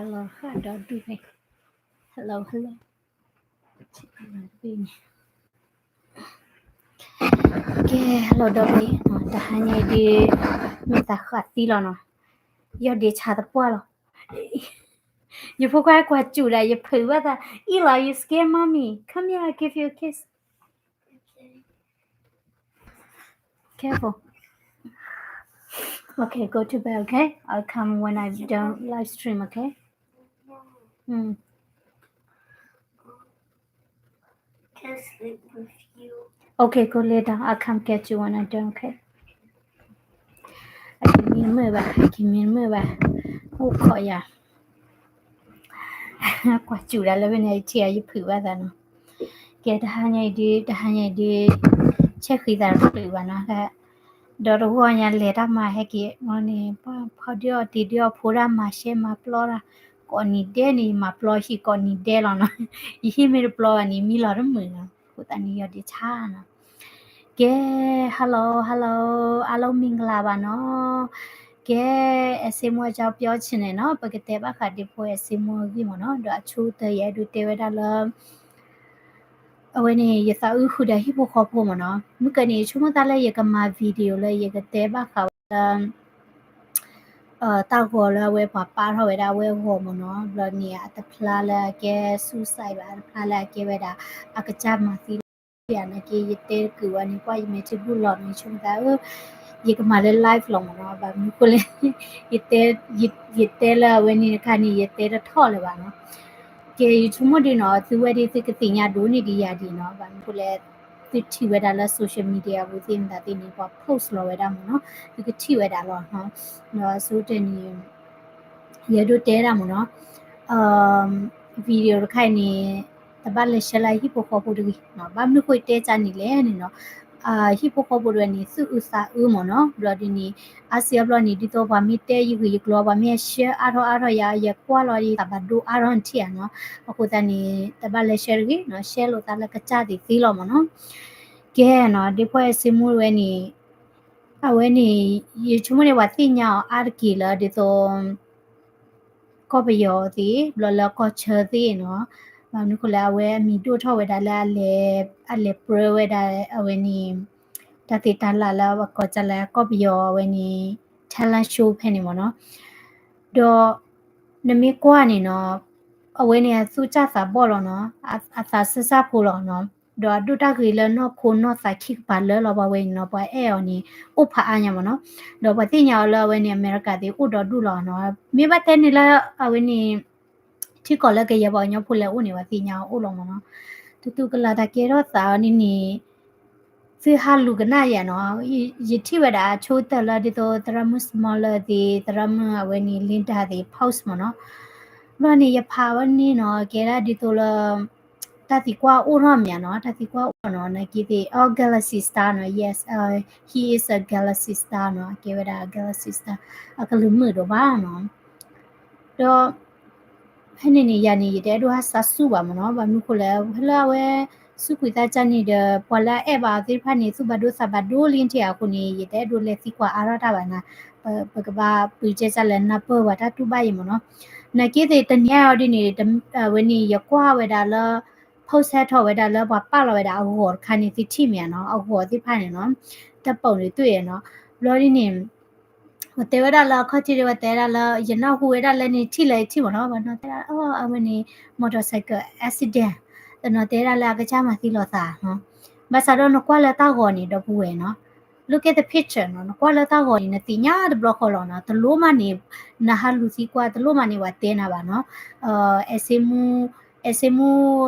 Hello, hello. ကဲ hello ဒီပုၢ်ဝဲၢ်, တဟါညါအံၤဒုး မ့ၢ်သးဃးသံလီၤနီၤ, ယီၢ်ဒ့ဆါသပှၢ်လီၤ. ယဖိခွါကွၢ်စူၣ်ဒၣ် ယဖုးဘၣ်သး, အံၤလီၤ you scare mommy, come here, I give you a kiss. Careful. Okay, go to bed, okay? I'll come when I done live stream, okay? Mm. Can sleep with you. Okay, go lay down. I'll come get you when I done, okay? အကမံမုာ်ဘၣ်, အကမံမုာ်ဘၣ်, အိၣ်ခိးယၤ, ကွၢ်စူၣ်ဒၣ်လၢဝဲန့ၣ် အထံၣ်အယဖုးဘၣ်သးနီၤ. ကဲ တဟါညါအံၤဒုး တဟါညါအံၤဒုး ဆဲးဃံသးတချုးဘၣ်နီၤ, ဒီးတဂီၢ်ညါလဲၤတၢ်မၤဟဲက့ၤန့ၣ် ပှၤဖီဒုးအီၣ်တ့ၢ်ဒုးအီၣ်ဖိတၢ်မၤရှဲမၤပျီ, ကိးနံၤဒဲးန့ၣ် ယမၤပျီဟံၣ်ကိးနံၤဒဲးလီၤနီၤ, ယဟံၣ်မ့ၢ်တပျီဘၣ်န့ၣ် မံလီၤတမုာ်နီၤ, အဃိသတးန့ၣ် ယီၢ်ဒ့ဆါနီၤ. ကဲ hello hello, အားလုံးမင်္ဂလာပါနီၤ. ကဲ အဲႇစ့မိၢ်အကြောင်းပြောချင်တယ်နီၤ, ပကတဲဘၣ်ဃးဒ့ဖိအဲႇစ့မိၢ်အဂ့ၢ်မ့ၢ်နီၤ, ဒီးအဆိကတၢၢ်ယအဲၣ်ဒိးတဲဝဲဒၣ်လၢ အဝဲန့ၣ် ယသးအုးဃုာ်ဒီးဟံၣ်ဖိဃီဖိမ့ၢ်နီၤ, မုၢ်ကနံၤဆိကမိၣ်သးလၢယကမၤ video လၢယကတဲဘၣ်ဃးဝဲလၢ တၢ်ဂီၤလၢအဝဲပှၤပာ်ထီၣ်ဝဲဒၣ်အဝဲအဂီၤမ့ၢ်နီၤ, ဘျီန့ၣ် အတဖျါလၢအကဲ suicide ဘၣ်, အတဖျါလၢအကဲဝဲဒၣ် အကစၢ်မၤသံလီၤ, နာ်က့ ယတဲတကုာ်ဝဲန့ၣ် ကွၢ်ယမဲာ်ထံဘူၣ်လီၤနီၤ, ယဆိကမိၣ်သး ယကမၤလၢ live လီၤမ့ၢ်နီၤ, ဘၣ်မနုၤဃိလဲၣ် ယတဲလၢအဝဲန့ၣ်တခါန့ၣ် ယတဲတထီၣ်လၢၤဘၣ်နီၤ. ကဲ ယဆိကမိၣ်ဒုးနီၤ သုဝဲဒၣ်သုကသ့ၣ်ညါဒိၣ်န့ၢ်ဒံးယၤဒံးနီၤ, ဘၣ်မနုၤဃိလဲၣ် သုထံၣ်ဝဲဒၣ်လၢ social media ပူၤသ့ၣ်မတၤသ့ၣ်န့ၣ် ပှၤ post လီၤဝဲဒၣ်မ့ၢ်နီၤ, သုကထံၣ်ဝဲဒၣ်လီၤနီၤ. ဒီးအဆိကတၢၢ်န့ၣ် ယအဲၣ်ဒိးတဲဒၣ်မ့ၢ်နီၤ, video တခါအံၤန့ၣ် တဘၣ်လဲၤ share လၢဟံၣ်ဖိဃီဖိတဂ့ၤနီၤ, ဘၣ်မနုၤဃိတဲကၢ်န့ၣ်လဲၣ်န့ၣ်နီၤ, ဟံၣ်ဖိဃီဖိတဝဲန့ၣ် သူၣ်အုးသးအုးမ့ၢ်နီၤ, ဘျီဒ်န့ၣ် အါစုအါဘျီန့ၣ် ဒ်သိးပှၤမ့ၢ်တဲယဂ့ၢ်ယကျိၤ ပှၤမ့ၢ် share အါထီၣ်အါထီၣ်ယၤ ယကွၢ်လီၤယသးဘၣ်ဒိအါထီၣ်နထံၣ်ဧါနီၤ, အဃိသတးန့ၣ် တဘၣ်လဲၤ share တဂ့ၤနီၤ, share လိာ်သးလၢကစၢ်သ့ၣ်သ့လီၤမ့ၢ်နီၤ. ကဲနီၤ ဒ့ဖိအဲၣ်စ့မိၢ်ဝဲန့ၣ် အဝဲန့ၣ် ယဆိကမိၣ်န့ၣ် ပှၤသ့ၣ်ညါအီၤအါတက့ၢ်လၢဒ်သိး ကီၢ်ပယီၤသ့ၣ် ဘျီလၢကီၢ်ဆၢသ့ၣ်နီၤ, ဘၣ်မနုၤဃိလဲၣ် အဝဲအမံၤဒိၣ်ထီၣ်ဝဲဒၣ်လၢ အလဲၤပြၢဝဲဒၣ်အဝဲန့ၣ် တၢ်သ့ၣ်တၢ်လၢ်လၢပကိးကၢ်လၢ ကီၢ်ပယီၤအဝဲန့ၣ် talent show ဖဲန့ၣ်မ့ၢ်နီၤ, ဒီး နမ့ၢ်ကွၢ်န့ၣ်နီၤ အဝဲန့ၣ်အသူၣ်စၢ်သးဘီၣ်လီၤနီၤ, အသးစၢ်စၢ်ဖိလီၤနီၤ, ဒီးအဒိၣ်တၢ်ဂ့ၤလၢနီၢ်ခိနီၢ်သးခံကပၤလၢလီၤ ပှၤဝဲန့ၣ်နီၤ, ပှၤအဲၣ်အီၤန့ၣ် အိၣ်ဖးအါညါမ့ၢ်နီၤ, ဒီးပှၤသ့ၣ်ညါအီၤလၢအဝဲန့ၣ် အမဲရကၤသ့ၣ်အိၣ်ဒီဒူၣ်လီၤနီၤ, မ့ၢ်ဘၣ်တဲန့ၣ်လၢအဝဲန့ၣ် ထံကီၢ်လၢကယဲၢ်ပှၤကညီဖိလဲၤအိၣ်န့ၣ် ပှၤသ့ၣ်ညါအီၤအိၣ်လီၤမ့ၢ်နီၤ, တတူၢ်ကလာ်တၢ်ကဲထီၣ်သးအီၤန့ၣ်န့ၣ် သုဟးလူၤကနၣ်ယၤနီၤ, ယထံၣ်ဝဲဒၣ်အဆိကတၢၢ်လၢဒ်သိး သရၣ်မုၣ် Smaller သ့ၣ် သရၣ်မုၣ်အဝဲန့ၣ် Linda သ့ၣ် post မ့ၢ်နီၤ, ဘျီန့ၣ် ယဖးဝဲန့ၣ်နီၤ ကဲဒၣ်ဒ်သိးလၢ တၢ်သံကွၢ်အိၣ်ထီၣ်မ့ၢ်နီၤ, တၢ်သံကွၢ်အိၣ်နီၤ, နာ်က့သ့ၣ် အ Galaxy Star နီၤ, yes, he is a Galaxy Star နီၤ, ကဲဝဲဒၣ် Galaxy Star အကလုၢ်မုာ်ဒိၣ်ဘၣ်နီၤ, ဒီး ဖဲန့ၣ်န့ၣ် ယၤန့ၣ် ယတအဲၣ်ဒိးဟးစးဆူၣ်ဘၣ်မ့ၢ်နီၤ, ဘၣ်မနုၤဃိလဲၣ် ဖဲလၢအဝဲ စူးကွံာ်သးကၢ်န့ၣ်ဒီး ပှၤလၢအအဲၣ်ဘၣ်အီၤသ့ၣ်တဖၣ်န့ၣ် သူၣ်ဘၣ်ဒိသးဘၣ်ဒိလံထံၣ်အဃိန့ၣ် ယတအဲၣ်ဒိးလဲၤသံကွၢ်အါထီၣ်တၢ်ဘၣ်နၤ, ပကဘၣ်ပၢၤကဲစၢ်လဲၣ် နၢ်ပၢၢ်ဝဲတၢ်တူၢ်ဘၣ်အံၤမ့ၢ်နီၤ, နာ်က့သ့ၣ်တနံၤအံၤဒ်န့ၣ် အဝဲန့ၣ် ယကွၢ်ဝဲဒၣ်လၢ post ဟဲထီၣ်ဝဲဒၣ်လၢပှၤပာ်လီၤဝဲဒၣ်အဂီၤတခါန့ၣ် သုထံၣ်မ့ၢ်ဧါနီၤ, အဂီၤသ့ၣ်တဖၣ်န့ၣ်နီၤ, တၢ်ပိာ်န့ၣ်တွၣ်နီၤ, ဘျီဒ်န့ၣ် ပတဲဝဲဒၣ်လၢအခီၣ်ထံးဒီး ပတဲဝဲဒၣ်လၢ ယနၢ်ဟူဝဲဒၣ်လၢန့ၣ် ထံၣ်လၢယထံၣ်မ့ၢ်နီၤ, ပှၤနီၤတဲဒၣ် အဝဲန့ၣ် motorcycle accident, တနီၤတဲဒၣ်လၢအကစၢ်မၤသံလိာ်သးနီၤ, ဘၣ်ဆၣ်ဒီးနကွၢ်လၢတၢ်ဂီၤန့ၣ် ဒီပုၢ်ဝဲၢ်နီၤ, look at the picture နီၤ, နကွၢ်လၢတၢ်ဂီၤန့ၣ် နသ့ၣ်ညါတဘျီဃီလီၤနီၤ, တလိၣ်မးန့ၣ် နဟးလူၤသံကွၢ် တလိၣ်မးန့ၣ် ပှၤတဲနၤဘၣ်နီၤ, အဲၣ်စ့မူ အဲၣ်စ့မူ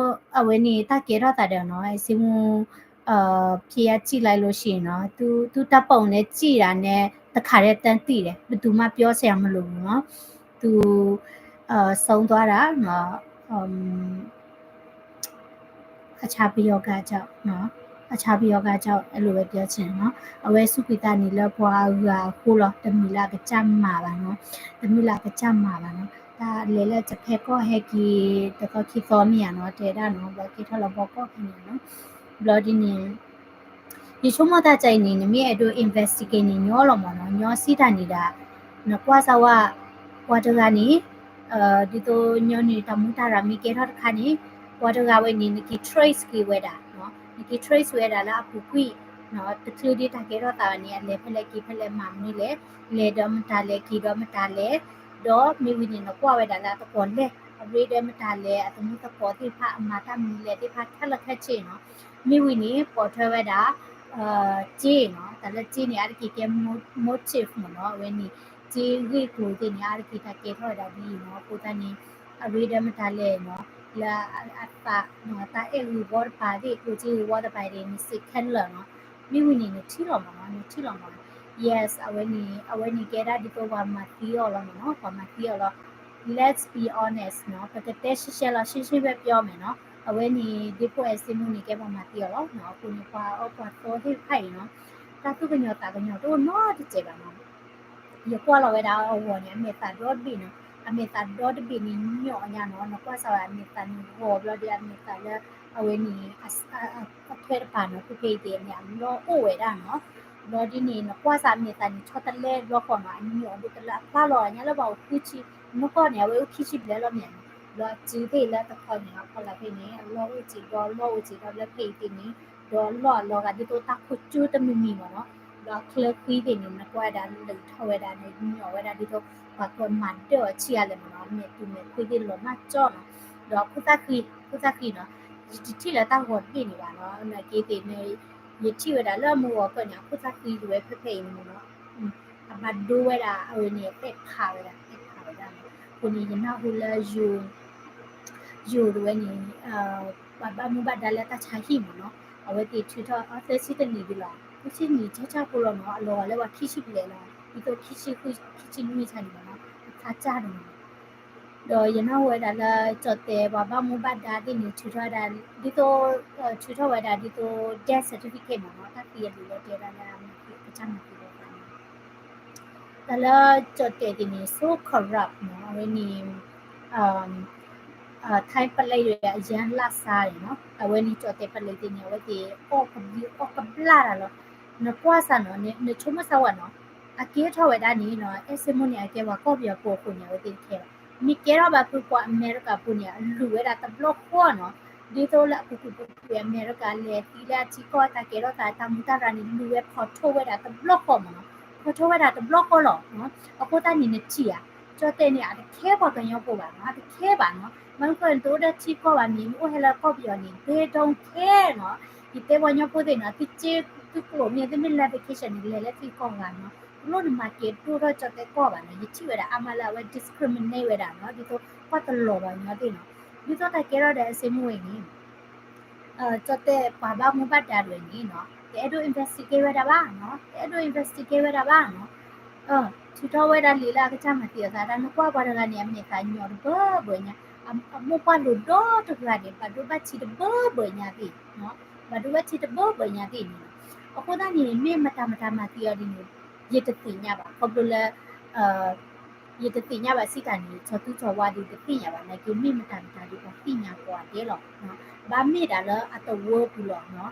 အဝဲန့ၣ် တၢ်ကဲထီၣ်သးဒီးနီၤ, အဲၣ်စ့မူ ဖဲယၤစံၣ်လၢလိၤဆံးနီၤ, သုတၢ်ပိာ်န့ၣ်စံၣ်ဒၣ်နဲ တခါရဲၣ်တၢ်တံၢ်ဒီး ဘယ်သူမှပြောစရာမလိုဘူးနီၤ, သု ဆုံးသွားတာ အချာပယီၤက အချာပယီၤက အဲလိုပဲပြောချင်တယ်နီၤ, အဝဲစူးကွံာ်သးန့ၣ်လၢပှၤအဂၤအဃိလီၤ, တမ့ၢ်လၢအကစၢ်မၤဘၣ်နီၤ, တမ့ၢ်လၢအကစၢ်မၤဘၣ်နီၤ, တၢ်လဲၤလၢတဖဲကီၢ်ဟဲက့ၤ တသီခံသီမ့ၢ်ဧါနီၤ, တဲဒၣ်နီၤ, ဘျီကဲထီၣ်လၢဘီကီၢ်ဖဲန့ၣ်နီၤ, ဘျီဒ်န့ၣ် ယဆိကမိၣ်တၢ်ကါအံၤန့ၣ် နမ့ၢ်အဲၣ်ဒိး investigate န့ၣ် ညီလီၤမ့ၢ်နီၤ, ညီစံးတၢ်န့ၣ်ဒၣ် နကွၢ်စၢ်ဝဲ ပှၤတဂၤန့ၣ် ဒ်သိးညီနုၢ်တၢ်မူတၢ်ရၤမ့ၢ်ကဲထီၣ်တခါန့ၣ် ပှၤတဂၤဝဲန့ၣ် နက့ၤ trace က့ၤဝဲဒၣ်, နက့ၤ trace ဝဲဒၣ်လၢအပူၤကွံာ်, တချုးဒ်တၢ်ကဲထီၣ်သးဘၣ်န့ၣ် အလဲၤဖဲလဲၣ်က့ၤဖဲလဲၣ်မၤမနုၤလဲၣ်, လဲၤဒီးမတၤလဲၣ် က့ၤဒီးမတၤလဲၣ်, ဒီးမ့ၢ်ဝံၤန့ၣ် နကွၢ်ဝဲဒၣ်လၢအသကိးလဲၣ်, အရ့ဒီးမတၤလဲၣ်, အသမူသကိးသ့ၣ်တဖၣ် အမၤတၢ်မနုၤလဲၣ်သ့ၣ်တဖၣ် ခဲလၢာ်ခဲဆ့နီၤ. မ့ၢ်ဝံၤန့ၣ် ပိာ်ထွဲဝဲဒၣ် စ့နီၤ, တၢ်လၢစ့န့ၣ် အါတက့ၢ်ကဲ motive မ့ၢ်နီၤ, အဝဲန့ၣ် စ့ဂ့ၢ်ကျိၤသ့ၣ်န့ၣ် အါတက့ၢ်တၢ်ကဲထီၣ်ဝဲဒၣ်ဒ်အံၤနီၤ, အဃိသတးန့ၣ် အရ့ဒီးမတၤလဲၣ်နီၤ, လၢအသး တၢ်အဲၣ်ဂ့ၤဝီတပၤသ့ၣ် ကျိၣ်စ့ဂ့ၤဝီတပၤသ့ၣ် နစ့ခဲလၢာ်နီၤ, မ့ၢ်ဝံၤန့ၣ် နထံၣ်လီၤမ့ၢ်နီၤ, နထံၣ်လီၤမ့ၢ်နီၤ, yes အဝဲန့ၣ် အဝဲန့ၣ်ကဲဒၣ်ဒ်သိးပှၤမၤသံအီၤလီၤမ့ၢ်နီၤ, ပှၤမၤသံအီၤလီၤ. Let's be honest နီၤ, ပကတဲရှဲရှဲလီၤ ရှင်းရှင်းပြောပြောမယ်နီၤ, အဝဲန့ၣ် ဒ့ဖိအဲၣ်စ့မူန့ၣ် ကဲပှၤမၤသံအီၤလီၤ, အဃိန့ၣ် ပှၤအီၣ်ပှၤသီသ့ၣ်တဖၣ်အံၤနီၤ, တၢ်သူၣ်ကညီၤသးကညီၤတအိၣ်နီတစဲးဘၣ်နီၤ. ယကွၢ်လီၤဝဲဒၣ်အဂီၤန့ၣ် အမဲာ်သးဒီတဘ့ၣ်နီၤ, အမဲာ်သးဒီတဘ့ၣ်န့ၣ်ညီညါနီၤ, နကွၢ်စးဝဲအမဲာ်သးန့ၣ်ဂီၤဘျီဒီး အမဲာ်သးလၢ အဝဲန့ၣ် အထွဲတပၤနီၤ, ဖဲဖဲအံၤသ့ၣ်န့ၣ် အလီၢ်အိၣ်ဝဲဒၣ်နီၤ, ဘျီဒ်န့ၣ် နကွၢ်စးအမဲာ်သးန့ၣ် ဆီတလဲဘျီဃီနီၤ, အညီဒိၣ်တလၢအဖျါလီၤညါလၢပှၤအိၣ်ဃုဆံ, နကွၢ်န့ၣ် အဝဲအိၣ်ခံဆံဘျဲၣ်လီၤမ့ၢ်နီၤ, ဘျီအစုသ့ၣ်လၢတခီန့ၣ် အဖီလာ်ဖဲန့ၣ် အလီၢ်အိၣ်စ့ၢ်ဒီးလီၢ်အိၣ်စ့ၢ်ဒီးလၢဖဲအံၤသ့ၣ်န့ၣ်, ဒီးလီၢ်အလီၤဂာ်ဒ်သိးတၢ်ခိၣ်ကၠိတမံၤမံၤမ့ၢ်နီၤ, ဒီးအချၢဃံသ့ၣ်န့ၣ် နကွၢ်ဝဲဒၣ်လၢထီၣ်ဝဲဒၣ်န့ၣ် ညီဝဲဒၣ်ဒ်သိး ပှၤကမၤဒၢၣ်အီၤဆံးအါလဲၣ်မ့ၢ်နီၤ, မဲာ်တူၤမဲာ်ဖှံသ့ၣ်လီၤမၢ်ကၠီနီၤ, ဒီးခိၣ်သၣ်ဃံ, ခိၣ်သၣ်ဃံနီၤ, ယတထံၣ်လၢတၢ်ဂီၤတဘ့ၣ်န့ၣ်ဘၣ်နီၤ, နာ်က့သ့ၣ်န့ၣ် ယထံၣ်ဝဲဒၣ်လၢမုၢ်ဂီၤကၢၢ်န့ၣ် အခိၣ်သၣ်ဃံတဝဲဖဲဖဲအံၤန့ၣ်မ့ၢ်နီၤ, အဘၣ်ဒိဝဲဒၣ်အဝဲန့ၣ် ပဲာ်ဖးဝဲဒၣ်, ပဲာ်ဖးဝဲဒၣ်နီၤ, အဃိန့ၣ် ယနၢ်ဟူလၢ ယိၤတဝဲန့ၣ် ပှၤဘၣ်မူဘၣ်ဒါလၢတၢ်ဆါဟံၣ်မ့ၢ်နီၤ, အဝဲသ့ၣ်ထုးထီၣ်အီၤသၢဆံတနံၣ်ဒ်လီၤ, သၢဆံတနံၣ်ဆါဆါဖိလီၤနီၤ, အလီၤဂာ်လၢပှၤခံဆံဘျဲၣ်လီၤ, ဒ်သိးခံဆံဃု ခံဆံနွံဆါန့ၣ်မ့ၢ်နီၤ, အခါကၢ်န့ၣ်မ့ၢ်နီၤ, ဒီးယနၢ်ဟူဝဲဒၣ်လၢ ကၠီၣ်တဲာ်ပှၤဘၣ်မူဘၣ်ဒါသ့ၣ်န့ၣ် ထုးထီၣ်ဝဲဒၣ် ဒ်သိး ထုးထီၣ်ဝဲဒၣ်ဒ်သိး death certificate မ့ၢ်နီၤ, တၢ်သံအဒုးလီၤတဲဒၣ်လၢ ကစၢ်မၤသံလီၤသးန့ၣ် တၢ်လၢကၠီၣ်တဲာ်သ့ၣ်န့ၣ် so corrupt နီၤ, အဝဲန့ၣ် ထၢၣ်ပလဲအယၢၢ်လၢ်ဆါန့ၣ်နီၤ, အဝဲန့ၣ်ကၠီၣ်တဲာ်ပလဲသ့ၣ်န့ၣ် အဝဲသ့ၣ်အီၣ်ကဘျံးအီၣ်ကဘျၣ်တၢ်လီၤ, နကွၢ်စၢ်နီၤ, နဆိကမိၣ်စၢ်ဝဲနီၤ, အကဲထီၣ်ဝဲဒၣ်န့ၣ်နီၤ, အဲၣ်စ့မိၣ်န့ၣ် အကဲပှၤကီၢ်ပယီၤဖိအဃိန့ၣ် အဝဲသ့ၣ်တခဲဘၣ်, မ့ၢ်ကဲထီၣ်ဘၣ်ဖုပှၤအမဲရကၤဖိန့ၣ် အလူၤဝဲဒၣ်တဘျီဃီနီၤ, ဒ်သိးလၢအပူၤကွံာ်ပူၤကွံာ်အမဲရကၤလဲၤသံလၢအထံကီၢ်တၢ်ကဲထီၣ်သးတၢ်မူတၢ်ရၤန့ၣ် လူၤဝဲဖီၣ်ထိၣ်ဝဲဒၣ်တဘျီဃီမ့ၢ်နီၤ, ဖီၣ်ထိၣ်ဝဲဒၣ်တဘျီဃီလီၤ, အဃိသတးန့ၣ်နထံၣ်ဧါ, ကၠီၣ်တဲာ်န့ၣ် အတခဲပှၤကညီဖိဘၣ်နီၤ, အတခဲဘၣ်နီၤ, မ့ၢ်ဖဲနတအိၣ်ဒီးထံကီၢ်ဘၣ်န့ၣ် နအိၣ်ဟဲလၢကီၢ်ပယီၤန့ၣ် they don't care နီၤ, ယတဲပှၤကညီဖိသ့ၣ်နီၤ, သုစ့သုကျိာ်မ့ၢ်သုမ့ၢ်လဲၤ vacation န့ၣ် လဲၤလၢထံကီၢ်ဂၤနီၤ, တလိၣ်နမၤကဲၤဒိၣ်ထီၣ်ကၠီၣ်တဲာ်ကီၢ်ဘၣ်နီၤ, ယထံၣ်ဝဲဒၣ်အါမးလၢအဝဲ discriminate ဝဲဒၣ်နီၤ, ဒ်သိးကွၢ်တလီၤပှၤကညီသ့ၣ်နီၤ, ဒ်သိးတၢ်ကဲထီၣ်ဒီးအစ့မိၣ်ဝဲန့ၣ် ကၠီၣ်တဲာ်ပှၤဘၣ်မူဘၣ်ဒါတဝဲန့ၣ်နီၤ, တအဲၣ်ဒိး investigate ဝဲဒၣ်ဘၣ်နီၤ, တအဲၣ်ဒိး investigate ဝဲဒၣ်ဘၣ်နီၤ, ထုးထီၣ်ဝဲဒၣ်လံာ်လၢအကစၢ်မၤသံအသး, တၢ်နကွၢ်ပှၤတဂၤန့ၣ် အမဲာ်သးညီတဘၢဘၢညါ, အမိၢ်ပှၢ်လိာ်ဒီတဂၤန့ၣ် ဘၣ်ဒိဘၣ်ထံးတဘၢဘၢညါသ့ၣ်, ဘၣ်ဒိဘၣ်ထံးတဘၢဘၢညါသ့ၣ်န့ၣ်, အဃိသတးန့ၣ် မ့ၢ်မတၤမတၤမၤသံအီၤဒ်န့ၣ် ယတသ့ၣ်ညါဘၣ်, ခီဖျိလၢ ယတသ့ၣ်ညါဘၣ်စံးတၢ်န့ၣ် စီၤသူစီၤဝါဒီးတသ့ၣ်ညါဘၣ်, နာ်က့မ့ၢ်မတၤမတၤဒီးပှၤသ့ၣ်ညါကိးဂၤဒဲးလီၤ, ဘၣ်မ့ၢ်ဒၣ်လၢအသဝီပူၤလီၤ,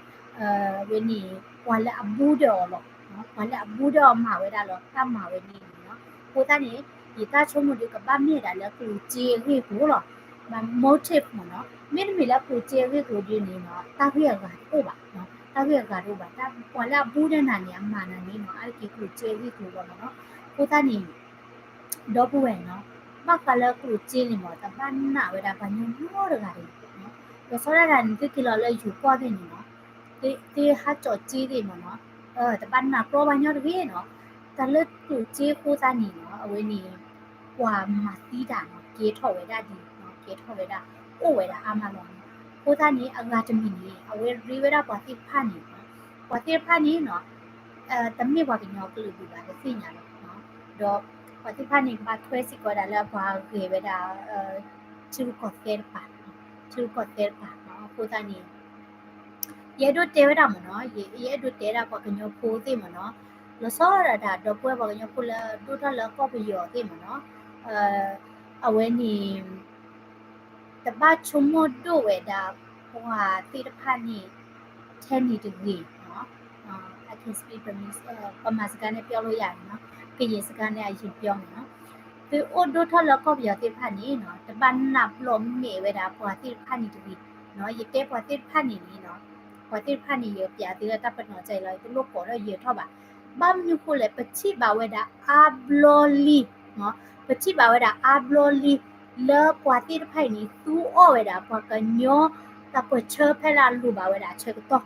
ဝဲန့ၣ် ပှၤလၢအဘူးဒီးအီၤလီၤ, ပှၤလၢအဘူးဒီးအီၤမၤဝဲဒၣ်လီၤ, တၢ်မၤဝဲန့ၣ်နီၤ, အဃိသတးန့ၣ် ယတၢ်ဆိကမိၣ်ဒီးကဘၣ်မ့ၢ်ဒၣ်လၢကျိၣ်စ့အဂ့ၢ်ကျိၤလီၤ, motive မ့ၢ်နီၤ, မ့တမ့ၢ်လၢကျိၣ်စ့အဂ့ၢ်ကျိၤဒ်န့ၣ်နီၤ တၢ်ဂ့ၢ်အဂၤတအိၣ်ဘၣ်, တၢ်ဂ့ၢ်အဂၤတအိၣ်ဘၣ်, ပှၤလၢအဘူးဒီးနၤန့ၣ် အမၤနၤန့ၣ်နီၤ အါတက့ၢ်ကျိၣ်စ့အဂ့ၢ်ကျိၤလီၤမ့ၢ်နီၤ, အဃိသတးန့ၣ် ဒီပုၢ်ဝဲၢ်နီၤ, ဘၣ်ဃးလၢကျိၣ်စ့န့ၣ်မ့ၢ် တဘၣ်နာ်ဝဲဒၣ်ပှၤကညီနီတဂၤတဂ့ၤ, လီၤဆီဒၣ်တၢ်န့ၣ် သုက့ၤလီၤလၢယိၤကီၢ်သ့ၣ်န့ၣ်နီၤ, သုဟးကၠီၣ်စ့သ့ၣ်မ့ၢ်နီၤ, တဘၣ်နာ်ကျီပှၤကညီတဂ့ၤနီၤ, တၢ်လၢကျိၣ်စ့အဃိသတးန့ၣ်နီၤ အဝဲန့ၣ် ပှၤမၤသံတၢ်နီၤ ကဲထီၣ်ဝဲဒၣ်ဒ်, ကဲထီၣ်ဝဲဒၣ် အိၣ်ဝဲဒၣ်အါမးလီၤနီၤ, အဃိသတးန့ၣ် အဂၤတမံၤန့ၣ် အဝဲရ့ဝဲဒၣ်ပှၤသ့ၣ်တဖၣ်န့ၣ်, ပှၤသ့ၣ်တဖၣ်န့ၣ်နီၤ တမ့ၢ်ပှၤကညီကလုာ်ဒံးဘၣ် တသ့ၣ်ညါလီၤ, ဒီးပှၤသ့ၣ်တဖၣ်န့ၣ် ကဘၣ်ထွဲစ့ၢ်ကီးဝဲဒၣ်လၢပှၤဂဲၤဝဲဒၣ် ထံရူၢ်ကီၢ်သဲးတပၤ, ထံရူၢ်ကီၢ်သဲးတပၤ, အဃိသတးန့ၣ် ယအဲၣ်ဒိးတဲဝဲဒၣ်မ့ၢ်နီၤ, ယအဲၣ်ဒိးတဲဒၣ်ပှၤကညီဖိသ့ၣ်မ့ၢ်နီၤ, လီၤဆီဒၣ်တၢ်ဒီပုၢ်ဝဲၢ်ပှၤကညီဖိလၢဒိၣ်ထီၣ်လၢကီၢ်ပယီၤသ့ၣ်မ့ၢ်နီၤ, အဝဲန့ၣ် တဘၣ်ဆိကမိၣ်ဒိၣ်ဝဲဒၣ် ပှၤသ့ၣ်တဖၣ်န့ၣ် ထဲန့ၣ်တဂ့ၤ, I can speak Burmese, ဗမာစကားနဲ့ ပြောလို့ရတယ်နော်, ကရင်စကားနဲ့ အရင်ပြောမယ်နော်, သုအိၣ်ဒိၣ်ထီၣ်လၢကီၢ်ပယီၤသ့ၣ်တဖၣ်န့ၣ်နီၤ တဘၣ်နၢ်ပၢၢ်မဲာ်ဝဲဒၣ်ပှၤသ့ၣ်တဖၣ်န့ၣ်တဂ့ၤနီၤ. ယတဲပှၤသ့ၣ်တဖၣ်န့ၣ်န့ၣ်နီၤ, ပှၤသ့ၣ်တဖၣ်န့ၣ် ယပျးသုလၢတၢ်ပနီၣ်တခါအံၤလီၤ, ယတလိၣ်ကိးထီၣ်ယဲၤထီၣ်ဘၣ်. ဘၣ်မနုၤဃိလဲၣ်, ပထံၣ်ဘၣ်ဝဲဒၣ်အါဘျီလံ, ပထံၣ်ဘၣ်ဝဲဒၣ်အါဘျီလံ လၢပှၤသ့ၣ်တဖၣ်အံၤန့ၣ် သူအီၣ်ဝဲဒၣ်ပှၤကညီတၢ်ပၢၢ်ဆၢဖဲလၢအလိၣ်ဘၣ်ဝဲဒၣ်အဆၢကတီၢ်.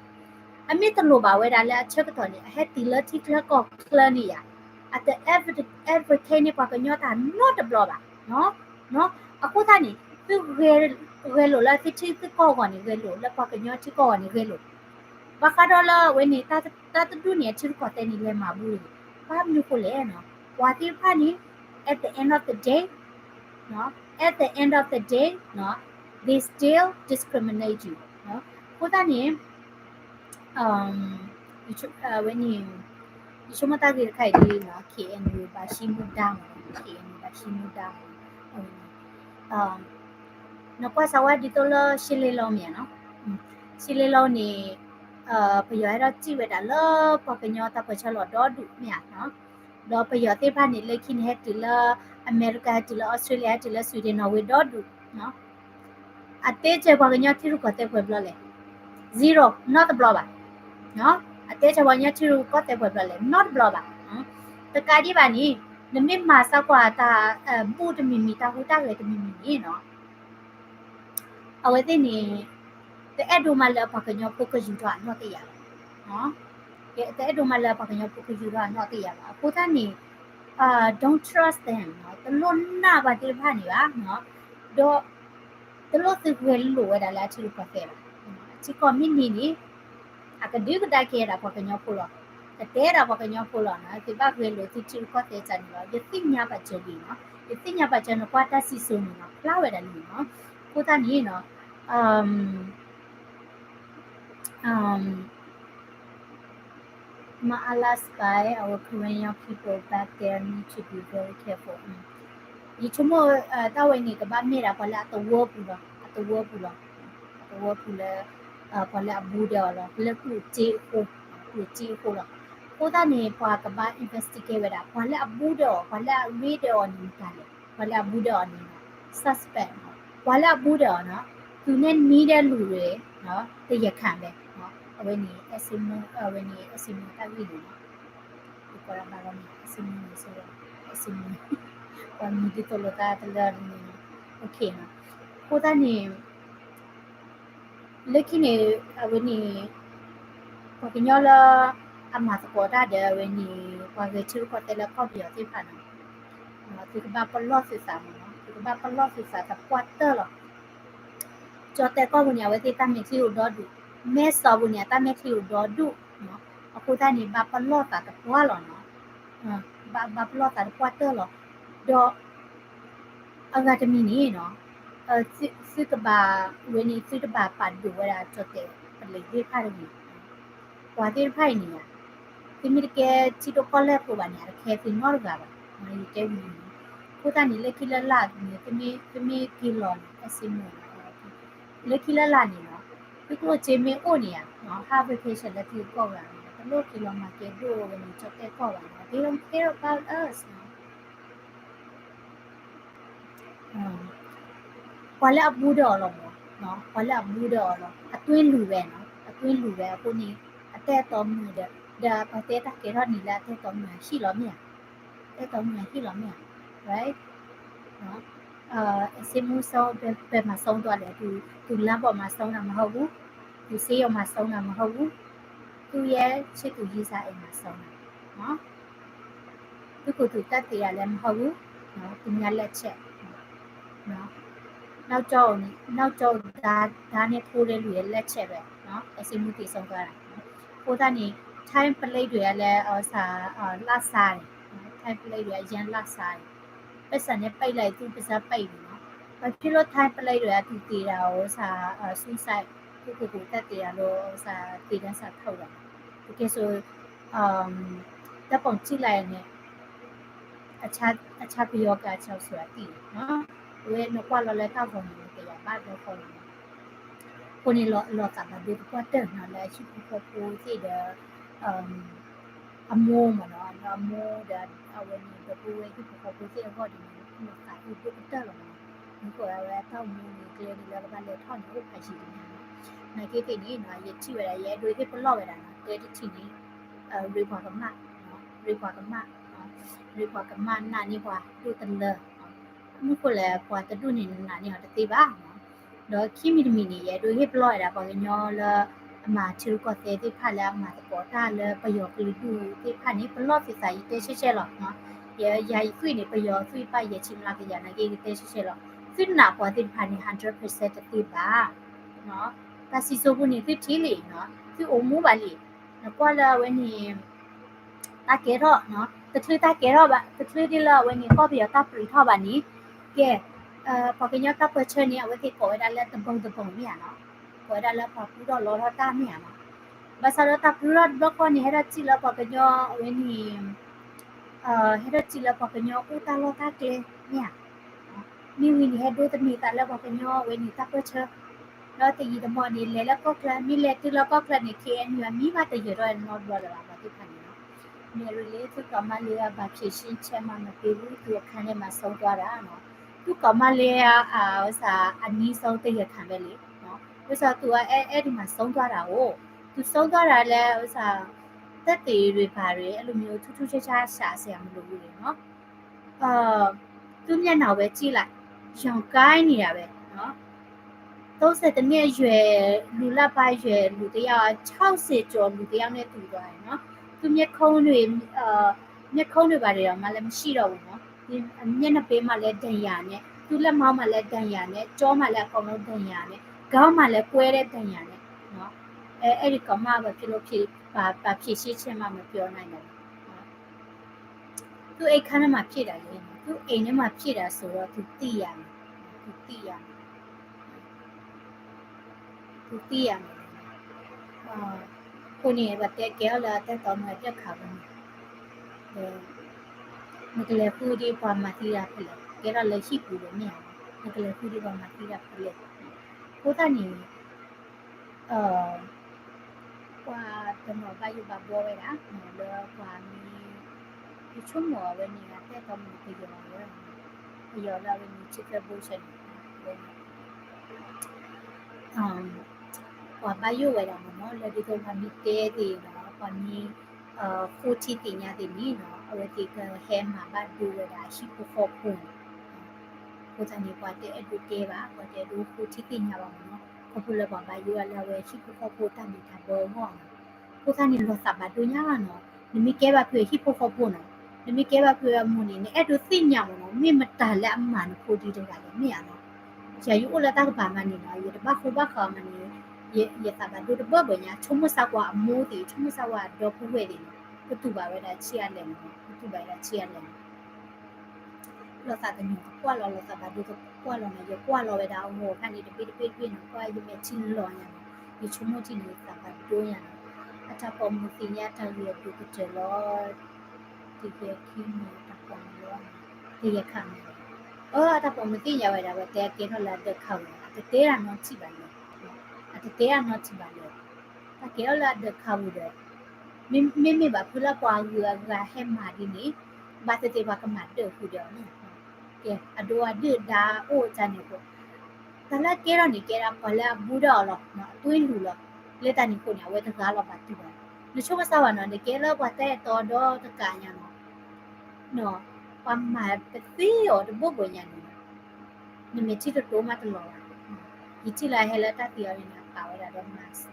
အမ့ၢ်တလိၣ်ဘၣ်ဝဲဒၣ်လၢအဆၢကတီၢ်န့ၣ် အဟဲတုၤလၢထံချၢကီၢ်ချၢန့ၣ်ယါ, အတ advocate န့ၢ်ပှၤကညီတၢ်နီတဘျီဘၣ်. အဃိသတးန့ၣ် သုဂဲၤလိာ်လၢသုထံသုကီၢ်အဂီၢ်န့ၣ်ဂဲၤလိာ်, လၢပှၤကညီထံကီၢ်အဂီၢ်န့ၣ်ဂဲၤလိာ်. ဘၣ်ဃးဒီးလၢအဝဲန့ၣ် တၢ်တဒူၣ်န့ၣ် အထံရူၢ်ကီၢ်သဲးန့ၣ် လဲၤမၤဘူၣ်တဂ့ၤ. ဘၣ်မနုၤဃိလဲၣ်နီၤ, ပှၤသ့ၣ်တဖၣ်န့ၣ် at the end of the day, at the end of the day, they still discriminate you. အဃိသတးန့ၣ် ဝဲန့ၣ် ယဆိကမိၣ်တၢ်ဂ့ၢ်တခါအံၤဒ်နီၤ KNU ဘၣ်ဟံးမူဒါမး, KNU ဘၣ်ဟံးမူဒါမး. နကွၢ်စးဝါဒ်သိးလၢ ရှစ်လေးလုံး မ့ၢ်ဧါနီၤ, ရှစ်လေးလုံး န့ၣ် ပယီၤဟဲထီၣ်စံၣ်ဝဲဒၣ်လၢပှၤကညီတၢ်ပၢၢ်ဆၢလီၤဒီဒူၣ်မ့ၢ်ဧါနီၤ, ဒီးပယီၤသ့ၣ်တဖၣ်န့ၣ် လၢခံန့ၣ် ဟဲတုၤလၢအမဲရကၤ, ဟဲတုၤလၢအီစထြ့လယါ, ဟဲတုၤလၢ Sweden, Norway ဒီဒူၣ် အတဲစၢၤပှၤကညီထံရူၢ်ကီၢ်သဲးပှဲၤဘျီလဲၣ်, zero, နီတဘျီဘၣ်. အတဲစၢၤပှၤကညီထံရူၢ်ကီၢ်သဲးပှဲၤဘျီလဲၣ်, နီတဘျီဘၣ်. တကးဒံးဘၣ်န့ၣ် နမ့ၢ်မၤစၢၤကွၢ်တၢ်ဘူၣ်တမံၤမံၤ, တၢ်ဟူးတၢ်ဂဲၤတမံၤမံၤန့ၣ်နီၤ, အဝဲသ့ၣ်န့ၣ် တအဲၣ်ဒိးမးလၢပှၤကညီဖိကယူၤထီၣ်အနီၣ်တယၢ်ဘၣ်. တအဲၣ်ဒိးမးလၢပှၤကညီဖိကယူၤထီၣ်အနီၣ်တယၢ်ဘၣ်. အဃိသတးန့ၣ် don't trust them, တလိၣ်နာ်ပှၤသ့ၣ်တဖၣ်န့ၣ်ဘၣ်. ဒီး တလိၣ်သုဂဲၤလိာ်ဝဲဒၣ်လၢအထံရူၢ်ကီၢ်သဲးဘၣ်. ထံကီၢ်မ့ၢ်နံၤန့ၣ် အကဒုကဒါက့ၤဝဲဒၣ်ပှၤကညီဖိလီၤ. ကတဲဒၣ်ပှၤကညီဖိလီၤနီၤ, သုဘၣ်ဂဲၤလိာ်သုထံရူၢ်ကီၢ်သဲးန့ၣ်လီၤ. ယသ့ၣ်ညါဘၣ်စၢၤလံနီၤ, ယသ့ၣ်ညါဘၣ်စၢၤ နကွၢ်တၢ်စံၣ်စိၤန့ၣ်နီၤ, ဖျါဝဲဒၣ်လံနီၤ. အဃိသတးန့ၣ်နီၤ မအလ spy our Karen young people back there need to be very careful. ယဆိကမိၣ် တၢ်ဝဲန့ၣ် ကဘၣ်မ့ၢ်ဒၣ်ပှၤလၢအသဝီပူၤလီၤ, အသဝီပူၤလီၤ, အသဝီပူၤလၢ ပှၤလၢအဘူးဒီးအီၤလီၤ, လၢကျိၣ်စ့အဃိ, ကျိၣ်စ့အဃိလီၤ. အဃိသတးန့ၣ် ပှၤကဘၣ် investigate ဝဲဒၣ် ပှၤလၢအဘူးဒီးအီၤ, ပှၤလၢအရ့ဒီးအီၤန့ၣ်မတၤလဲၣ်, ပှၤလၢအဘူးဒီးအီၤန့ၣ် suspect နီၤ, ပှၤလၢအဘူးဒီးအီၤနီၤ, သူနဲ့နီးတဲ့လူတွေ တရားခံပဲ, အဝဲန့ၣ် အဝဲန့ၣ် အစံးမူ တၢ်ဂ့ၢ်န့ၣ်နီၤ, ပကိးဒၣ်ဘၣ်လီၤန့ၣ် အစံးမူန့ၣ် အစံးမူ ပှၤမံၤဒ်သိးလိာ်သးတလၢန့ၣ်, အဃိသတးန့ၣ် လၢခံန့ၣ် အဝဲန့ၣ် ပှၤကညီလၢ အမၤသကိးတၢ်ဒီးအဝဲန့ၣ် ပှၤဂဲၤထံရူၢ်ကီၢ်သဲးလၢကီၢ်ပယီၤသ့ၣ်တဖၣ်န့ၣ် သုကဘၣ်ပလီၢ်သုသးမးနီၤ, သုကဘၣ်ပလီၢ်သုသးသပှၢ်တၢၢ်လီၤ. ကၠီၣ်တဲၣ်ကီၢ်ပူၤန့ၣ် အဝဲသ့ၣ်တၢ်မဲာ်ချံအိၣ်ဒီဒူၣ်, မဲၢ်ဆီးပူၤန့ၣ် အတၢ်မဲာ်ချံအိၣ်ဒီဒူၣ်, အဃိသတးန့ၣ် ဘၣ်ပလီၢ်သးသပှၢ်လီၤနီၤ, ဘၣ်ပလီၢ်သးသပှၢ်တၢၢ်လီၤ. ဒီး အဂၤတမံၤန့ၣ်နီၤ, သုကဘၣ် ဝဲန့ၣ် သုတဘၣ်ပာ်ဒိၣ်ဝဲဒၣ်ကၠီၣ်တဲၣ်ပလံးသ့ၣ်တဖၣ်တဂ့ၤ. ပှၤသ့ၣ်တဖၣ်အံၤန့ၣ် သုမ့ၢ်တကဲထံဒိၣ်ကီၢ်လဲၢ်ဖိဘၣ်န့ၣ် အတခဲသုနီတဂၤဘၣ်, ယတဲဝံၤန့ၣ်. အဃိသတးန့ၣ် လၢခံလၢလာ်န့ၣ် သုမ့ၢ်က့ၤလီၤန့ၣ် အစံးမူ လၢခံလၢလာ်န့ၣ်နီၤ, သုကျိၣ်စ့မ့ၢ်အိၣ်န့ၣ်ဧါ, ဟး vacation လၢသုကီၢ်ဂၤန့ၣ် တလိၣ်က့ၤလီၤမၤကဲဒိၣ်ဝဲန့ၣ် ကၠီၣ်တဲၣ်ကီၢ်ဘၣ်န့ၣ် they don't care about us နီၤ. ပှၤလၢအဘူးဒီးအီၤလီၤမး, ပှၤလၢအဘူးဒီးအီၤလီၤ, အသွ့လူၤဝဲနီၤ, အသွ့လူၤဝဲအဃိန့ၣ် အတဲတီမုၢ်ဒီး ဒီးပှၤတဲတၢ်ကဲထီၣ်န့ၣ်လၢအတဲတီမုၢ်အဟံၣ်လီၤမ့ၢ်ဧါ, တဲတီမုၢ်အဟံၣ်လီၤမ့ၢ်ဧါ, right? အစ့မူ ဆုံး ဘယ်မှာ ဆုံးသွားလဲ, သူလမ်းပေါ်မှာ ဆုံးတာ မဟုတ်ဘူး, သူဆေးရုံမှာ ဆုံးတာ မဟုတ်ဘူး, သူ့ရဲ့ချစ်သူ ရင်းစားအိမ်မှာ ဆုံးတာ. သူကိုယ်သူသတ်သေတာလည်း မဟုတ်ဘူး, သူများလက်ချက်, နောက်ကျောကို ဓားနဲ့ထိုးတဲ့လူရဲ့လက်ချက်ပဲ, အစ့မူ သေဆုံးသွားတာ. အဃိသတးန့ၣ် ထိုင်းပလိပ်တွေကလည်း လၢစားတယ်, ထိုင်းပလိပ်တွေက အရမ်းလၢစားတယ်, ပိုက်ဆံနဲ့ပိတ်လိုက်ရင် သူ့ပါးစပ်ပိတ်ပြီနော်. ဘာဖြစ်လို့ထိုင်းပလိပ်တွေက သူသေတာကို suicide, သူ့ကိုယ်သူသတ်သေတာလို့ သေဒဏ်စထုတ်တာလဲ. တကယ်ဆို ဓာတ်ပုံကြည့်လိုက်ရင် အခြားပယောဂအကြောင်းဆိုတာသိတယ်နော်. အဝဲနကွၢ်လီၤလၢတၢ်ဂီၤန့ၣ် ကယၤဘၣ်ဒီဃီလီၤ. အဃိန့ၣ် လီၤသးဘၣ်ဒိသပှၢ်တၢၢ်နီၤ လၢဟံၣ်ဖိဃီဖိသ့ၣ်ဒီး အမိၢ်မ့ၢ်နီၤ, လၢအမိၢ်ဒီး အဝဲန့ၣ် ဒီပုၢ်ဝဲၢ်ဟံၣ်ဖိဃီဖိသ့ၣ်အဂီၢ်ဒ်န့ၣ်, လီၤသးအံၤဒိၣ်ကတၢၢ်လီၤနီၤ. မ့ၢ်ဃိဝဲတၢ်အိၣ်မူန့ၣ် ကျဲဒ်လၢကဘၣ်လဲၤထီၣ်န့ၣ် အိၣ်ဖးယံၤတမံၤနီၤ. နာ်က့သ့ၣ်န့ၣ်နီၤ ယထံၣ်ဝဲဒၣ် ယအဲၣ်ဒိးဟ့ၣ်ပလီၢ်ဝဲဒၣ်နီၤ တဲတထံၣ်န့ၣ် ရ့ပှၤကမၣ်, ရ့ပှၤကမၣ်, ရ့ပှၤကမၣ် နာ်န့ၢ်ပှၤဒိၣ်တလၢ မ့ၢ်ဃိလဲၣ် ပှၤတဒူၣ်န့ၣ် နနာ်န့ၢ်အီၤတသ့ဘၣ်နီၤ. ဒီးခံမံၤတမံၤန့ၣ် ယအဲၣ်ဒိးဟ့ၣ်ပလီၢ်ဝဲဒၣ် ပှၤကညီလၢအမၤထံရူၢ်ကီၢ်သဲးသ့ၣ်တဖၣ် လၢအမၤသကိးတၢ်လၢပယီၤကလုာ်ဒူၣ်သ့ၣ်တဖၣ်န့ၣ် ပလီၢ်သုသး ယတဲရှဲရှဲလီၤ. ယၤယသွံၣ်န့ၣ် ပယီၤသွံၣ်ဘၣ်ယဲၢ်ဆံမျးကယၤ နာ်က့ ယတဲရှဲရှဲလီၤ. သုနာ်ပှၤသ့ၣ်တဖၣ်န့ၣ် hundred percent တသ့ဘၣ်. တၢ်စံၣ်စိၤပူၤန့ၣ် သုထံၣ်လံနီၤ သုအိၣ်မူဘၣ်လံ. နကွၢ်လၢအဝဲန့ၣ် တၢ်ကဲထီၣ်, တချုးတၢ်ကဲထီၣ်ဘၣ်, တချုးဒ်လၢအဝဲန့ၣ် ကီၢ်ပယီၤတၢ်ပြံးထီၣ်ဘၣ်န့ၣ်, ကဲ, ပှၤကညီတၢ်ပၢဆှၢန့ၣ် အဝဲသ့ၣ်ကိးဝဲဒၣ်လၢတဘီတဘီမ့ၢ်ဧါနီၤ, ကိးဝဲဒၣ်လၢပှၤပူထီၣ်လီထီၣ်တၢ်မ့ၢ်ဧါနီၤ. ဘၣ်ဆၣ်ဒီးတၢ်ပူထီၣ်တဘျီဃီန့ၣ် ဟဲထီၣ်စံၣ်လၢပှၤကညီအဝဲန့ၣ် ဟဲထီၣ်စံၣ်လၢပှၤကညီအိၣ်တၢ်လီၢ်တၢ်ကျဲမ့ၢ်ဧါ. မ့ၢ်ဝံၤန့ၣ် ဟဲဒိသန့ၤသးလၢပှၤကညီအဝဲန့ၣ်တၢ်ပၢဆှၢ, ဒီးတယံာ်တမီၢ်န့ၣ် လဲၤလၢကီၢ်ချၢ, မ့ၢ်လဲၤတုၤလၢကီၢ်ချၢန့ၣ် ခ့ၣ်အဲၣ်ယူၣ် မံဘၣ်တယၢၤထီၣ်နီတဘျီလၢၤဘၣ် ပှၤသ့ၣ်တဖၣ်န့ၣ်နီၤ. မ့ၢ်ရ့လၢသုကီၢ်မါလ့အဘၣ် ဖြေရှင်းချက်မှမပေးဘူး သူအခါန့ၣ်မၤဆုံးသွားတာနီၤ. သုကီၢ်မါလ့အ, အ, အနည်းဆုံး တရားခံပဲလံ. ဘၣ်ဆၣ်သုအဲၣ်ဒိးမၤဆုံးသွားတာအိၣ်, သူဆုံးသွားတာလဲၣ်, သက်သေတွေဘာတွေ အဲလိုမျိုး ထူးထူးခြားခြား ရှာစရာမလိုဘူးလေနီၤ. သူမျက်နှာပဲကြည့်လိုက်, ရောင်ကိုင်းနေတာပဲနော်. သုံးဆယ့်တစ်နှစ်အရွယ် လူလတ်ပိုင်းအရွယ် လူတစ်ယောက် ခြောက်ဆယ်ကျော် လူတစ်ယောက်နဲ့တူသွားတယ်နော်. သူမျက်ခုံးတွေ, မျက်ခုံးတွေဘာတွေတော့မှလည်းမရှိတော့ဘူးနော်. မျက်နှာပေးမှာလည်းဒဏ်ရာနဲ့, သူ့လက်မောင်းမှာလည်းဒဏ်ရာနဲ့, ကျောမှာလည်းအကုန်လုံးဒဏ်ရာနဲ့, ခေါင်းမှာလည်းကွဲတဲ့ဒဏ်ရာနဲ့နော်. အဲ, အဲ့ဒီကောင်မဘာဖြစ်လို့ဖြစ်, ဘာ, ဘာဖြေရှင်းချက်မှမပြောနိုင်တော့ဘူးနော်. သူ့အိမ်ခန်းထဲမှာဖြစ်တာလေနော်, သူ့အိမ်ထဲမှာဖြစ်တာဆိုတော့ သူသိရမယ်နော်, သူသိရမယ်နော်, သူသိရမယ်နော်. အဃိန့ၣ် ပှၤတဲကဲထီၣ်လၢအတၢ်အဲၣ်တီမုၣ်အဒၢးခးပူၤန့ၣ်, နကလဲၤဃုဒ်ပှၤမၤသံတၢ်ဖဲလဲၣ်, ကဲထီၣ်လၢဟံၣ်ပူၤဒီးမ့ၢ်ဧါ, နကလဲၤဃုဒ်ပှၤမၤသံတၢ်ဖဲလဲၣ်. အဃိသတးန့ၣ် ပှၤတနီၤဘၣ်ယိၣ်ဘၣ်ဘှီဝဲဒၣ် လၢပှၤမ့ၢ်, ယဆိကမိၣ်အဝဲန့ၣ် အတၢ်အဲၣ်တီမုၣ်ပယီၤအဝဲ, ပယီၤလၢအဝဲန့ၣ် ချစ်ကြည်ဘုရားန့ၣ် ပှၤဘၣ်ယိၣ်ဝဲဒၣ်မ့ၢ်နီၤ, လၢဒ်သိးပှၤမ့ၢ်တဲသ့ၣ်နီၤ, ပှၤမ့ၢ် ဃိထံသ့ၣ်ညါသ့ၣ်န့ၣ်နီၤ, အဝဲသ့ၣ်ကဟဲမၤဘၣ်ဒိဝဲဒၣ်ဟံၣ်ဖိဃီဖိန့ၣ်. အဃိသတးန့ၣ် ပှၤတအဲၣ်ဒိးတဲဘၣ်, ပှၤတအဲၣ်ဒိးဃိထံသ့ၣ်ညါဘၣ်မ့ၢ်နီၤ. ခီဖျိလၢပှၤဘၣ်ယိၣ်ဝဲလၢအဝဲဟံၣ်ဖိဃီဖိတၢ်မ့ၢ်တၢ်ဘၢအဂီၢ်နီၤ. အဃိသတးန့ၣ် လီၤသးဘၣ်ဒိညါလီၤနီၤ. နမ့ၢ်ကဲဘၣ်ဖုးဟံၣ်ဖိဃီဖိနီၤ, နမ့ၢ်ကဲဘၣ်ဖုးအမိၢ်န့ၣ် နအဲၣ်ဒိးသ့ၣ်ညါမ့ၢ်နီၤ, မ့ၢ်မတၤလၢအမၤနဖိဒ်တဂၤလဲၣ် မ့ၢ်ဧါနီၤ. ယၤယအိၣ်လၢတၢ်ကပၤမးန့ၣ်နီၤ, ယတဘၣ်ဃူဘၣ်ဃးမးန့ၣ်, ယသးဘၣ်ဒိတဘၢဘၢညါ, ဆိကမိၣ်စၢ်ကွၢ်အမိၢ်သ့ၣ်, ဆိကမိၣ်စၢ်ကွၢ်အဒီပုၢ်ဝဲၢ်သ့ၣ်နီၤ, ကတူၢ်ဘၣ်ဝဲဒၣ်ဆံးအါလဲၣ်မ့ၢ်နီၤ, ကတူၢ်ဘၣ်ဝဲဒၣ်ဆံးအါလဲၣ်မ့ၢ်နီၤ. လီၤသးကညီၤကကွၢ်လီၤ, လီၤသးဘၣ်ဒိကကွၢ်လီၤနီၤ, ယကွၢ်လီၤဝဲဒၣ်အဂီၤခါန့ၣ် တဘ့ၣ်တဘ့ၣ်တဘ့ၣ်နီၤ, ကွၢ်ယမဲာ်ထံလီၤညါနီၤ, ယဆိကမိၣ်ထံန့ၣ် ယသးဘၣ်ဒိညါနီၤ. အတၢ်ပိာ်မုၣ်သ့ၣ်ညါတၢ်ဂ့ၢ်အဒိၣ်ကတၢၢ်လီၤ. တယဲၢ်ခံမံၤတၢ်ပိာ်မုၣ်လီၤ, တယဲၢ်ခါမံၤ, အတၢ်ပိာ်မုၣ်သ့ၣ်ညါဝဲဒၣ် ဝဲတဲအကဲထီၣ်လၢအဒၢးခးပူၤ, အတတဲဒၣ်နီတထံၣ်ဘၣ်လဲၣ်, အတတဲဒၣ်နီတထံၣ်ဘၣ်လဲၣ်. တၢ်ကဲထီၣ်လၢအဒၢးခးပူၤဒီး မ့မ့ၢ်ဘၣ်ဖုလၢပှၤဂုၤအဂၤဟဲမၤဒ်န့ၣ်, ဘၣ်သ့ၣ်သ့ၣ်ပှၤကမၤဒၢးဃုာ်ဒီးအီၤန့ၣ်, ကဲ အဒိအဒုၣ်ဒါအိၣ်တၢ်န့ၣ်အဃိ, တၢ်လၢအကဲထီၣ်န့ၣ် ကဲဒၣ်ပှၤလၢအဘူးဒီးအီၤလီၤ, အသွံၣ်လူၤလီၤ, လၢတၢ်န့ၣ်အဃိန့ၣ် အဝဲတဂၤလီၤဘၣ်တုၤဘၣ်. နဆိကမိၣ်စၢ်ဝဲနီၤ, နကဲလၢပှၤတၢ်အဲၣ်တီဒီတကးညါနီၤ, ပှၤမၤပသ့အီၤတဘိဘိညါန့ၣ် နမဲာ်ထံတတိၤမးတလီၤဘၣ်. ယထံၣ်လၢအဟဲလၢတၢ်သံအီၤန့ၣ် အပာ်ဝဲဒၣ်ဒီး mask.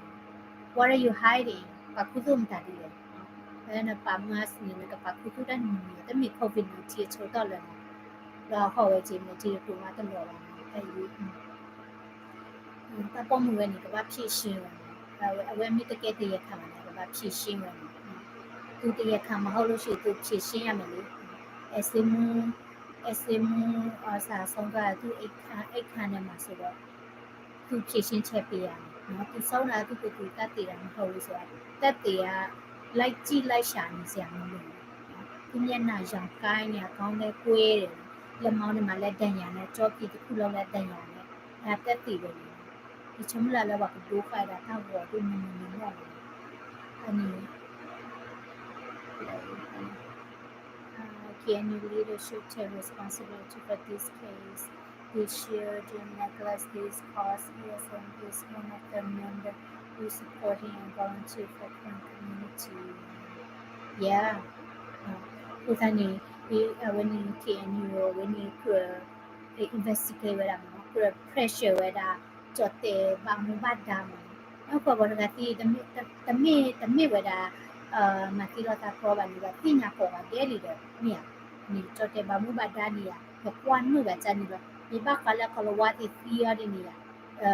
What are you hiding? ပာ်ခူသူၣ်မတၤဒ်လဲၣ်. နပာ် mask န့ၣ် နကပာ်ခူသူၣ်တၢ်နမံၤမံၤ တမ့ၢ် COVID nineteen အဆၢကတီၢ်လၢၤနီၤ. ဒီးအဟီၣ်ဝဲက့ၤ မဲာ်ထံတတိၤမးတလီၤဘၣ်နီၤ. တၢ်အံၤ တၢ်ပိာ်မုၣ်ဝဲန့ၣ် ကဘၣ်ဖြေရှင်းဝဲနီၤ. အဝဲမ့ၢ်တကဲတယဲၢ်ခါဘၣ်န့ၣ် ကဘၣ်ဖြေရှင်းဝဲနီၤ. သူတရားခံမဟုတ်လို့ရှိရင် သူဖြေရှင်းရမယ်လေ. အဲၣ်စ့မူ, အဲၣ်စ့မူ စးဆုံးသွား သူ့အိမ်ခန်းထဲမှာဆိုတော့ သူဖြေရှင်းချက်ပေးရမယ်နော်. သူဆုံးတာ သူကိုယ်သူသတ်သေတာမဟုတ်ဘူးဆိုတာ သက်သေက လိုက်ကြည့်လိုက်ရှာနေစရာမလိုဘူးနော်. သူမျက်နှာရောင်ကိုင်းနေ, ခေါင်းလည်းကွဲတယ်နော်. လက်မောင်းတွေမှာလည်းဒဏ်ရာနဲ့, ကျောဖြစ်တစ်ခုလုံးလည်းဒဏ်ရာနဲ့, ဒါသက်သေပဲလေနော်. ယဆိကမိၣ်လၢပှၤကဒိဃာ်ဒၣ်တၢ်ဂီၤဒိၣ်မုၢ်မုၢ်မုၢ်မုၢ်န့ၣ်, အန့ၣ် K N U leadership take responsibility for this case. This shielding necklace is cause E S M is one of the member who supporting and volunteer for Karen community. Yeah. အဃိသတးန့ၣ် အဝဲန့ၣ် K N U အဝဲန့ၣ် ကြၢး investigate ဝဲဒၣ်မ့ၢ်နီၤ, ကြၢး pressure ဝဲဒၣ် ကၠီၣ်တဲာ်ဘၣ်မူဘၣ်ဒါမ့ၢ်နီၤ, ပှၤတဂၤသ့ၣ် တမ့ၢ် တမ့ၢ်ဝဲဒၣ် မၤသံလီၤသးကြီဘၣ်န့ၣ် ဘၣ်သ့ၣ်ညါကိးဂၤဒဲးလံဒီး မ့ၢ်ဧါ, န့ၣ် ကၠီၣ်တဲာ်ဘၣ်မူဘၣ်ဒါန့ၣ်ဧါ, ပကွၢ်မုာ်ဘၣ်ကန့ၣ်လီၤ, မ့ၢ်ဘၣ်ဃးလၢ ကီၤလၤဝါသ့ၣ်သံအီၤဒ်န့ၣ်ဧါ,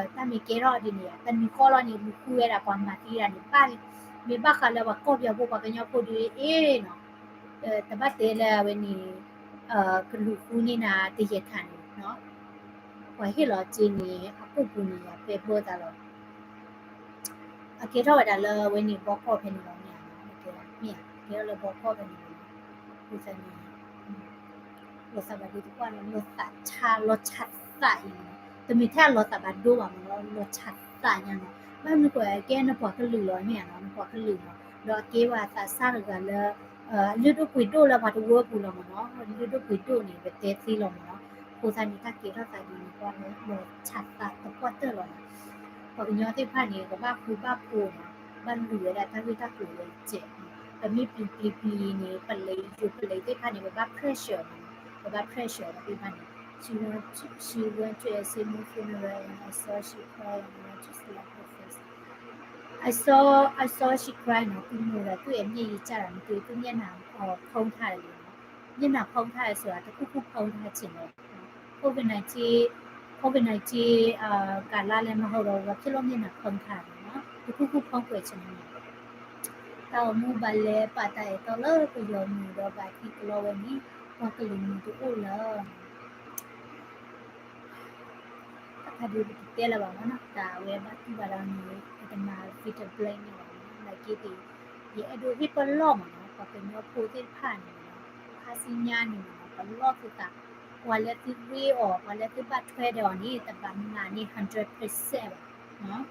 တၢ်မ့ၢ်ကဲထီၣ်ဒ်န့ၣ်ဧါ, တနံၤဃီလီၤန့ၣ် လူၤဃုဝဲဒၣ်ပှၤမၤသံဒၣ်န့ၣ်ဘၣ်လံ, မ့ၢ်ဘၣ်ဃးလၢပှၤကီၢ်ပယီၤဖိ ပှၤကညီဖိဒ်အံၤနီၤ, တဘၣ်တဲလၢအဝဲန့ၣ် ကလူၤဃုန့ၢ်နၤတယဲၢ်ခါန့ၣ်နီၤ, ပှၤဟ့ၣ်လီၤစ့န့ၣ် အကိာ်ပူၤန့ၣ် ယပဲဘၢသးလီၤ, အကဲထီၣ်ဝဲဒၣ်လၢအဝဲန့ၣ် ဘီကီၢ်ဖဲန့ၣ်လီၤမ့ၢ်ဧါ, မ့ၢ်ဧါ, ကဲထီၣ်လၢဘီကီၢ်ဖဲန့ၣ်လီၤ, အဃိသတးန့ၣ် လီၤသးဘၣ်ဒိသပှၢ်လီၤ, လီၤသးဆါ လီၤဆါသးအံၤန့ၣ်, တမ့ၢ်ထဲလီၤသးဘၣ်ဒိဘၣ်မ့ၢ်နီၤ, လီၤဆါသးညါနီၤ, ဘၣ်မနုၤဃိ ကဲနပှၤကလုာ်လီၤမ့ၢ်ဧါနီၤ, နပှၤကလုာ်လီၤ, ဒီးအကဲဝဲအသးစၢ်တဂၤလၢ လုၢ်ဒိၣ်ပှ့ၤဒိၣ်လၢပှၤတဝၢပူၤလီၤမ့ၢ်နီၤ, လုၢ်ဒိၣ်ပှ့ၤဒိၣ်န့ၣ် ပတဲသ့လီၤမ့ၢ်နီၤ, အဃိသတးန့ၣ် တၢ်ကဲထီၣ်သးဒ်န့ၣ် ပှၤလီၤဆါသးသပှၢ်တၢၢ်လီၤနီၤ, ပှၤကညီသ့ၣ်တဖၣ်န့ၣ် ကဘၣ်ဃူဘၣ်ဖိးနီၤ, ဘၣ်လုၢ်ဝဲဒၣ်တၢ်ဂ့ၢ်တၢ်ကျိၤဝဲကဲး, ပမ့ၢ်ပျံၤပျံၤပျံၤန့ၣ် ပလံး ယိၤပလံးသ့ၣ်တဖၣ်န့ၣ် ပဘၣ် pressure မ့ၢ်နီၤ, ပဘၣ် pressure သ့ၣ်တဖၣ်န့ၣ်, she went to, she went to a Sydney funeral and I saw she cried and I wanted to slap her face. I saw, I saw she cried နီၤ, သူ့မိၢ်ဒီး သူ့အဲၣ်မျက်ရည်ကျတာ မ့ၢ်သူ သူ့မျက်နှာဖုံးထားတယ်လီၤနီၤ, မျက်နှာဖုံးထားတယ်ဆိုတာ တစ်ခုခုဖုံးထားခြင်းလီၤ, COVID nineteen, COVID nineteen ကာလလည်းမဟုတ်တော့ဘူး, ဘာဖြစ်လို့မျက်နှာဖုံးထားလဲနော်, တစ်ခုခုဖုံးကွယ်ချင်တယ်နော်, တၢ်အိၣ်မူဘၣ်လဲၤပာ်တၢ်အဲၣ်တီလၢပယီၤမုၣ်ဒီးဘၣ်သံကလီဝဲန့ၣ်, ပှၤကလုာ်မုၣ်တအိၣ်လၢ တၢ်ခါဒုးပတတဲလၢၤဘၣ်မ့ၢ်နီၤ, တၢ်အဝဲဘၣ်တူၢ်ဘၣ်ဒီးန့ၣ် ပတမၤ Victor Black န့ၣ်ဘၣ်မ့ၢ်နီၤ, နာ်က့သ့ၣ် ယအဲၣ်ဒိးဟ့ၣ်ပလီၢ်မ့ၢ်နီၤ, ပှၤကညီဖိသ့ၣ်တဖၣ်န့ၣ်မ့ၢ်နီၤ, ခါဆူညါန့ၣ်မ့ၢ်နီၤ, ပလီၢ်သုသး, ပှၤလၢသုရ့အီၤ ပှၤလၢသုဘၣ်ထွဲဒီးအီၤန့ၣ် တဘၣ်နာ်န့ၢ် hundred percent ဘၣ်,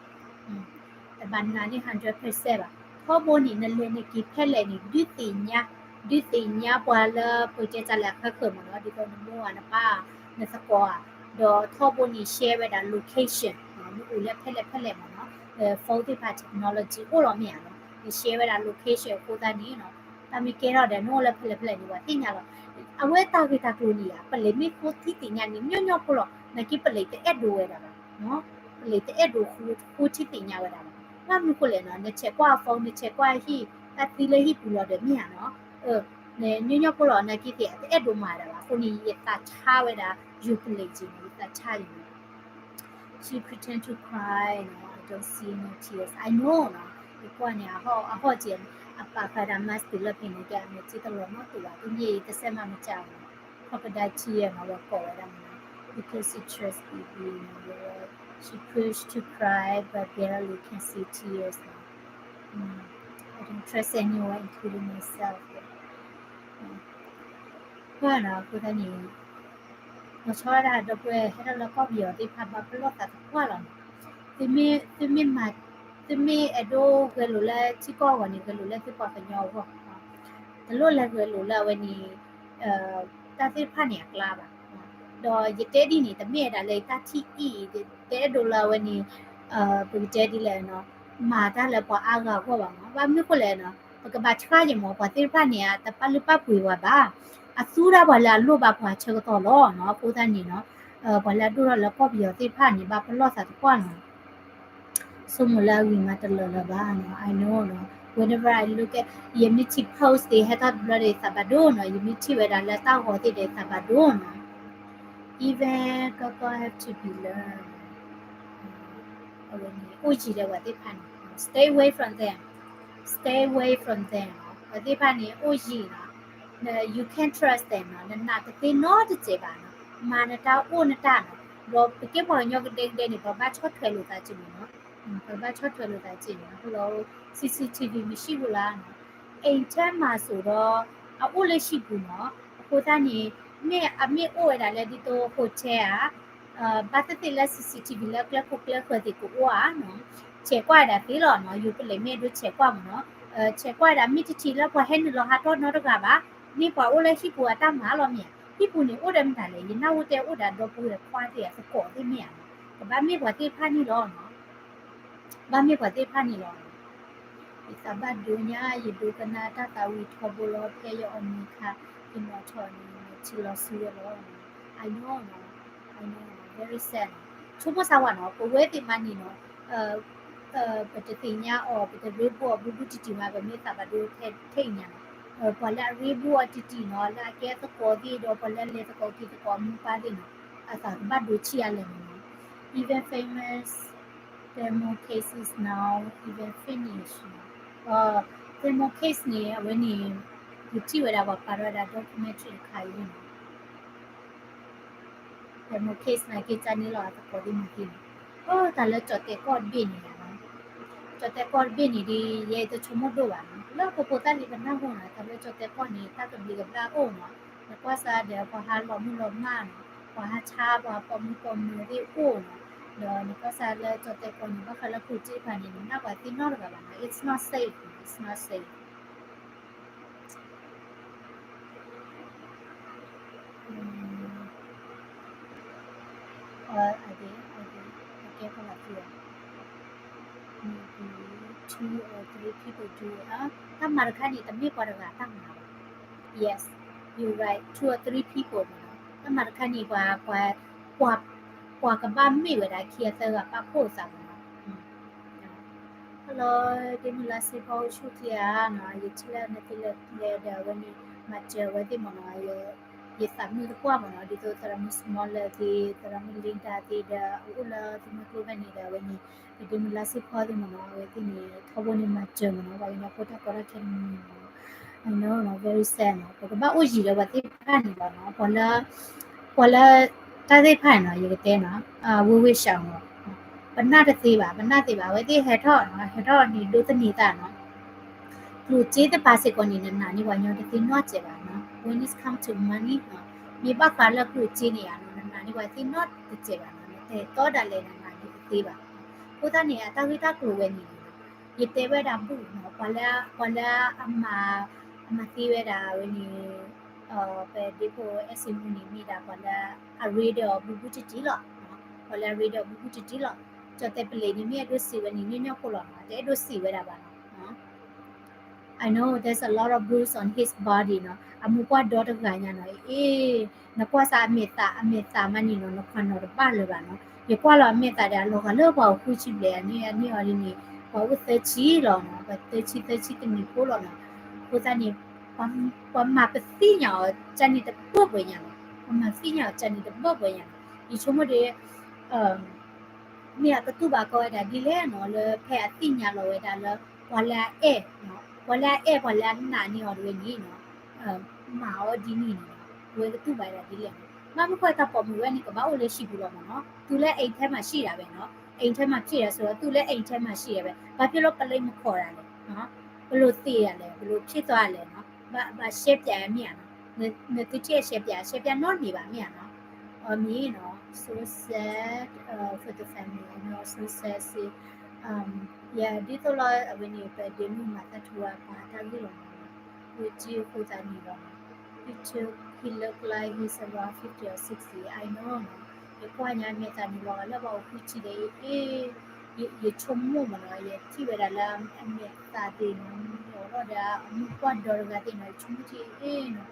တဘၣ်နာ်န့ၢ် hundred percent ဘၣ်, ထီဘိန့ၣ် နလဲၤနက့ၤဖဲလဲၣ်န့ၣ် ဒုးသ့ၣ်ညါ, ဒုးသ့ၣ်ညါပှၤလၢပတဲတၢ်လၢအဃၢဃၢၤမ့ၢ်နီၤ, ဒ်သိးနမိၢ်ဧါ နပၢ်ဧါ နသကိးဧါ, ဒီးထီဘိန့ၣ် share ဝဲဒၣ် location နအိၣ်လၢဖဲလဲၣ်ဖဲလဲၣ်မ့ၢ်နီၤ, phone သ့ၣ်တဖၣ် technology အိၣ်လီၤမ့ၢ်ဧါနီၤ, န share ဝဲဒၣ် location အဃိသတးန့ၣ်နီၤ, တၢ်မ့ၢ်ကဲထီၣ်ဒီး နအိၣ်လၢဖဲလဲၣ်ဖဲလဲၣ်န့ၣ် ပှၤသ့ၣ်ညါလီၤ, အဝဲတၢ်ဂ့ၢ်တၢ်ကျိၤန့ၣ်ဧါ, ပလံးမ့ၢ်ဃိထံသ့ၣ်ညါန့ၣ် ညီညီဖိလီၤ, နာ်က့ပလံးတအဲၣ်ဒိးဝဲဒၣ်ဘၣ်, ပလံးတအဲၣ်ဒိးဃိထံသ့ၣ်ညါဝဲဒၣ်ဘၣ်, ဘၣ်မနုၤဃိလဲၣ်နီၤ, နဆဲးကွၢ်အ phone နဆဲးကွၢ်ဟံၣ် တၢ်သံလၢဟံၣ်ပူၤလီၤဒီးမ့ၢ်ဧါနီၤ, ညီညီဖိလီၤ, နာ်က့သ့ၣ် တအဲၣ်ဒိးမၤဒၣ်ဘၣ်, အဃိန့ၣ် ယသးဆါဝဲဒၣ် ယိၤပလံးက့ၤန့ၣ် ယသးဆါယိၤ She pretend to cry နီၤ, I don't see no tears, I know နီၤ, ယကွၢ်န့ၣ် အဟီၣ်က့ၤ အပာ်ဖျါဒၣ် mask တုၤလၢဖဲန့ၣ် ကဲအမဲာ်ထံတလီၤနီတတူာ်ဘၣ်, သူ့မျက်ရည် တစဲးမးမကျဘူးနီၤ, crocodile tear နီၤ, ဝဲကိးဝဲဒၣ်မ့ၢ်နီၤ, because she trust baby နီၤ, she pushed to cry but barely can see tears နီၤ, I don't trust anyone including myself ကွၢ်နီၤ, အဃိသတးန့ၣ် လီၤဆီဒၣ်တၢ်ဒီပုၢ်ဝဲၢ် ဟဲထီၣ်လၢကီၢ်ပယီၤသ့ၣ်တဖၣ် ဘၣ်ပလီၢ်သးသပှၢ်လီၤနီၤ, သုမ့ၢ် သုမ့ၢ်မၤ သုမ့ၢ်အဲၣ်ဒိးဂဲၤလိာ်လၢထံကီၢ်အဂီၢ်န့ၣ် ဂဲၤလိာ်လၢသုပှၤကညီအဂီၢ်, တလိၣ်လၢဂဲၤလိာ်လၢအဝဲန့ၣ် တၢ်သ့ၣ်တဖၣ်န့ၣ်အကျါဘၣ်, ဒီးယတဲဒ်န့ၣ် တမ့ၢ်ဝဲဒၣ်လၢယတၢ်ထံၣ်အံၤ တအဲၣ်ဒိးလၢအဝဲန့ၣ် ပကတဲဒ်လဲၣ်နီၤ, မၤတၢ်လၢပှၤအါဂၤအဂီၢ်ဘၣ်မး, ဘၣ်မနုၤဃိလဲၣ်နီၤ, ပကဘၣ်ဆှၢယံၤမး ပှၤသ့ၣ်တဖၣ်န့ၣ် တပာ်လုၢ်ပာ်ပှ့ၤဝဲဘၣ်, အသူဒၣ်ပှၤလၢအလိၣ်ဘၣ်ပှၤဆၢကတီၢ်လီၤနီၤ, အဃိသတးန့ၣ်နီၤ, ပှၤလၢအဒိၣ်ထီၣ်လၢကီၢ်ပယီၤသ့ၣ်တဖၣ်န့ၣ် ဘၣ်ပလီၢ်သးသပှၢ်လီၤနီၤ ဆိကမိၣ်လၢအဂ့ၤမးတလၢာ်လၢၤဘၣ်နီၤ, I know နီၤ, whenever I look at ယမ့ၢ်ထံၣ် post သ့ၣ်ဟဲထီၣ်တဘျီဒီး ယသးဘၣ်ဒိနီၤ, ယမ့ၢ်ထံၣ်ဝဲဒၣ်လၢတၢ်ဂီၤသ့ၣ်ဒီး ယသးဘၣ်ဒိနီၤ, even ကီကီ have to be learned အဝဲန့ၣ် အိၣ်ယံၤဒီးပှၤသ့ၣ်တဖၣ်န့ၣ်, stay away from them, stay away from them ပှၤသ့ၣ်တဖၣ်န့ၣ် အိၣ်ယံၤနီၤ, you can't trust them နီၤ, နနာ်တသ့နီတစဲးဘၣ်နီၤ, မၤနတၢ်အိၣ်နတၢ်နီၤ, ဒီးပကဲပှၤကညီကဒဲကဒဲန့ၣ် ပဘၣ်ဆီၣ်ထွဲလိာ်သးက့ၤမးနီၤ, ပဘၣ်ဆီၣ်ထွဲလိာ်သးက့ၤမး, ဟဲလီၤ CCTV မရှိဘူးလားနီၤ, အိမ်ထဲမှာဆိုတော့ အအိၣ်လၢဟံၣ်ပူၤနီၤ, အဃိသတးန့ၣ် မ့ၢ်အမ့ၢ်အိၣ်ဝဲဒၣ်လၢဒ်သိး hotel ဧါ ဘၣ်သ့ၣ်သ့ၣ်လၢ CCTV လၢကျဲခိၣ်ကျဲဃၢၤသ့ၣ်ကအိၣ်ဧါနီၤ, ဆဲးကွၢ်ဝဲဒၣ်သ့လီၤနီၤ, ယိၤပလံးမ့ၢ်ဒိဆဲးကွၢ်မးနီၤ, ဆဲးကွၢ်ဝဲဒၣ် မ့ၢ်တထံၣ်လၢပှၤဟဲနုာ်လီၤဟးထီၣ်နီတဂၤဘၣ်, မ့ၢ်ပှၤအိၣ်လၢဟံၣ်ပူၤအတၢ်မၤလီၤမ့ၢ်ဧါ. ဟံၣ်ပူၤန့ၣ်အိၣ်ဒီးမတၤလဲၣ်, ယနၢ်ဟူတဲအိၣ်ဒီးဒီပုၢ်ဝဲၢ်ခွါသ့ၣ်ဧါ, သကိးသ့ၣ်မ့ၢ်ဧါနီၤ. ကဘၣ်မ့ၢ်ပှၤသ့ၣ်တဖၣ်န့ၣ်လီၤနီၤ. ကဘၣ်မ့ၢ်ပှၤသ့ၣ်တဖၣ်န့ၣ်လီၤ. ယသးဘၣ်ဒိညါ, ယဒိကနၣ်တၢ်သးဝံၣ်ထီဘိလီၤ, ဖဲယအီၣ်မ့ၤခါ, ယနီၣ်ထီၣ်န့ၣ် ထံလီၤဆူဝဲလီၤ. I know, I know, very sad. ဆိကမိၣ်စၢ်ဝဲနီၤ, ပဝဲသ့ၣ်မးန့ၣ်နီၤ, ပတသ့ၣ်ညါအီၤ, ပတရ့ဘူးအီၤဘူးဘူးတံၢ်တံၢ်မး, ပမ့ၢ်သးဘၣ်ဒိထဲအံၤညါနီၤ. ပှၤလၢအရ့ဘူးအီၤတံၢ်တံၢ်နီၤ, လၢအကဲသကိးသ့ၣ်ဒီး ပှၤလၢလဲၤသကိးက့ၤသကိးအမိၢ်ပၢ်သ့ၣ်နီၤ, အသးကဘၣ်ဒိဆံးအါလဲၣ်နီၤ. Even famous, there are more cases now, even finish. There are more case န့ၣ် အဝဲန့ၣ် ယထံၣ်ဝဲဒၣ်ပှၤပာ်ထီၣ်ဝဲဒၣ် documentary တခါအံၤန့ၣ် Demo case နာ်က့ ကန့ၣ်လီၤအသကိးသ့ၣ်မုၢ်သ့ၣ်န့ၣ်, အိ တၢ်လၢကၠီၣ်တဲာ်ကီၢ်တဘ့ၣ်န့ၣ်, ကၠီၣ်တဲာ်ကီၢ်တဘ့ၣ်န့ၣ်ဒီး ယဲအံၤတဆိကမိၣ်ဒိၣ်ဘၣ်နီၤ, လၢပဖိသၣ်လံပနၢ်ဟူနီၤ, တၢ်လၢကၠီၣ်တဲာ်ကီၢ်န့ၣ် တၢ်ကဘျံးကဘျၣ်အိၣ်နီၤ, နကွၢ်စၢ်ဒီးပှၤဟးလီၤမုၢ်လီၤမၢ်နီၤ, ပှၤဟးဆါ ပှၤပိာ်မုၣ်ပိာ်မၢၤသ့ၣ်အိၣ်နီၤ, ဒီးနကွၢ်စၢ်လၢကၠီၣ်တဲာ်ကီၢ်န့ၣ် ဘၣ်ဃးလၢကျိၣ်စ့တဖၣ်န့ၣ် နနၢ်ပှၤသ့ၣ်နီတဂၤဘၣ်နီၤ, it's not safe, it's not safe. အကဲကလီၤသူ maybe two or three people do it. တၢ်မၤတခါန့ၣ် တမ့ၢ်ပှၤတဂၤတၢ်မၤဘၣ်. Yes, you're right, two or three people မ့ၢ်နီၤ, တၢ်မၤတခါန့ၣ် ပှၤ ပှၤ ပှၤကဘၣ်မ့ၢ်ဝဲဒၣ်ခံဂၤသၢဂၤပာ်ဖှိၣ်အသးမ့ၢ်နီၤ. Hello, ဒ့မုၢ်လါစ့ဖီအိၣ်ဆူၣ်ချ့ဧါနီၤ, ယထံၣ်လၢနသ့လၢကျဲဒီးအဝဲန့ၣ် မၤစၢၤအဝဲသ့ၣ်မ့ၢ်နီၤ, ယသးမုာ်သပှၢ်မ့ၢ်နီၤ, ဒ်သိးသရၣ်မုၣ် Smaller သ့ၣ် သရၣ်မုၣ် Linda သ့ၣ်ဒီး အအိၣ်လၢသုမုၢ်ကျိၤဖဲန့ၣ်ဒီး အဝဲန့ၣ် ပဒ့မုၢ်လါစ့ဖီသ့ၣ်မ့ၢ်နီၤ, အဝဲသ့ၣ်န့ၣ် ထီဘိန့ၣ်မၤစၢၤမ့ၢ်နီၤ, ပှၤကညီဖိတၢ်ကီတၢ်ခဲတမံၤမ့ၢ်နီၤ, I know, very sad နီၤ, ပကဘၣ်အိၣ်ယံၤဒီးပှၤသ့ၣ်တဖၣ်န့ၣ်လီၤနီၤ, ပှၤလၢ ပှၤလၢ တၢ်သ့ၣ်တဖၣ်နီၤ, ယကတဲနီၤ, ဝ့ၢ်ဝ့ၢ်စှၤနီၤ, ပနၢ်တသ့ဘၣ်, ပနၢ်သ့ဘၣ်, အဝဲသ့ၣ်ဟဲထီၣ်နီၤ, ဟဲထီၣ်န့ၣ်ဒိးသန့ၤသးနီၤ, ကျိၣ်စ့တပၤစ့ၢ်ကီးန့ၣ် နနာ်န့ၢ်ပှၤညီတသ့နီတစဲးဘၣ်နီၤ, when it come to money နီၤ, မ့ၢ်ဘၣ်ဃးလၢကျိၣ်စ့န့ၣ်ဧါနီၤ, နနာ်န့ၢ်ပှၤသ့နီတစဲးဘၣ်နီၤ, နတဟဲတီဒၣ်လဲာ်နနာ်န့ၢ်တသ့ဘၣ်. အဃိသတးန့ၣ် အတၢ်ဂ့ၢ်တၢ်ကျိၤဝဲန့ၣ် ယတဲဝဲဒၣ်ဘူၣ်နီၤ, ပှၤလၢ ပှၤလၢအမၤ အမၤသ့ဝဲဒၣ်ဝဲန့ၣ် ပဒ့ဖိအဲၣ်စ့မူန့ၣ် မ့ၢ်ဒၣ်ပှၤလၢအရ့ဒီးအီၤဘူးဘူးတံၢ်တံၢ်လီၤ. ပှၤလၢအရ့ဒီးအီၤဘူးဘူးတံၢ်တံၢ်လီၤ. ကၠီၣ်တဲာ်ပလံးန့ၣ် မ့ၢ်အဲၣ်ဒိးစံးဝဲန့ၣ် မ့ၢ်ညီဖိလီၤနီၤ, တအဲၣ်ဒိးစံးဝဲဒၣ်ဘၣ်နီၤ. I know there's a lot of bruise on his body နီၤ, အမိၢ်ပှၢ်ဒီတဂၤညါနီၤ, အ့ နကွၢ်စၢ်အမဲာ်သး အမဲာ်သးမးန့ၣ်နီၤ, နခွါနီၤတဘၣ်လၢၤဘၣ်နီၤ. ယကွၢ်လီၤအမဲာ်သးဒီး အလီၤဂာ်လၢပှၤအိၣ်ဃုဆံဘျဲၣ်, အန့ၣ်အီၤဒ်န့ၣ် ပှၤအိၣ်သၢဆံလီၤနီၤ, ပှၤသၢဆံ သၢဆံတနံၣ်ဖိလီၤနီၤ. အဃိသတးန့ၣ် ပှၤမၤပသ့ၣ်ညါအီၤကန့ၣ်တဘၢၣ်ဘၢညါနီၤ, ပှၤမၤသ့ၣ်ညါအီၤကန့ၣ်တဘၢၣ်ဘၢညါနီၤ. ယဆိကမိၣ်ဒီး မ့ၢ်အကတူၢ်ဘၣ်ကီဝဲဒၣ်ဒ်လဲၣ်နီၤ, လၢဖဲအသ့ၣ်ညါလီၤဝဲဒၣ်လၢ ပှၤလၢအအဲၣ်, ပှၤလၢအအဲၣ် ပှၤလၢအနာ်န့ၢ်အီၤတဝဲန့ၣ်နီၤ, မၤအီၤဒ်န့ၣ်န့ၣ်နီၤ, အဝဲကတူၢ်ဘၣ်ဝဲဒၣ်ဒ်လဲၣ်နီၤ. ဘၣ်မနုၤဃိတၢ်ပိာ်မုၣ်ဝဲန့ၣ် ကဘၣ်အိၣ်လၢဟံၣ်ပူၤလီၤမ့ၢ်နီၤ, သူလည်းအိမ်ထဲမှာရှိတာပဲနီၤ, အိမ်ထဲမှာဖြစ်တာဆိုတော့ သူလည်းအိမ်ထဲမှာရှိတာပဲ, ဘာဖြစ်လို့ ပလိမခေါ်တာလဲ, ဘယ်လိုသေတာလဲ, ဘယ်လိုဖြစ်သွားတာလဲနီၤ, ဘၣ်ရှဲပၠးမ့ၢ်ဧါနီၤ, နသုထံၣ်အရှဲပၠး, ရှဲပၠးနီတမံၤဘၣ်မ့ၢ်ဧါနီၤ. အမ့ၢ်နီၤ so sad for the family, I know, so sad, ယဒ်သိးလီၤ အဝဲန့ၣ် ပဒ့မုၣ်မၤသးထူအပၢ်တၢ်ဂ့ၢ်လီၤမ့ၢ်နီၤ, ဝဲကၠံအဃိသတးန့ၣ်လီၤ. He took, he look like he's around fifty or sixty, I know နီၤ, ယကွၢ်ညါအမဲာ်သးန့ၣ်လီၤဂာ်လၢပှၤအိၣ်ဃုဆံဒီး အ့ ယဆိကမိၣ်မ့ၢ်နီၤ, ယထံၣ်ဝဲဒၣ်လၢအမဲာ်သးသ့ၣ်နီၤ, အီၤလီၤဒီးအမိၢ်ပှၢ်ဒီတဂၤသ့ၣ်နီၤ, ယဆိကမိၣ်ထံအ့နီၤ,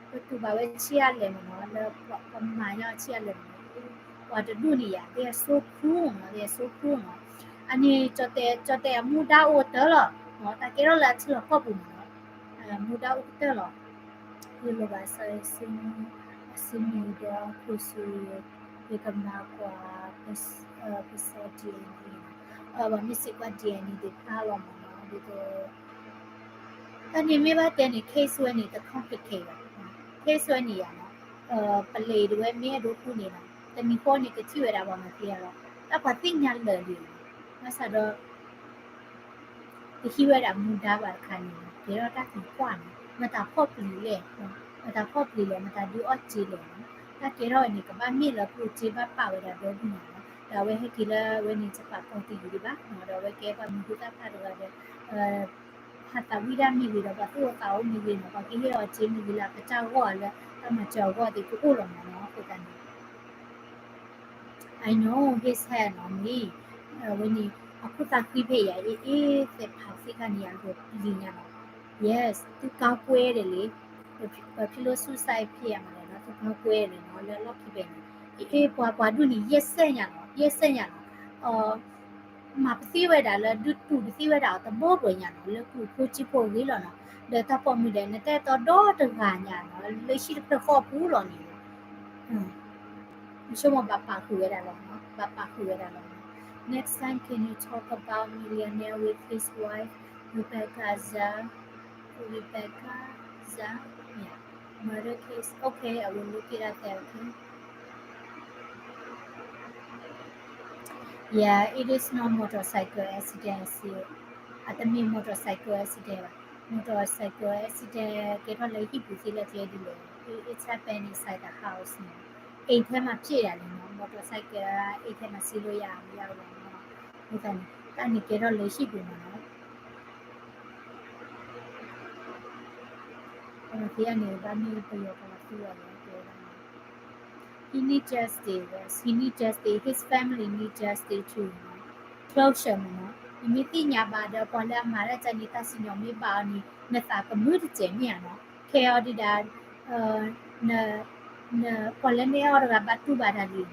ပတူၢ်ဘၣ်ဝဲဆံးအါလဲၣ်မ့ၢ်နီၤ, လၢပမၤညါဆံးအါလဲၣ်မ့ၢ်နီၤ, ပှၤတဒူၣ်န့ၣ်ယၤ they are so cruel နီၤ, they are so cruel နီၤ. အန့ၣ် ကၠီၣ်တဲာ် ကၠီၣ်တဲာ်အမူဒါအိၣ်ကတၢၢ်လီၤ, တၢ်ကဲထီၣ်လၢအထံလီၢ်ကီၢ်ပူၤမ့ၢ်နီၤ, မူဒါအိၣ်ကတၢၢ်လီၤ. ယလိၣ်ဘၣ်စၢၤ အစုမုၢ်ဒီးခိၣ်ဆူၣ် ယကမၤကွၢ် ပစီ DNA နီၤ, ပှၤမ့ၢ်စံးကွၢ် DNA သ့ၣ်တဖၣ်လီၤမ့ၢ်နီၤ, ဒ်သိး တၢ်န့ၣ်မ့ၢ်ဘၣ်တဲန့ၣ် case ဝဲန့ၣ် တ complicate ဘၣ်, case ဝဲန့ၣ်ယၤနီၤ, ပလံးတဝဲမ့ၢ်အဲၣ်ဒိးဃုန့ၣ်နီၤ, တနံၤဃီန့ၣ် ကထံၣ်ဝဲဒၣ်ပှၤမၤသံအီၤလီၤ, တၢ်ပှၤသ့ၣ်ညါလၢာ်လံ, ဘၣ်ဆၣ်ဒီး တဟံးဝဲဒၣ်မူဒါဘၣ်တခါန့ၣ် ကဲထီၣ်တၢ်သံကွၢ်န့ၣ် မတၤဖီၣ်ပျံၤလဲၣ်, မတၤဖီၣ်ပျံၤလဲၣ်, မတၤဒုးအီၣ်စ့လဲၣ်နီၤ, တၢ်ကဲထီၣ်ဝဲန့ၣ် ကဘၣ်မ့ၢ်လၢကျိၣ်စ့ဘၣ်ပာ်ဝဲဒၣ်ဒီဒူၣ်န့ၣ်နီၤ, ဒီးအဝဲဟဲက့ၤလၢအဝဲန့ၣ် တပာ်ဖီၣ်တယံာ်ဒံးဘၣ်, ဒီးအဝဲကဲပှၤမံၤဟူသၣ်ဖျါတဂၤဒီး ဟး ပှၤသးဝံၣ်တၢ်မ့ၢ်ဂ့ၤဒီး ပှၤသူၣ်အိၣ်သးအိၣ်မ့ၢ်ဂ့ၤနီၤ, ပှၤကဟ့ၣ်အီၤစ့မ့ၢ်ဂ့ၤလၢအကစၢ်ဂီၢ်လၢတၢ်မၤစၢၤအဂီၢ်သ့ၣ်ကအိၣ်လီၤမးနီၤ, အဃိသတးန့ၣ် I know his head နီၤ, မ့ၢ် ဝဲန့ၣ် အခိၣ်သးဃံဖဲယၤ အ့ၣ်အ့ၣ် သဲးဖးသ့ၣ်ခါန့ၣ် ယၤဒိးပျံၤညါနီၤ, yes သုကါကွဲဒီးလံ, ပဖံလိၣ်ဆူၣ်စၢ်အံၤ ဖဲယၤမးလဲၣ်နီၤ, သုကါကွဲဒီးနီၤ လၢလီၢ်ခံဖဲန့ၣ် အ့ၣ်အ့ၣ် ပှၤပှၤဒူၣ်န့ၣ် ယဲၢ်စဲၣ်ညါနီၤ, ယဲၢ်စဲၣ်ညါနီၤ, မၤပသံဝဲဒၣ်လၢ ဒုးတူၢ်ပသံဝဲဒၣ်အီၤတဘိဘိညါနီၤ, လၢကုၢ်ဖိစံၣ်ဖိအဂ့ၢ်လီၤနီၤ, ဒီးတၢ်ပိာ်မုၣ်ဒီး နတၢ်အဲၣ်တီဒီတဂၤညါနီၤ, လၢဟံၣ်တဖျၢၣ်ဃီပူၤလီၤန့ၣ် ဆိကမိၣ်ဘၣ်ပာ်ဃုာ်ဝဲဒၣ်လီၤ, ဘၣ်ပာ်ဃုာ်ဝဲဒၣ်လီၤ. Next time, can you talk about millionaire with his wife, Rebecca Zha? Rebecca Zha? Yeah. Murder case. Okay, I will look it up there, okay? Yeah, it is not motorcycle accident, I see. အတမ့ၢ် motorcycle accident ဘၣ်. Motorcycle accident ကဲထီၣ်လၢဟံၣ်ပူၤသ့လၢကျဲဒ်လဲၣ်, it happened inside the house န့ၣ်, အိမ်ထဲမှာဖြစ်တာလေနော်, motorcycle က အိမ်ထဲမှာ စီးလို့ရမရဘူးပေါ့နော်, အဃိသတးန့ၣ် တၢ်န့ၣ်ကဲထီၣ်လၢဟံၣ်ပူၤမးနီၤ. အဝဲသ့ၣ်န့ၣ် ဘၣ်မ့ၢ်ပယီၤကလီၤသူအီၤလီၤ, တဲဝဲဒၣ်န့ၣ် He need justice, yes, he need justice, his family need justice too, closure မးနီၤ. နမ့ၢ်သ့ၣ်ညါဘၣ်ဒီး ပှၤလၢအမၤတၢ်ကန့ၣ် တၢ်စံၣ်ညီၣ်မ့ၢ်ဘၣ်အီၤန့ၣ် နသးကမုာ်တစဲးမ့ၢ်ဧါနီၤ, ခဲအံၤဒ်ဒၣ် ပှၤလၢနအဲၣ်အီၤတဂၤဘၣ်တူၢ်ဘၣ်တၢ်လံနီၤ,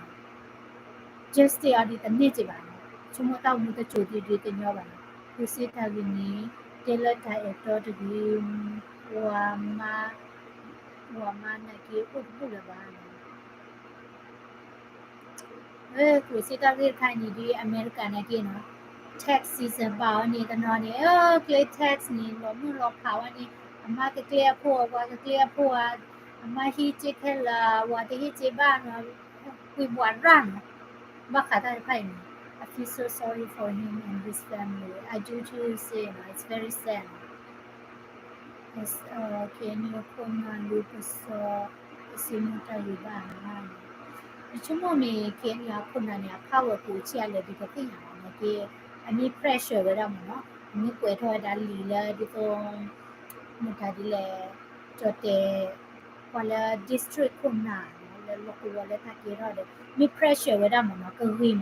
justice အီၤဒ်တန့ၢ်စ့ၢ်ဘၣ်နီၤ, ဆိကမိၣ်တၢ်အိၣ်မူတစိၤဒ်ဒ်တညီဘၣ်နီၤ, ဃုစ့တၢ်ဂ့ၢ်န့ၣ် တဲလၢတၢ်အဲၣ်တီတဂ့ၤ, ဝၤမါ, ဝၤမါနာ်က့အိၣ်တဘူၣ်လၢၤဘၣ်နီၤ. ကျိၣ်စ့တၢ်ဂ့ၢ်တခါန့ၣ်ဒ်အမဲရကၤနာ်က့နီၤ, tax season ဘၣ်အီၤန့ၣ် တနီၤန့ၣ် ကျဲ tax န့ၣ် လီၤမုၢ်လီၤဖးဝဲန့ၣ်, အမါကကျဲအဖိ အဝၤကကျဲအဖိဧါ, အမါဟံးစ့ခဲလၢာ် အဝၤတဟ့ၣ်စ့ဘၣ်နီၤ, ကွံာ်ဘှးရၣ်နီၤ, ဘၣ်ဃးတၢ်တဖၣ်အံၤန့ၣ် I feel so sorry for him and his family. I do too, say, it's very sad. ကဲန့ၣ် ခိၣ်နၢ်လူၤပစီ ပစံးမိၣ်တၢ်ဂ့ၢ်ဘၣ်မးန့ၣ်, ယဆိကမိၣ်မ့ၢ် ကဲန့ၣ် အခိၣ်နၢ်န့ၣ် အ power ပူၤဆံးအါလဲၣ်ဒ်ပသ့ၣ်ညါဘၣ်နာ်က့, အမ့ၢ် pressure ဝဲဒၣ်မးနီၤ, အမ့ၢ်ကွဲးထီၣ်ဝဲဒၣ်လံာ်လၢဒ်သိး မတၤဒ်လဲၣ်, ကၠီၣ်တဲၣ် ပှၤလၢ district ခိၣ်နၢ်နီၤ လၢလီၢ်ကဝီၤလၢတၢ်ကဲထီၣ်ဒီး မ့ၢ် pressure ဝဲဒၣ်မးနီၤ ကဂ့ၤမးနီၤ,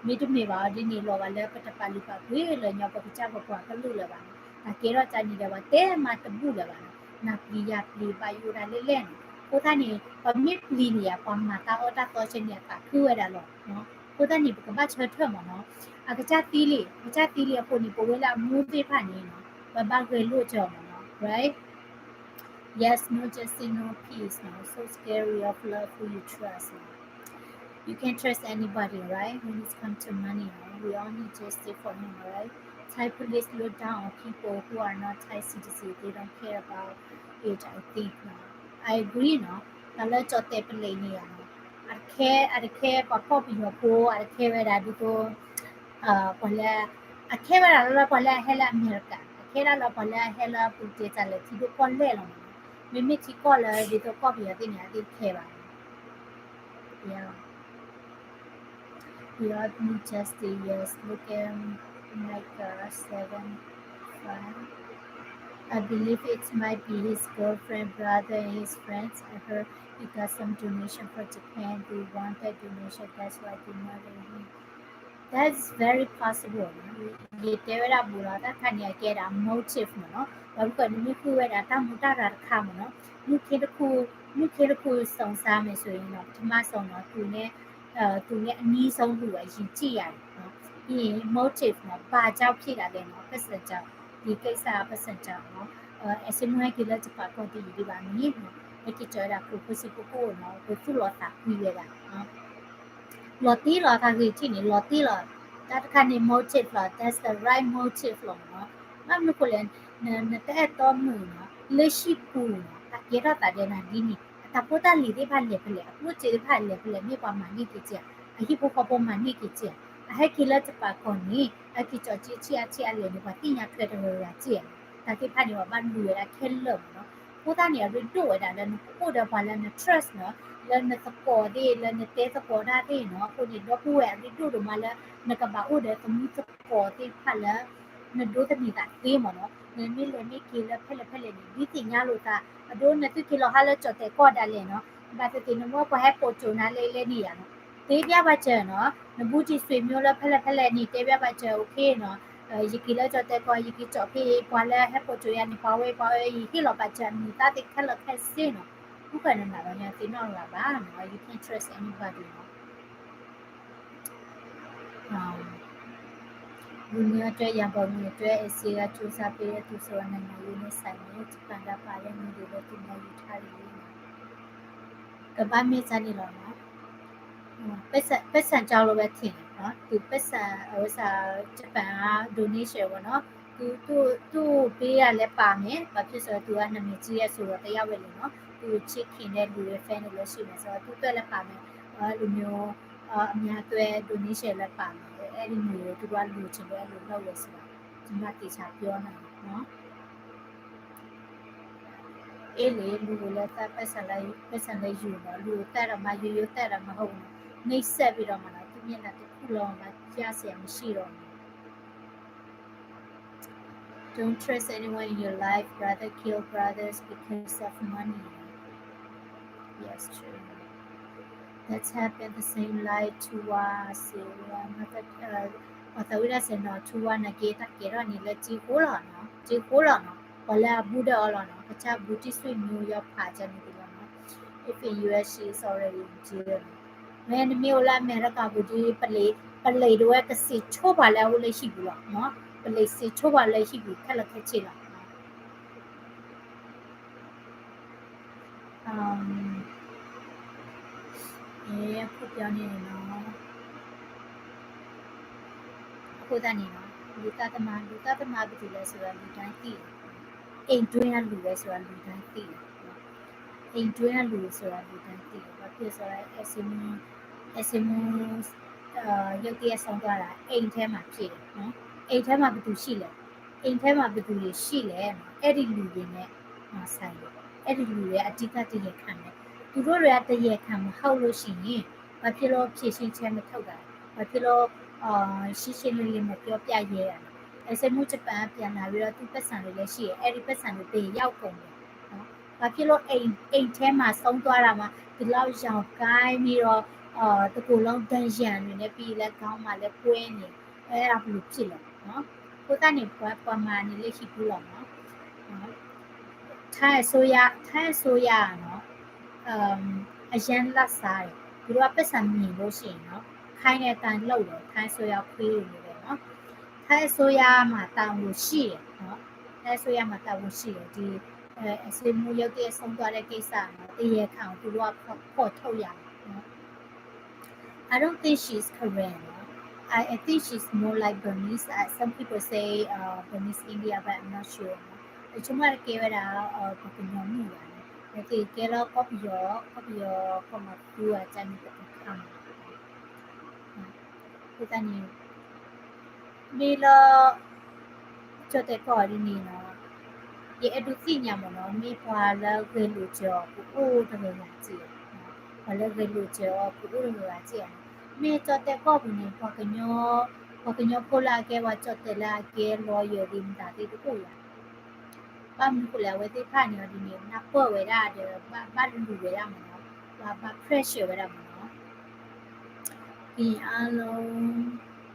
မ့တမ့ၢ်ဘၣ်အီၤဒ်န့ၣ် လီၤဂာ်လၢပတပာ်လုၢ်ပာ်ပှ့ၤလၢညီ ပကစၢ်ပပှၤကလုာ်လၢၤဘၣ်နီၤ, တၢ်ကဲထီၣ်ကန့ၣ်ဒီး ပှၤတဲမးတဘူၣ်လၢၤဘၣ်နီၤ, နပျံၤယၤပျံၤ ဘၣ်ယိၣ်ဒၣ်လဲၣ်လဲၣ်နီၤ, အဃိသတးန့ၣ် ပမ့ၢ်ပျံၤန့ၣ်ယါ ပှၤမၤတၢ်အီၣ်တၢ်သီဆဲန့ၣ် အသးခုဝဲဒၣ်လီၤ. အဃိသတးန့ၣ် ပကဘၣ်ဆၢထၢၣ်မးနီၤ, အကစၢ်သံလံ, အကစၢ်သံလံအဃိန့ၣ် ပဝဲလၢအမူသ့ၣ်တဖၣ်န့ၣ်နီၤ ပဘၣ်ဂဲၤလိာ်ကၢၤမးနီၤ, right? Yes, no justice, no peace, no. So scary of love who you trust, no. You can't trust anybody, right? When it comes to money, no. We all need justice for him, right? Thai police look down on people who are not Thai citizens. They don't care about it, I think, no. I agree, no. တၢ်လၢကၠီၣ်တဲၣ်ပလံးန့ၣ်ယါနီၤ, အတခဲ အတခဲပှၤကီၢ်ပယီၤဖိ, အတခဲဝဲဒၣ်ဒ်သိး ပှၤလၢ အခဲဝဲဒၣ်လၢပှၤလၢအဟဲလၢအမဲရကၤ, အခဲဒၣ်လၢပှၤလၢအဟဲလၢပူၤတဲတၢ်လဲၤထံဒိၣ်ကီၢ်လဲၢ်လီၤမးနီၤ, မ့မ့ၢ်ထံကီၢ်လၢဒ်သိးကီၢ်ပယီၤသ့ၣ်န့ၣ် အသ့ၣ်တခဲဘၣ်. Yeah. We all need justice, yes. Look at Micah seven five. I believe it might be his girlfriend, brother, and his friends. I heard he got some donation from Japan. They want that donation. That's why they murdered him. That's very possible. ယတဲဝဲဒၣ်ဘူးလီၤ, တၢ်တခါန့ၣ် အကဲဒၣ် motive မးနီၤ, ဘၣ်မနုၤဃိနမ့ၢ်ဃုဝဲဒၣ်တၢ်မူတၢ်ရၤတခါမးနီၤ, မုၢ်ခ့တခူ, မုၢ်ခ့တခူ စုံစမ်းမယ်ဆိုရင်နီၤ, ပထမဆုံးနီၤ, သူနဲ့ သူနဲ့အနီးဆုံးလူ အရင်ကြည့်ရတယ်နော်, ပြီးရင် motive နော်, ဘာကြောင့်ဖြစ်တာလဲနော်, ပတ်စံချောင်း, ဒီကိစ္စကပတ်စံချောင်းနော်, အဲ စ့မုၢ်ဟဲက့ၤလၢတပာ်ကီၢ်ဒ်အံၤဒံးဘၣ်မ့ၢ်, ဟဲက့ၤကၠီၤဝဲဒၣ် ကျိၣ်ဖိစ့ဖိကိးဂၤနီၤ, ပသူၣ်လီၤသးကွံဝဲဒၣ် လီၤတံၢ်လီၤ တၢ်ဂ့ၢ်ထံၣ်န့ၣ် လီၤတံၢ်လီၤ, တၢ်တခါန့ၣ် motive လီၤ, that's the right motive လီၤမးနီၤ, ဘၣ်မနုၤဃိလဲၣ်, နတအဲၣ်တီမုၣ်နီၤ, လၢဟံၣ်ပူၤနီၤ, တၢ်ကဲထီၣ်သးဒဲးနၤဒ်န့ၣ်, အတၢ်ဖိတၢ်လံၤသ့ၣ်တဖၣ်လဲၤဖဲလဲၣ်, အကျိၣ်စ့သ့ၣ်တဖၣ်လဲၤဖဲလဲၣ်, မ့ၢ်ပှၤမၤန့ၢ်က့ၤက့ၤဧါ, အဟံၣ်ဖိဃီဖိမၤန့ၢ်က့ၤက့ၤဧါ, အဟဲက့ၤလၢတပာ်ကီၢ်န့ၣ် အက့ၤကၠီၤက့ၤဆံးအါဆံးအါလဲၣ်န့ၣ် ပှၤသ့ၣ်ညါထွဲတဂၤဂၤက့ၤဧါ, တၢ်သ့ၣ်တဖၣ်န့ၣ် ပှၤဘၣ်လူၤဝဲဒၣ်ခဲလၢာ်မးနီၤ, အဃိသတးန့ၣ် အရ့ဒိၣ်ဝဲဒၣ်လၢနကအိၣ်ဒီးပှၤလၢန trust နီၤ, လၢနသကိးသ့ၣ် လၢနတဲသကိးတၢ်သ့ၣ်နီၤ, အဃိန့ၣ် ဒီပုၢ်ဝဲၢ်အရ့ဒိၣ်ဒိၣ်မးလၢ နကဘၣ်အိၣ်ဒီးသမူသကိးသ့ၣ်တဖၣ်လၢ နဒိးသန့ၤသးသ့မ့ၢ်နီၤ, နမ့ၢ်လဲၤမ့ၢ်က့ၤလၢဖဲလဲၣ်ဖဲလဲၣ်န့ၣ် ဒုးသ့ၣ်ညါလိာ်သး, အဒိနသုက့ၤလီၤဟါလၢကၠီၣ်တဲာ်ကီၢ်ဒၣ်လဲာ်နီၤ, ဘၣ်သ့ၣ်သ့ၣ်နမ့ၢ်ပှၤဟဲပိာ်ကၠိနၤလၢလဲၤန့ၣ်ယၤနီၤ, တဲဘၣ်ပာ်စၢၤနီၤ, နဘူးတံၢ်ဆွေမျိုးလၢဖဲလဲၣ်ဖဲလဲၣ်န့ၣ် တဲဘၣ်ပာ်စၢၤ okay နီၤ, ယက့ၤလၢကၠီၣ်တဲာ်ကီၢ် ယက့ၤကၠီၣ်ဖဲအံၤ ပှၤလၢဟဲပိာ်ကၠိယၤန့ၣ် ပှၤဝဲပှၤဝဲအံၤ ဟ့ၣ်လီၤပာ်စၢၤအမံၤသၣ်သ့ခဲလၢာ်ခဲဆ့နီၤ, ဘူးဖဲနနၤလီၤညါသ့ၣ်နီၣ်လၢၤဘၣ်နီၤ, you can't trust anybody နီၤ. လူမျိုးအတွက် ရန်ပုံငွေအတွက် အစီအစဉ်က ကြိုးစားပေးတဲ့သူဆိုတာ နိုင်ငံရေးနဲ့ဆိုင်တယ်။ ဂျပန်က ပါတဲ့ မီဒီယာ လည်း သူများယူထားတယ်။ ကဘၣ်မ့ၢ်စ့ၢ်န့ၣ်လီၤနီၤ. ပိုက်ဆံ ပိုက်ဆံကြောင့်လို့ပဲထင်တယ်နော်. သူပိုက်ဆံ အဝဲစ ဂျပန်က donation ပေါ့နော်. သူ သူ့ သူ့ပေးတာလည်းပါမယ်. ဘာဖြစ်ဆိုတော့ သူကနာမည်ကြီးရဲ့ဆိုတော့ တယောက်ပဲလေနော်. သူချစ်ခင်တဲ့လူတွေ fan တွေလည်းရှိမယ်ဆိုတော့ သူ့အတွက်လည်းပါမယ်. အဲလိုမျိုး အများအတွက် donation လည်းပါမယ်. အဲ့ဒီငွေကို သူတို့ကလိုချင်လို့ အဲ့လိုလုပ်တယ်ဆိုတာ ကျွန်မသေချာပြောနိုင်တယ်နော်. အေးလေ လူကိုလည်းသတ် ပိုက်ဆံလည်း ပိုက်ဆံလည်းယူနော်. လူကိုသတ်တာမှ ရိုးရိုးသတ်တာမဟုတ်ဘူးနော်. နှိပ်စက်ပြီးတော့မှနော် သူမျက်နှာတစ်ခုလုံးမှ ကြားစရာမရှိတော့ဘူး. Don't trust anyone in your life, brother kill brothers because of money. Yes, true. That's happened the same like Tuwa Syria. မသဝိဒၣ်စဲနီၤ ထူဝါနက့ တၢ်ကဲထီၣ်န့ၣ်လၢ စ့ဃိလီၤနီၤ, စ့ဃိလီၤနီၤ, ပှၤလၢအဘူးဒီးအီၤလီၤနီၤ, ကစၢ်ဘူးတံၢ်ဆွေမျိုး ယီၤဖးကန့ၣ်လီၤနီၤ. If in U S she is already in jail. မ့ၢ်နမ့ၢ်အိၣ်လၢအမဲရကၤပူၤဒီး ပလံၤ ပလံၤတဝဲကစံးဆိပှၤလၢအအိၣ်လၢဟံၣ်ပူၤလီၤနီၤ, ပလံၤစံးဆိပှၤလၢဟံၣ်ပူၤခဲလၢာ်ခဲဆ့လီၤ. အခိၣ်ပျီန့ၣ်နီၤ, အဃိသတးန့ၣ်နီၤ လူသတ်သမား လူသတ်သမားဘယ်သူလဲဆိုတာ လူတိုင်းသိတယ်. အိမ်တွင်းကလူပဲဆိုတာ လူတိုင်းသိတယ်. အိမ်တွင်းကလူဆိုတာ လူတိုင်းသိတယ်. ဘာဖြစ်လဲဆိုတော့ အဲ အဲ ရုပ်သရက်ဆုံးသွားတာ အိမ်ထဲမှာဖြစ်တယ်နော်. အိမ်ထဲမှာဘယ်သူရှိလဲ? အိမ်ထဲမှာဘယ်သူတွေရှိလဲနော်. အဲ့ဒီလူတွေနဲ့ ဆိုင်တယ်. အဲ့ဒီလူတွေအဓိကတရားခံတယ်. သူတို့တွေကတရားခံမဟုတ်လို့ရှိရင် ဘာဖြစ်လို့ဖြေရှင်းချက်မထုတ်တာလဲ? ဘာဖြစ်လို့ ရှင်းရှင်းလင်းလင်းမပြောပြရဲတာလဲ? အဲ စက်မှု ဂျပန်ကပြန်လာပြီးတော့ သူ့ပိုက်ဆံတွေလည်းရှိတယ်. အဲ့ဒီပိုက်ဆံတွေဘယ်ရောက်ကုန်လဲနော်. ဘာဖြစ်လို့အိမ် အိမ်ထဲမှာဆုံးသွားတာမှ ဒီလောက်ရောင်ကိုင်းပြီးတော့ တကိုယ်လုံးဒဏ်ရာတွေနဲ့ ပြီးရင်လည်းခေါင်းမှာလည်းကွဲနေ အဲ့ဒါဘယ်လိုဖြစ်လဲနော်. အဃိသတးန့ၣ် ပှၤ ပှၤမၤန့ၣ်လၢဟံၣ်ပူၤလီၤနော်. ထိုင်းအစိုးရ ထိုင်းအစိုးရနော် အရမ်းလတ်စားတယ်. သူတို့ကပိုက်ဆံမြင်လို့ရှိရင်နော် ခိုင်းတဲ့အတိုင်းလုပ်တယ်. ထိုင်းအစိုးရခွေးတွေလိုပဲနော်. ထိုင်းအစိုးရမှာတာဝန်ရှိတယ်နော်. ထိုင်းအစိုးရမှာတာဝန်ရှိတယ်. ဒီ အဲ အဲ စက်မှု ရုပ်သရက်ဆုံးသွားတဲ့ကိစ္စနော် တရားခံကို သူတို့က ဖော်ထုတ်ရမယ်နော်. I don't think she's Karen. I, I think she's more like Burmese. Uh, some people say uh, Burmese India, but I'm not sure. တချို့ကကဲဝဲဒၣ် ပှၤကညီမုၣ်ဘၣ်န့ၣ် အဝဲသ့ၣ်ကဲလၢကီၢ်ပယီၤ ကီၢ်ပယီၤကီၢ်မၤသူအကန့ၣ် တခါမး အဃိသတးန့ၣ် မ့ၢ်လၢ ကၠီၣ်တဲၣ်ကီၢ်ဒ်န့ၣ်နီၤ ယအဲၣ်ဒိးသ့ၣ်ညါမ့ၢ်နီၤ မ့ၢ်ပှၤလၢဂဲၤလိာ်စၢၤအီၤကအိၣ်တဂၤဂၤက့ၤဧါ. ပှၤလၢဂဲၤလိာ်စၢၤအီၤကအိၣ်တဂၤဂၤက့ၤဧါ. မ့ၢ်ကၠီၣ်တဲၣ်ကီၢ်ပူၤန့ၣ် ပှၤကညီ ပှၤကညီဖိလၢအကဲပှၤကၠီၣ်တဲၣ်လၢအကဲ lawyer သ့ၣ်မတၤသ့ၣ်တအိၣ်ဧါ. ဘၣ်မနုၤဃိလဲၣ် အဝဲသ့ၣ်တဖၣ်န့ၣ်အီၤဒ်န့ၣ် နၢ်ပၢၢ်ဝဲဒၣ်ဒီး ဘၣ် ဘၣ်လူၤဝဲဒၣ်မ့ၢ်နီၤ, ဘၣ် ဘၣ် pressure ဝဲဒၣ်မ့ၢ်နီၤ. ကရင်အားလုံး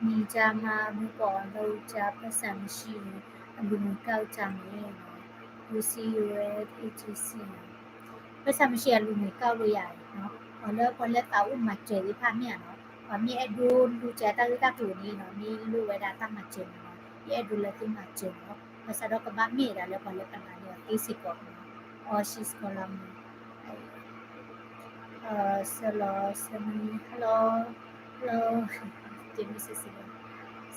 နေကြမှ မုန်းပွာ်အောင် လုပ်ကြ ပိုက်ဆံမရှိရင် အလူငွေကောက်ကြမယ်နော်. We'll see you at A G C. ပိုက်ဆံမရှိရင် အလူငွေကောက်လို့ရတယ်နော်. ပှၤလၢ ပှၤလၢသးအိၣ်မၤစၢၤသ့ၣ်တဖၣ်မ့ၢ်ဧါနော်, ပှၤမ့ၢ်အဲၣ်ဒိးလူၤစၢၤတၢ်ဂ့ၢ်တၢ်ကျိၤန့ၣ်နော်, မ့ၢ်လိၣ်ဝဲဒၣ်တၢ်မၤစၢၤမ့ၢ်နော်, ယအဲၣ်ဒိးလၢသုမၤစၢၤနော်. ဘၣ်ဆၣ်ဒီးကဘၣ်မ့ၢ်ဒၣ်လၢပှၤလၢပနာ်န့ၢ်အီၤသ့စ့ၢ်ကီးနော်. Oh, she's calling me. Uh, hello, Sami. Hello. Hello. Give me a second.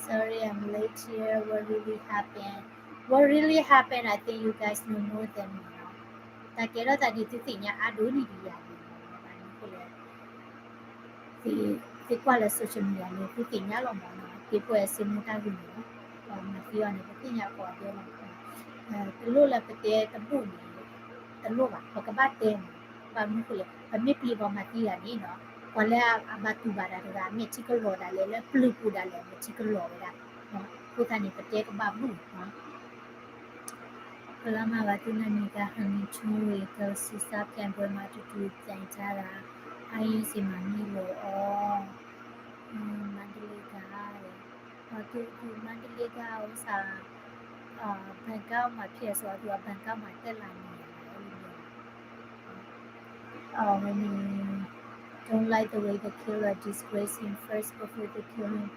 Sorry, I'm late here. What really happened? What really happened? I think you guys know more than me. တၢ်ကဲထီၣ်သးဒ်သုသ့ၣ်ညါအါဒိၣ်န့ၣ်ဒံးယၤန့ၣ်, သုကွၢ်လၢ social media န့ၣ် သုသ့ၣ်ညါလီၤမ့ၢ်နီၤ, က့ၤပှဲၤစ့မူတၢ်ဂ့ၢ်န့ၣ်လီၤ. ပှၤမၤသံအီၤန့ၣ် ပသ့ၣ်ညါကိးဂၤဒဲးလီၤ. တလိၣ်လၢပတဲတဘူၣ်န့ၣ် တလိၣ်ဘၣ်, ပကဘၣ်တဲမ့ၢ်, ဘၣ်မနုၤဃိလဲၣ်, ပမ့ၢ်ပျံၤပှၤမၤသံဂၤန့ၣ်နီၤ, ပှၤလၢအဘၣ်တူၢ်ဘၣ်တၢ်တဂၤ မဲာ်ထံကလီၤဒၣ်လဲာ် လၢပျုၤပူၤဒၣ်လဲာ် မဲာ်ထံကလီၤဝဲဒၣ်. အဃိသတးန့ၣ် ပတဲကဘၣ်ဘူၣ်နီၤ. ပလီၤမၢ်ဘၣ်သုနမံၤကဟနံၣ်ထူဝံၤ ကစံးစၢ်ပြိုင်ပွဲမှာ တူတူပြိုင်ကြတာ အင်းယုဇ်မၤမံလိာ်အီၤ မန္တလေးက သု မန္တလေးက ဥစ္စာ ဘန်ကောက်မှာဖြစ်တယ်ဆိုတော့ သူက ဘန်ကောက်မှာ တက်လာနေတယ် အဲ့လိုမျိုး Don't like the way the killer disgrace him first before the killing,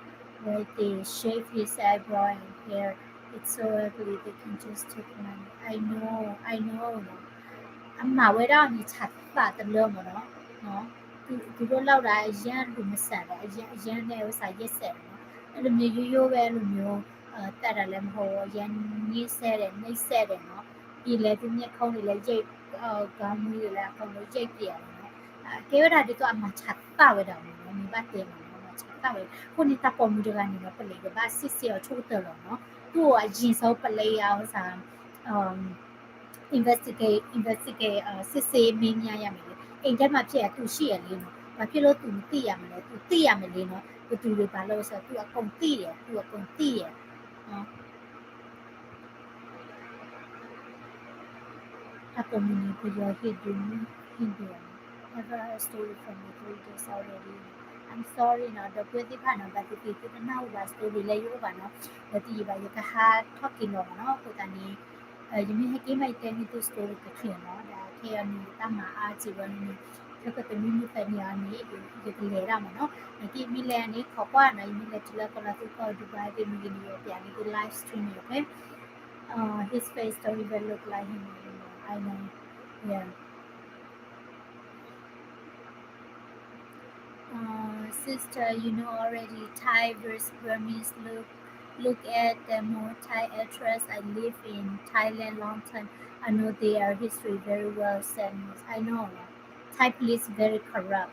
where they shave his eyebrow and hair. It's so ugly, they can just take money. I know, I know အမၤဝဲဒၣ်န့ၣ် ဆးသးတလၢမ့ၢ်နီၤ. သူတို့လောက်တာ အရမ်းလူမဆန်တယ် အရမ်း အရမ်းနဲ့ ဥစ္စာ ရက်စက်တယ်နော်. အဲ့လိုမျိုး ရိုးရိုးပဲ အဲ့လိုမျိုး တတ်တာလည်းမဟုတ်ဘူး အရမ်းညှဉ်းဆဲတယ် နှိပ်စက်တယ်နော်. ပြီးလည်း သူမျက်ခုံးတွေလည်း ရိပ် ခေါင်းမွေးတွေလည်း အကုန်လုံး ရိပ်ပြရတယ်နော်. ကဲဝဲဒၣ်ဒ်သိးအမၤဆးသးဝဲဒၣ်မ့ၢ်နီၤ မ့ၢ်ဘၣ်တဲမ့ၢ်နီၤ မၤဆးသးဝဲ. အဃိန့ၣ် တၢ်ပိာ်မုၣ်တဂၤန့ၣ်နီၤ ပလံးကဘၣ်စစ်ဆေးအီၤဆိကတၢၢ်လီၤနီၤ. သူ့အရင်းဆုံး ပလံးအ ဥစ္စာ investigate, investigate စစ်ဆေးမေးမြန်းရမယ်လေ. အိမ်ထဲမှာဖြစ်ရင် သူရှိရလေနော်. ဘာဖြစ်လို့ သူမသိရမလဲ သူသိရမယ်လေနော်. ဘယ်သူတွေပါလို့ဆိုတော့ သူအကုန်သိတယ် သူအကုန်သိတယ်နော်. တၢ်ပိာ်မုၣ်န့ၣ် ပယီၤဟ့ၣ်ဒုးမုၢ်ဟ့ၣ်ဒုး I've heard a story from the three days already. I'm sorry နော် ဒီပုၢ်ဝဲၢ်သ့ၣ်တဖၣ်နော် ဘၣ်သ့ၣ်သ့ၣ်သုတနၢ်ဟူဘၣ် story လၢယအိၣ်ဘၣ်နော် ဒီးတယံာ်ဘၣ် ယကဟးထီၣ်က့ၤလီၤမ့ၢ်နော်. အဃိသတးန့ၣ် ယမ့ၢ်ဟဲက့ၤမး ယတဲန့ၢ်သု story တချုးနော် ဒီးခဲအံၤန့ၣ် ယတၢ်မၤအါစ့ၢ်ဝဲန့ၣ် ခဲကတမံမုၢ်သၢနံၤအံၤန့ၣ် ယကလဲၤဒၣ်မ့ၢ်နော်. နက့မ့ၢ်လဲၤန့ၣ် ခိးကွၢ်နော် ယမ့ၢ်လဲၤတုၤလၢကီၢ်လီၤသူကီၢ် Dubai သ့ၣ်မ့ၢ်ဂ့ၤန့ၣ် ယပျးန့ၢ်သု live stream န့ၣ် okay. His face don't even look like him anymore. I know. Yeah. Uh, sister, you know already, Thai versus Burmese, look, look at the more Thai actress. I live in Thailand long time. I know their history very well, sad news. I know. Thai police very corrupt.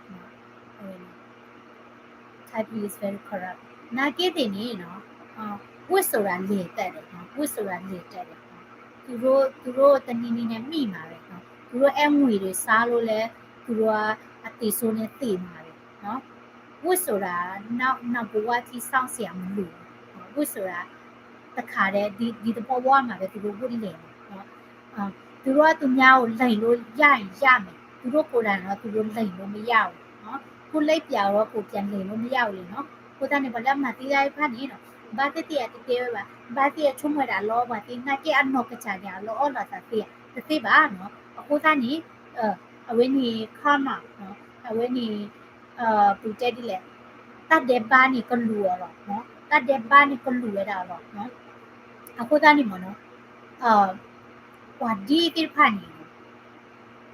Thai police very corrupt. နာ်က့သ့ၣ်န့ၣ်နီၤ ဝတ်ဆိုတာ လဲၤတတ်တယ်နော် ဝတ်ဆိုတာ လဲၤတတ်တယ်နော်. သူတို့ သူတို့ တနည်းနည်းနဲ့ မိမှာပဲနော်. သူတို့ အဲငွေတွေ စားလို့လဲ သူတို့က အသေဆိုးနဲ့ သေမှာပဲနော်. ဝတ်ဆိုတာ နောက် နောက်ဘဝထိ စောင့်စရာ မလိုဘူးနော်. ဝတ်ဆိုတာ တခါတည်း ဒီ ဒီတဘဝမှာပဲ သူတို့ ဝတ်လဲမယ်နော်. သူတို့က သူများကို လိမ်လို့ရရင် ရမယ်. သူတို့ကိုယ်တိုင်တော့ သူတို့ လိမ်လို့မရဘူးနော်. ကိုယ့်လိပ်ပြာကိုတော့ ကိုယ်ပြန်လိမ်လို့မရဘူးလေနော်. အဃိသတးန့ၣ် ပှၤလၢအမၤသံတၢ်တဖၣ်န့ၣ်နော် ဘၣ်သ့ၣ်သ့ၣ်အတတဲဝဲဘၣ်. ဘၣ်သ့ၣ်အဆိကမိၣ်ဝဲဒၣ်လီၤ ပှၤသ့ၣ်နာ်က့ အနီၢ်ကစၢ်န့ၣ် အလီၤအီၣ်လီၤသးသ့ တသ့ဘၣ်နော်. အဃိသတးန့ၣ် အဝဲန့ၣ် karma အဝဲန့ၣ် ပူၤတဲဒ်လဲၣ် တၢ်ဒဲးဘးန့ၣ် ကလူၤအီၤလီၤ. တၢ်ဒဲးဘးန့ၣ် ကလူၤဝဲဒၣ်အီၤလီၤ. အဃိသတးန့ၣ်မ့ၢ်နီၤ ပှၤဒ်သ့ၣ်တဖၣ်န့ၣ်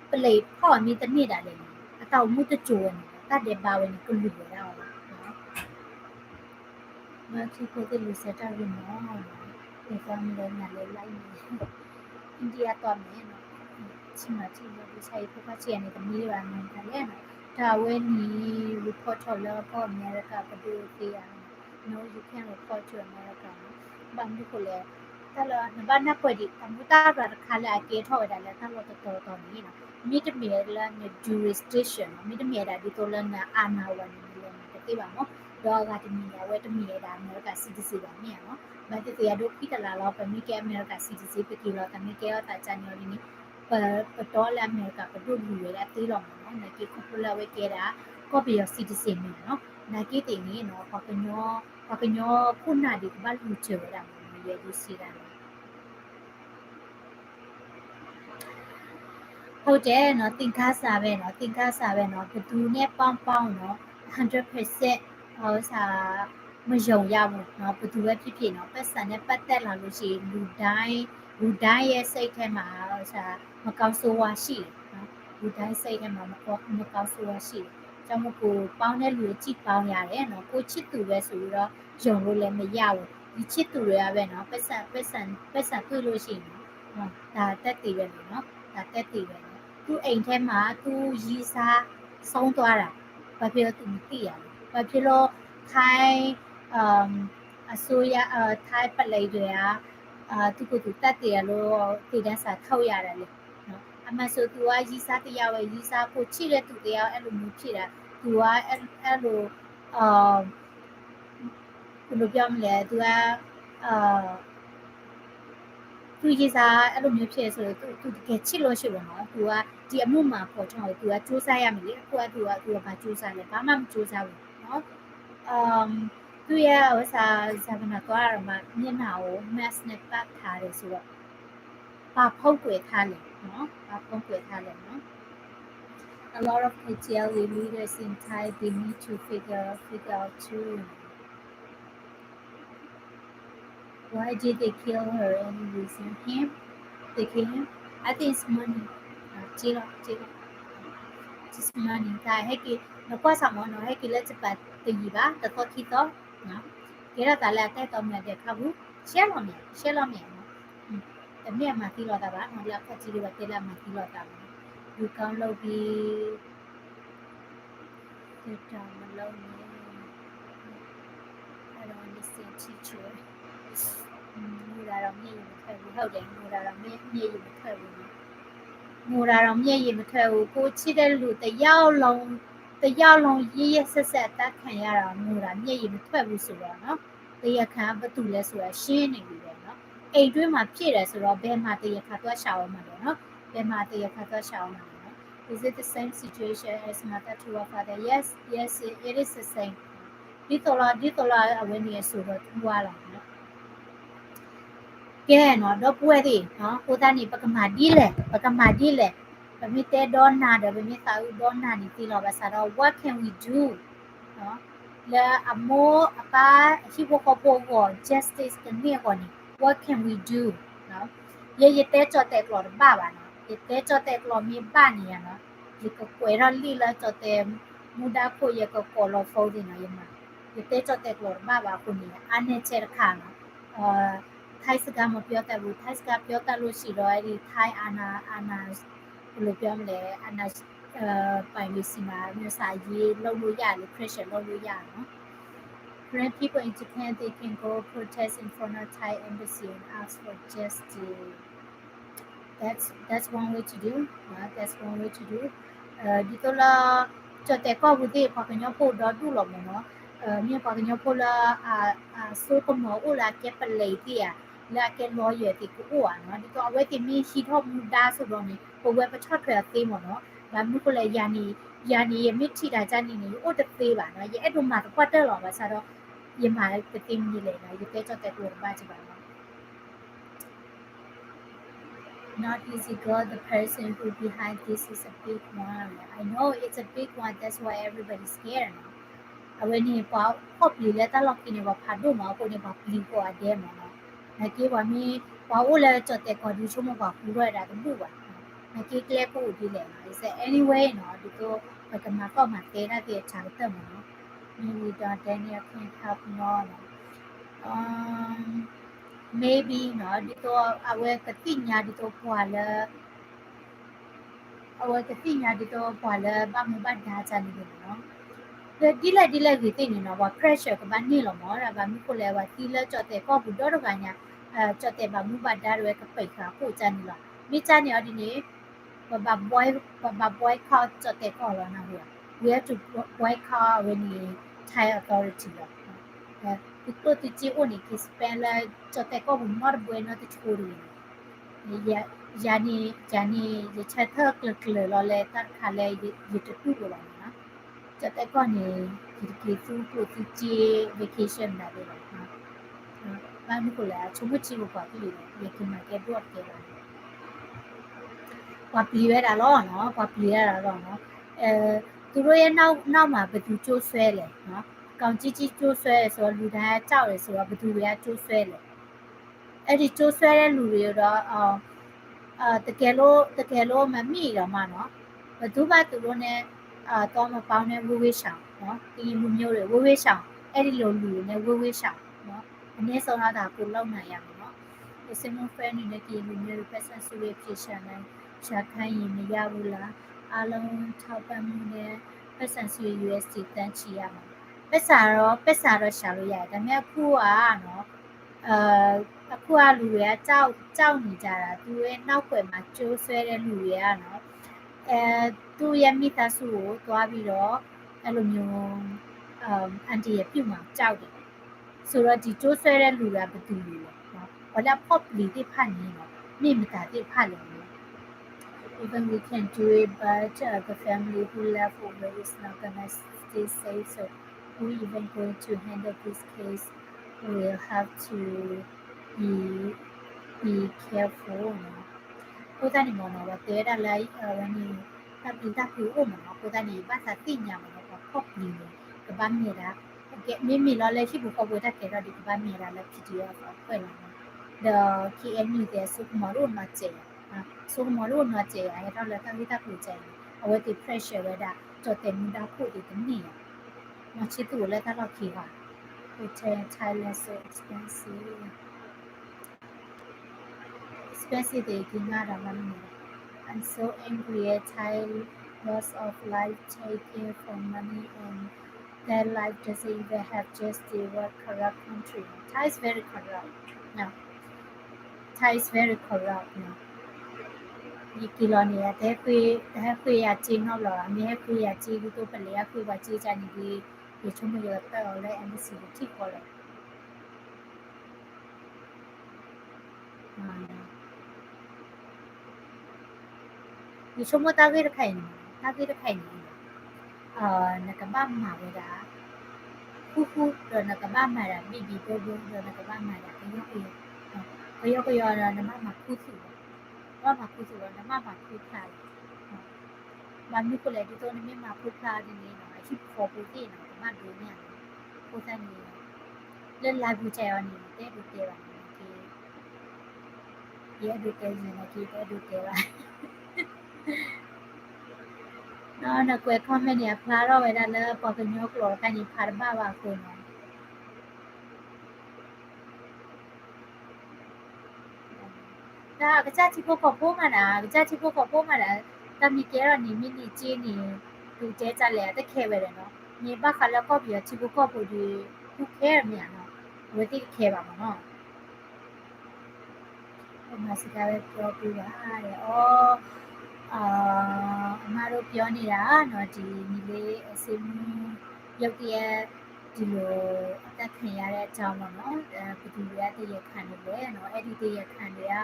ပလံးဖီၣ်မ့ၢ်တန့ၢ်ဒၣ်လဲာ်န့ၣ် အတၢ်အိၣ်မူတစိၤဝဲန့ၣ် တၢ်ဒဲးဘးဝဲန့ၣ် ကလူၤဝဲဒၣ်အီၤလီၤ. မ့ၢ်ထံဖိသ့ၣ်လူၤစဲးတၢ်ဂ့ၢ်မ့ၢ်နီၤ ယသီမ့ၢ်လၢနၤလၢ like န့ၣ် India တီၢ်မဲာ်နီၤ ဆံမၤထံၣ်လၢဒုးဆါအံၤ ဖိခွါဆံးအံၤန့ၣ် တမံၤဘၣ်မ့ၢ်တၢ်လဲၣ်နီၤ တၢ်ဝဲန့ၣ် report ထီၣ်လၢကီၢ်အမဲရကၤပဒိၣ်သ့ဧါနီၤ No, you can't report to America နီၤ ဘၣ်မနုၤဃိလဲၣ် တၢ်လၢနဘၣ်နၢ်ပၢၢ်ဒံး တၢ်မူတၢ်ရၤတခါလၢအကဲထီၣ်ဝဲဒၣ်လၢတၢ်လီၢ်တတီၤတီၤန့ၣ်နီၤ မ့တမ့ၢ်လၢန jurisdiction နီၤ မ့တမ့ၢ်ဝဲဒၣ်ဒ်သိးလၢန အာဏာ ဝဲန့ၣ် နလဲၤမၤတသ့ဘၣ်မ့ၢ် ဒီးအဂၤတမံၤန့ၣ် အဝဲတမ့ၢ်ဝဲဒၣ် America citizen ဘၣ်မ့ၢ်ဧါနီၤ ဘၣ်သ့ၣ်သ့ၣ်အဒိ ခွံတလးလီၤ ပမ့ၢ်ကဲ America citizen ပက့ၤလီၤ တၢ်မ့ၢ်ကဲထီၣ်သးကၢန့ၣ်အီၤဒ်န့ၣ် ပ ပတီလၢအမဲရကၤပဒိၣ်လူၤဝဲဒၣ်သ့လီၤမ့ၢ်နီၤ နာ်က့ခီဖျိလၢအဝဲကဲဒၣ် ကီၢ်ပယီၤ citizen မ့ၢ်နီၤ နာ်က့သ့ၣ်န့ၣ်နီၤ ပှၤကညီ ပှၤကညီခိၣ်နၢ်ဒံးကဘၣ်လူၤစၢၤဝဲဒၣ်မ့ၢ်နီၤ ယဲဒုးစံးဒၣ်န့ၣ် ဟုတ်တယ်နော် သင်္ခါစာပဲနော် သင်္ခါစာပဲနော် ဘယ်သူနဲ့ ပေါင်းပေါင်းနော် hundred percent မယုံရဘူးနော် ဘယ်သူပဲဖြစ်ဖြစ်နော် ပိုက်ဆံနဲ့ပတ်သက်လာလို့ရှိရင် လူတိုင်း လူတိုင်းရဲ့စိတ်ထဲမှာ မကောင်းဆိုးဝါးရှိတယ်နော် လူတိုင်းစိတ်ထဲမှာ မကောင်းဆိုးဝါးရှိတယ် ကြောင့်မို့ ကိုယ်ပေါင်းတဲ့လူကို ကြည့်ပေါင်းရတယ်နော် ကိုယ့်ချစ်သူပဲဆိုပြီးတော့ ယုံလို့လည်းမရဘူး ဒီချစ်သူတွေကပဲနော် ပိုက်ဆံ ပိုက်ဆံ ပိုက်ဆံတွေ့လို့ရှိရင်နော် ဒါသက်သေပဲလေနော် ဒါသက်သေပဲနော် သူ့အိမ်ထဲမှာ သူ့ရင်းစား ဆုံးသွားတာ ဘာဖြစ်လို့ သူမသိရလဲ ဘာဖြစ်လို့ ထိုင်း အစိုးရ ထိုင်းပလံးတွေက သူ့ကိုယ်သူသတ်သေတယ်လို့ သေဒဏ်စာထုတ်ရတယ်လေ အမှန်ဆို သူက ရင်းစားတစ်ယောက်ပဲ ရင်းစားကိုချစ်တဲ့သူတစ်ယောက် အဲ့လိုမျိုးဖြစ်တာ သူက အဲ့လို ဘယ်လိုပြောမလဲ သူက သူရေးစားအဲ့လိုမျိုးဖြစ်တယ်ဆိုတော့ သူသူတကယ်ချစ်လို့ရှိပေါ့နော် သူကဒီအမှုမှာပေါ်ထွန်းတယ် သူကစူးစမ်းရမယ်လေ အခုကသူကသူကဘာစူးစမ်းလဲဘာမှမစူးစမ်းဘူးနော် သူ့ရဲ့ဥစ္စာဇာကနာသွားရမှာမျက်နှာကို mask နဲ့ပတ်ထားတယ်ဆိုတော့ ဘာဖုံးကွယ်ထားလဲနော် ဘာဖုံးကွယ်ထားလဲနော် A lot of K T L A leaders in Thai they need to figure figure out too. Why did they kill her? Any reason? Him? They kill him? I think it's money. က့လီၤက့လီၤ just money တၢ်ဟဲက့ၤ နကွၢ်စးမီၤနီၤ ဟဲက့ၤလၢတပာ်တယံာ်ဘၣ် တသီခံသီ ကဲထီၣ်သးလၢအတၢ်တီမ့ၢ်အဒဲးခါပူၤ ရှဲလီၤမ့ၢ် ရှဲလီၤမ့ၢ် တမ့ၢ်အမၤသံလီၤသးဘၣ်နီၤ လၢအခီၣ်ထံးဒ်ဝဲတဲလၢအမၤသံလီၤသးမ့ၢ် လူကောင်းလုပ်ပြီး ဒီတောင်မလုပ်နဲ့ I don't understand teacher ငိုတာတော့မျက်ရည်မထွက်ဘူး ဟုတ်တယ် ငိုတာတော့မျက်မျက်ရည်မထွက်ဘူးနော် ငိုတာတော့မျက်ရည်မထွက်ဘူး ကိုချစ်တဲ့လူတစ်ယောက်လုံးတစ်ယောက်လုံးရက်ရက်စက်စက်အသတ်ခံရတာငိုတာမျက်ရည်မထွက်ဘူးဆိုတော့နော် တရားခံကဘယ်သူလဲဆိုတာရှင်းနေပြီပဲနော် အိမ်တွင်းမှာဖြစ်တယ်ဆိုတော့ဘယ်မှာတရားခံသွားရှာအောင်မလဲနော် ဘယ်မှာတရားခံသွားရှာအောင်မလဲနော် Is it the same situation as mother to our father? Yes, yes, it is the same. ဒ်သိးလီၤ ဒ်သိးလီၤ အဝဲန့ၣ်အစိၤဒီးတူၢ်ဝါလီၤ ကဲနီၤ ဒီပုၢ်ဝဲၢ်သ့ၣ် အဃိသတးန့ၣ် ပကမၤဒ်လဲၣ် ပကမၤဒ်လဲၣ် ပမ့ၢ်တဲဒီနၤဒီး ပမ့ၢ်သးအုးဒီနၤန့ၣ်သ့လီၤ ဘၣ်ဆၣ်ဒီး what can we do လၢအမိၢ်အပၢ်အဟံၣ်ဖိဃီဖိအဂီၢ် justice ကန့ၢ်အဂီၢ်န့ၣ် what can we do ယဲယတဲကၠီၣ်တဲာ်ကျိာ်တဘၣ်ဘၣ်နီၤ ယတဲကၠီၣ်တဲာ်ကျိာ်မ့ၢ်ဘၣ်န့ၣ်ယါနီၤ ယကကွဲးထီၣ်လံာ်လၢကၠီၣ်တဲာ်မူဒါခိၣ် ယကကိးလီၤ phone သ့ၣ်နီၤ ယမၤ ယတဲကၠီၣ်တဲာ်ကျိာ်တဘၣ်ဘၣ်အဃိန့ၣ် အါန့ၢ်ထဲတခါနီၤ ไทยစကားမပြောတတ်ဘူး ไทยစကားပြောတတ်လို့ရှိရင်တော့ အဲ့ဒီ ไทยအာဏာ အာဏာ ဘယ်လိုပြောမလဲ အာဏာပိုင်တွေဆီမှာ မျိုးစာရေးလုပ်လို့ရတယ်လို့ pressure လုပ်လို့ရတယ်နော် Korean people in Japan, they can go protest in front of Thai embassy and ask for justice. That's that's one way to do. That's one way to do. ဒ်သိးလၢ ကၠီၣ်တဲာ်ကီၢ်ပူၤသ့ၣ် ပှၤကညီဖိဒီဒူၣ်လီၤမ့ၢ်နီၤ မ့ၢ်ပှၤကညီဖိလၢ အစိကမီၤအိၣ်လၢအကဲပလဲၤသ့ၣ်ဧါ လၢအကဲ lawyer သ့ၣ်ကအိၣ်ဧါနီၤ ဒ်သိးအဝဲသ့ၣ်မ့ၢ်ဟံးထီၣ်မူဒါဆိုတော့န့ၣ် ပဝဲပဆီၣ်ထွဲအီၤသ့မ့ၢ်နီၤ ဘၣ်မနုၤဃိလဲၣ် ယၤန့ၣ် ယၤန့ၣ် ယမ့ၢ်ထံၣ်တၢ်ကန့ၣ်န့ၣ် ယအိၣ်တသ့ဘၣ်နီၤ ယအဲၣ်ဒိးမၤသပှၢ်တၢၢ်လီၤ ဘၣ်ဆၣ်ဒီး ယမၤတသ့မနုၤလဲၣ်နီၤ ယတဲကၠီၣ်တဲာ်ကျိာ်တဘၣ်ကဘၣ်နီၤ Not easy girl, the person who behind this is a big one. I know it's a big one, that's why everybody scared. အဝဲန့ၣ် ပှၤခီၣ်ပျံၤလၢတၢ်လီၢ်ခံန့ၣ် ပှၤဖးဒိၣ်မးအဃိန့ၣ် ပှၤပျံၤဃီၤအဒဲမးနီၤ. နာ်က့ပှၤမ့ၢ် ပှၤအိၣ်လၢကၠီၣ်တဲာ်ကီၢ်ဒုးဆိကမိၣ်ပှၤဃူထီၣ်ဝဲဒၣ်တဘူၣ်ဘၣ်. နာ်က့ကျဲကအိၣ်ဒ်လဲၣ်နီၤ. Is there any way နီၤ ဒ်သိး ပကမၤကီၢ်မၤသဲဒၣ်သ့ၣ်အဆၢကတၢၢ်မးနီၤ. မ့ၢ်ဝံၤဒီး Daniel can't help နီၤ နီၤ. Maybe နီၤ ဒ်သိးအဝဲကသ့ၣ်ညါဒ်သိးပှၤလၢ အဝဲကသ့ၣ်ညါဒ်သိးပှၤလၢဘၣ်မူဘၣ်ဒါတၢ်န့ၣ်န့ၣ်နီၤ. ဒ်လဲၣ်ဒ်လဲၣ်ဂ့ၤသ့ၣ်န့ၣ်နီၤ ပှၤ pressure ကဘၣ်န့ၢ်လီၤမး ဘၣ်မနုၤဃိလဲၣ်ပှၤသံလၢကၠီၣ်တဲာ်ကီၢ်ပူၤဒီတဂၤညါ ကၠီၣ်တဲာ်ဘၣ်မူဘၣ်ဒါတဝဲကပာ်ဃာ်အခိၣ်တၢ်န့ၣ်လီၤ. မ့ၢ်တၢ်န့ၣ်အီၤဒ်န့ၣ် ပဘၣ် boy ပဘၣ် boycott ကၠီၣ်တဲာ်ကီၢ်လီၤနၢ်ဟူဧါ. We have to boycott အဝဲန့ၣ် Thai authority လီၤ. သုကျိၣ်သုစ့အိၣ်န့ၣ် က့ၤ spend လၢကၠီၣ်တဲာ်ကီၢ်ပူၤနီတဘဲနီတဆိတဂ့ၤန့ၣ် ယၤန့ၣ် ယၤန့ၣ် ယဆၢထၢၣ်ကျၢၤကျၢၤလီၤလၢတၢ်တခါလၢယတတူၢ်လိာ်ဘၣ်န့ၣ်နီၤ. ကၠီၣ်တဲာ်ကီၢ်န့ၣ် ယတက့ၤသူကျိၣ်သူစ့ vacation နၤဒဲးဘၣ်. ဘၣ်မနုၤဃိလဲၣ် အဆိကမိၣ်ထံပပှၤကလုာ်န့ၣ် ယကမၤကဲဒိၣ်တကဲဘၣ်. ပှၤပျံၤဝဲဒၣ်လီၤနီၤ ပှၤပျံၤဝဲဒၣ်လီၤနီၤ. သူတို့ရဲ့နောက်နောက်မှာ ဘယ်သူကြိုးဆွဲလဲၣ်. ကောင်ကြီးကြီးကြိုးဆွဲတယ်ဆိုတော့ လူတိုင်းကကြောက်တယ်ဆိုတော့ ဘယ်သူတွေကကြိုးဆွဲလဲၣ်. အဲ့ဒီကြိုးဆွဲတဲ့လူတွေကိုတော့ တကယ်လို့တကယ်လို့မမိတော့မှနော် ဘယ်သူမှသူတို့နဲ့သွားမပေါင်းနဲ့ ဝေးဝေးရှောင်နော် ကရင်လူမျိုးတွေ ဝေးဝေးရှောင် အဲ့ဒီလိုလူတွေနဲ့ ဝေးဝေးရှောင်နော် အနည်းဆုံးတော့ဒါကိုလုပ်နိုင်ရမယ်နော် စစ်မှု friend တွေနဲ့ ကရင်လူမျိုးတွေ ဖက်ဆန်စုတွေ ဖြေရှာနိုင် ရှာခိုင်းရင်မရဘူးလား အားလုံးထောက်ပံ့မှုနဲ့ ဖက်ဆန်စု ယူအက်စ်တီ သန်းချီရမယ် ပက်ဆာတော့ပက်ဆာတော့ရှာလို့ရတယ်ဒါပေမဲ့အခုကနော် အခုကလူတွေကကြောက်ကြောက်နေကြတာသူရဲ့နောက်ကွယ်မှာကြိုးဆွဲတဲ့လူတွေကနော်အဲသူ့ရဲ့မိသားစုကိုသွားပြီးတော့အဲ့လိုမျိုးအန်တီရပြုတ်မှာကြောက်တယ် ဆိုတော့ ဒီကျိုးစွဲတဲ့လူက ဘယ်သူလဲလဲ ပှၤလၢအဖီၣ်ပျံၤသ့ၣ်တဖၣ်န့ၣ် မ့ၢ်မတၤသ့ၣ်တဖၣ်လဲၣ်န့ၣ် Even we can do it, but uh, the family who left over is not gonna stay safe. So who even going to handle this case? We'll have to be be careful နီၤ. အဃိသတးန့ၣ်မ့ၢ်နီၤ ပှၤတဲဝဲဒၣ်လၢ အဝဲန့ၣ် တၢ်ပျံၤတၢ်ဖုးအိၣ်မ့ၢ်နီၤ. အဃိသတးန့ၣ် ဘၣ်သးသ့ၣ်ညါမ့ၢ်နီၤ ပှၤဖီၣ်ပျံၤန့ၣ် ကဘၣ်မ့ၢ်ဒၣ် မ့မ့ၢ်လီၤလၢဟံၣ်ပူၤဃီပူၤတၢ်ကဲထီၣ်ဒီး ကဘၣ်မ့ၢ်ဒၣ်လၢ P D F အဖီၣ်လီၤနီၤ. ဒီး K N U သ့ၣ် အစိကမီၤတအိၣ်နီတစဲးယၤ, အစိကမီၤတအိၣ်နီတစဲးယၤ ဟဲထီၣ်လၢတၢ်ဂ့ၢ်တၢ်ကျိၤကဲအံၤန့ၣ် အဝဲသ့ၣ် pressure ဝဲဒၣ် ကၠီၣ်တဲာ်မူဒါခိၣ်သ့ၣ်တန့ၢ်ယၤ, မၤဆ့သူၣ်လၢတၢ်လီၢ်ခံဂၤ, Hotel Thailand so expensive. Expensive သ့ၣ်က့ၤငါဒီးမၤမနုၤလဲၣ်. I'm so angry at Thai loss of life taken for money and their life doesn't even have justice. What corrupt country? Thai is very corrupt. No. Thai is very corrupt. No. ယက့ၤလီၤန့ၣ် တဟဲဃ့ယၤစ့နီတဘျီဘၣ်, မ့ၢ်ဟဲဃ့ယၤစ့ဒ်သိးပလဲၤဟဲဃ့ပှၤစ့ကန့ၣ်ဒီး ယဆိကမိၣ်ယကပာ်အီၤလၢ embassy ထံၣ်ဃီလီၤ. ယဆိကမိၣ်တၢ်ဂ့ၢ်တခါအံၤန့ၣ်, တၢ်ဂ့ၢ်တခါအံၤန့ၣ်, နကဘၣ်မၤဝဲဒၣ် ဃူဃူ, ဒီးနကဘၣ်မၤဒၣ် ဘံၣ်ဘံၣ်ဘၢဘၢ, ဒီးနကဘၣ်မၤဒၣ် ကယီကယီ, ကယီကယီဒီး နဘၣ်မၤခူသူၣ်လီၤ, နဘၣ်မၤခူသူၣ်လီၤ, နဘၣ်မၤခူဖျါလီၤ. ဘၣ်မနုၤဃိလဲၣ် ဒ်သိးနမ့ၢ်မၤခူဖျါဒ်န့ၣ်နီၤ အဟံၣ်ဖိဃီဖိသ့ၣ်နီၤ ကဘၣ်ဒိးန့ၢ်ဧါန့ၣ်, အဃိသတးန့ၣ် လၢ live ပူၤကဲအီၤန့ၣ် တအဲၣ်ဒိးတဲဘၣ်န့ၣ်, ယအဲၣ်ဒိးတဲန့ၣ် နက့ တအဲၣ်ဒိးတဲဘၣ်. နကွဲး comment န့ၣ် အဖျါထီၣ်ဝဲဒၣ်လၢပှၤကညီကျိာ်တခါန့ၣ် ဖးတဘၣ်ဘၣ်အဃိန့ၣ် တၢ်ကစၢ်ထံဖိကီၢ်ဖိမးဒၣ်, ကစၢ်ထံဖိကီၢ်ဖိမးဒၣ်, တၢ်မ့ၢ်ကဲထီၣ်န့ၣ် မ့ၢ်န့ၢ်စ့န့ၣ် ဒုးတဲတၢ်လဲၣ် တခဲဝဲဒၣ်နီၤ, မ့ၢ်ဘၣ်ဃးလၢကီၢ်ပယီၤထံဖိကီၢ်ဖိဒီး who care မ့ၢ်ဧါနီၤ, အဝဲသ့ၣ်တခဲဘၣ်မ့ၢ်နီၤ. ပမၤစကားဝဲပြောပေးပါတဲ့, အီ, အမတို့ပြောနေတာနော်, ဒီညီလေး အစိမ်းမုန်းရုတ်တရက် ဒီလိုအသတ်ခံရတဲ့အကြောင်းပေါ့နော်, ဘယ်သူတွေကတရားခံတွေလဲနော်, အဲ့ဒီတရားခံတွေက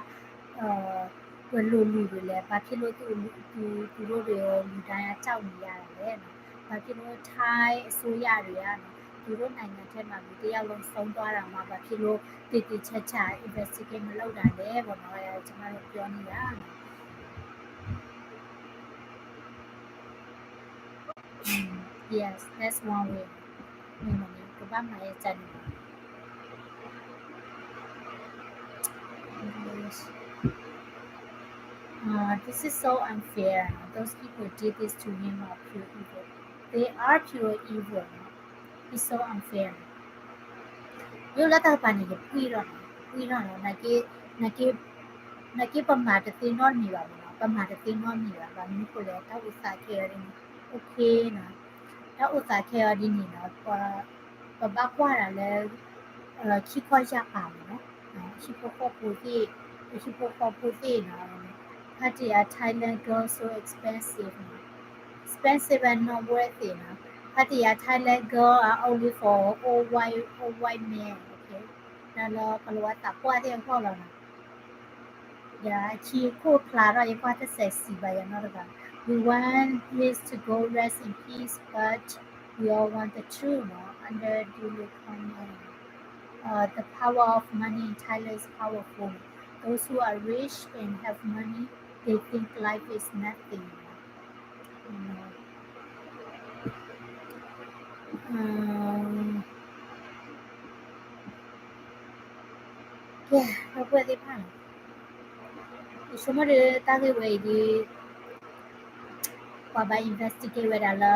ဘယ်လိုလူတွေလဲ, ဘာဖြစ်လို့သူ, သူ, သူတို့တွေလူတိုင်းက ကြောက်နေရတာလဲနော်, ဘာဖြစ်လို့ထိုင်းအစိုးရတွေကနော်, သူတို့နိုင်ငံထဲမှာ လူတစ်ယောက်လုံးဆုံးသွားတာမှာ ဘာဖြစ်လို့သေသေချာချာ investigate မလုပ်တာလဲပေါ့နော်, ကျွန်မတို့ပြောနေတာနော်. Yes, that's one way. ကဘၣ်မၤအတၢ်န့ၣ် Uh, this is so unfair. Those people did this to him are pure evil. They are pure evil. It's so unfair. ယိလၢတၢ်ကပၤန့ၣ် ယပှံၢ်ထီၣ်န့ၣ်, ပှံၢ်ထီၣ်န့ၣ်, နာ်က့ပမၤတသ့နီတမံၤဘၣ်မ့ၢ်နီၤ, ပမၤတသ့နီတမံၤဘၣ်, ဘၣ်မနုၤဃိလဲၣ် တၢ်အိၣ်သးခဲအံၤဒ်န့ၣ်, okay နီၤ, တၢ်အိၣ်သးခဲအံၤဒ်န့ၣ်နီၤ, ပဘၣ်ကွၢ်တၢ်လၢ ခံခီယၢ်ပၤမ့ၢ်နီၤ, ဟံၣ်ဖိဃီဖိသ့ၣ်, ဟံၣ်ဖိဃီဖိသ့ၣ်နီၤ, Pattaya Thailand girl so expensive နီၤ, expensive and not worth it နီၤ, Pattaya Thailand girl are only for old white, old white men, okay, တၢ်လၢကလၤဝါသးပှၢ်သ့ၣ်အဂီၢ်လီၤနီၤ. ဒီးအခံခိၣ်ဖျါထီၣ် ယကွၢ်တ sexy ဘၣ်ယၤနီတဂၤ. We want this to go rest in peace, but we all want the truth နီၤ, under the comment. Uh, the power of money in Thailand is powerful. Those who are rich and have money, they think life is nothing. ကဲ ဒီပုၢ်ဝဲၢ်သ့ၣ်တဖၣ်န့ၣ်, ယဆိကမိၣ်ဒီးတၢ်ဂ့ၢ်ဝဲအံၤဒ် ပှၤဘၣ် investigate ဝဲဒၣ်လၢ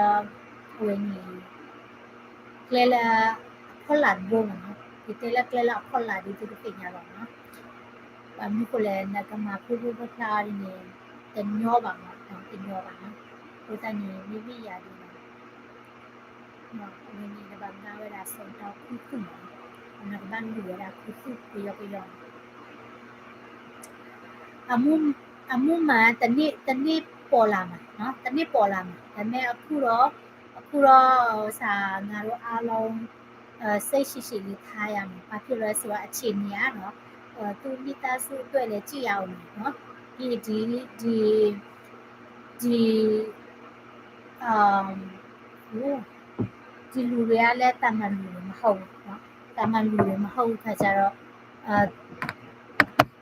အဝဲန့ၣ် ကျဲလၢအဖီလာ်တဘိမ့ၢ်နီၤ, ယတဲလၢကျဲလၢအဖီလာ်ဒ်သိးကသ့ၣ်ညါလီၤနီၤ. ဘၣ်မနုၤဃိလဲၣ် နကမၤဖုဖုဖျါဖျါဒ်န့ၣ် တညီဘၣ်မ့ၢ်နီၤ, တညီဘၣ်နီၤ. အဃိသတးန့ၣ် မ့မ့ၢ်ယၤဒ်န့ၣ် အဝဲန့ၣ် နဘၣ်မၤဝဲဒၣ် စိန်တော ခူသူၣ်မ့ၢ်နီၤ, နကဘၣ်လူၤဝဲဒၣ်ခူသူၣ်ကယီကယီ အမူ, အမူမး တန့ၢ်ပိာ်လၢ်မး, တန့ၢ်ပိာ်လၢ်မး, ဒါပေမဲ့ အခုတော့, အခုတော့ စ ငါတို့အားလုံး စိတ်ရှည်ရှည်လေးထားရမယ် ဘာဖြစ်လို့လဲဆိုတော့ အခြေအနေကနော် သူ့မိသားစုအတွက်လည်းကြည့်ရအောင်နော် ဒီဒီဒီဒီဒီလူတွေကလည်းတာမန်လူတွေမဟုတ်ဘူးနော် တာမန်လူတွေမဟုတ်ဘူးခါကျတော့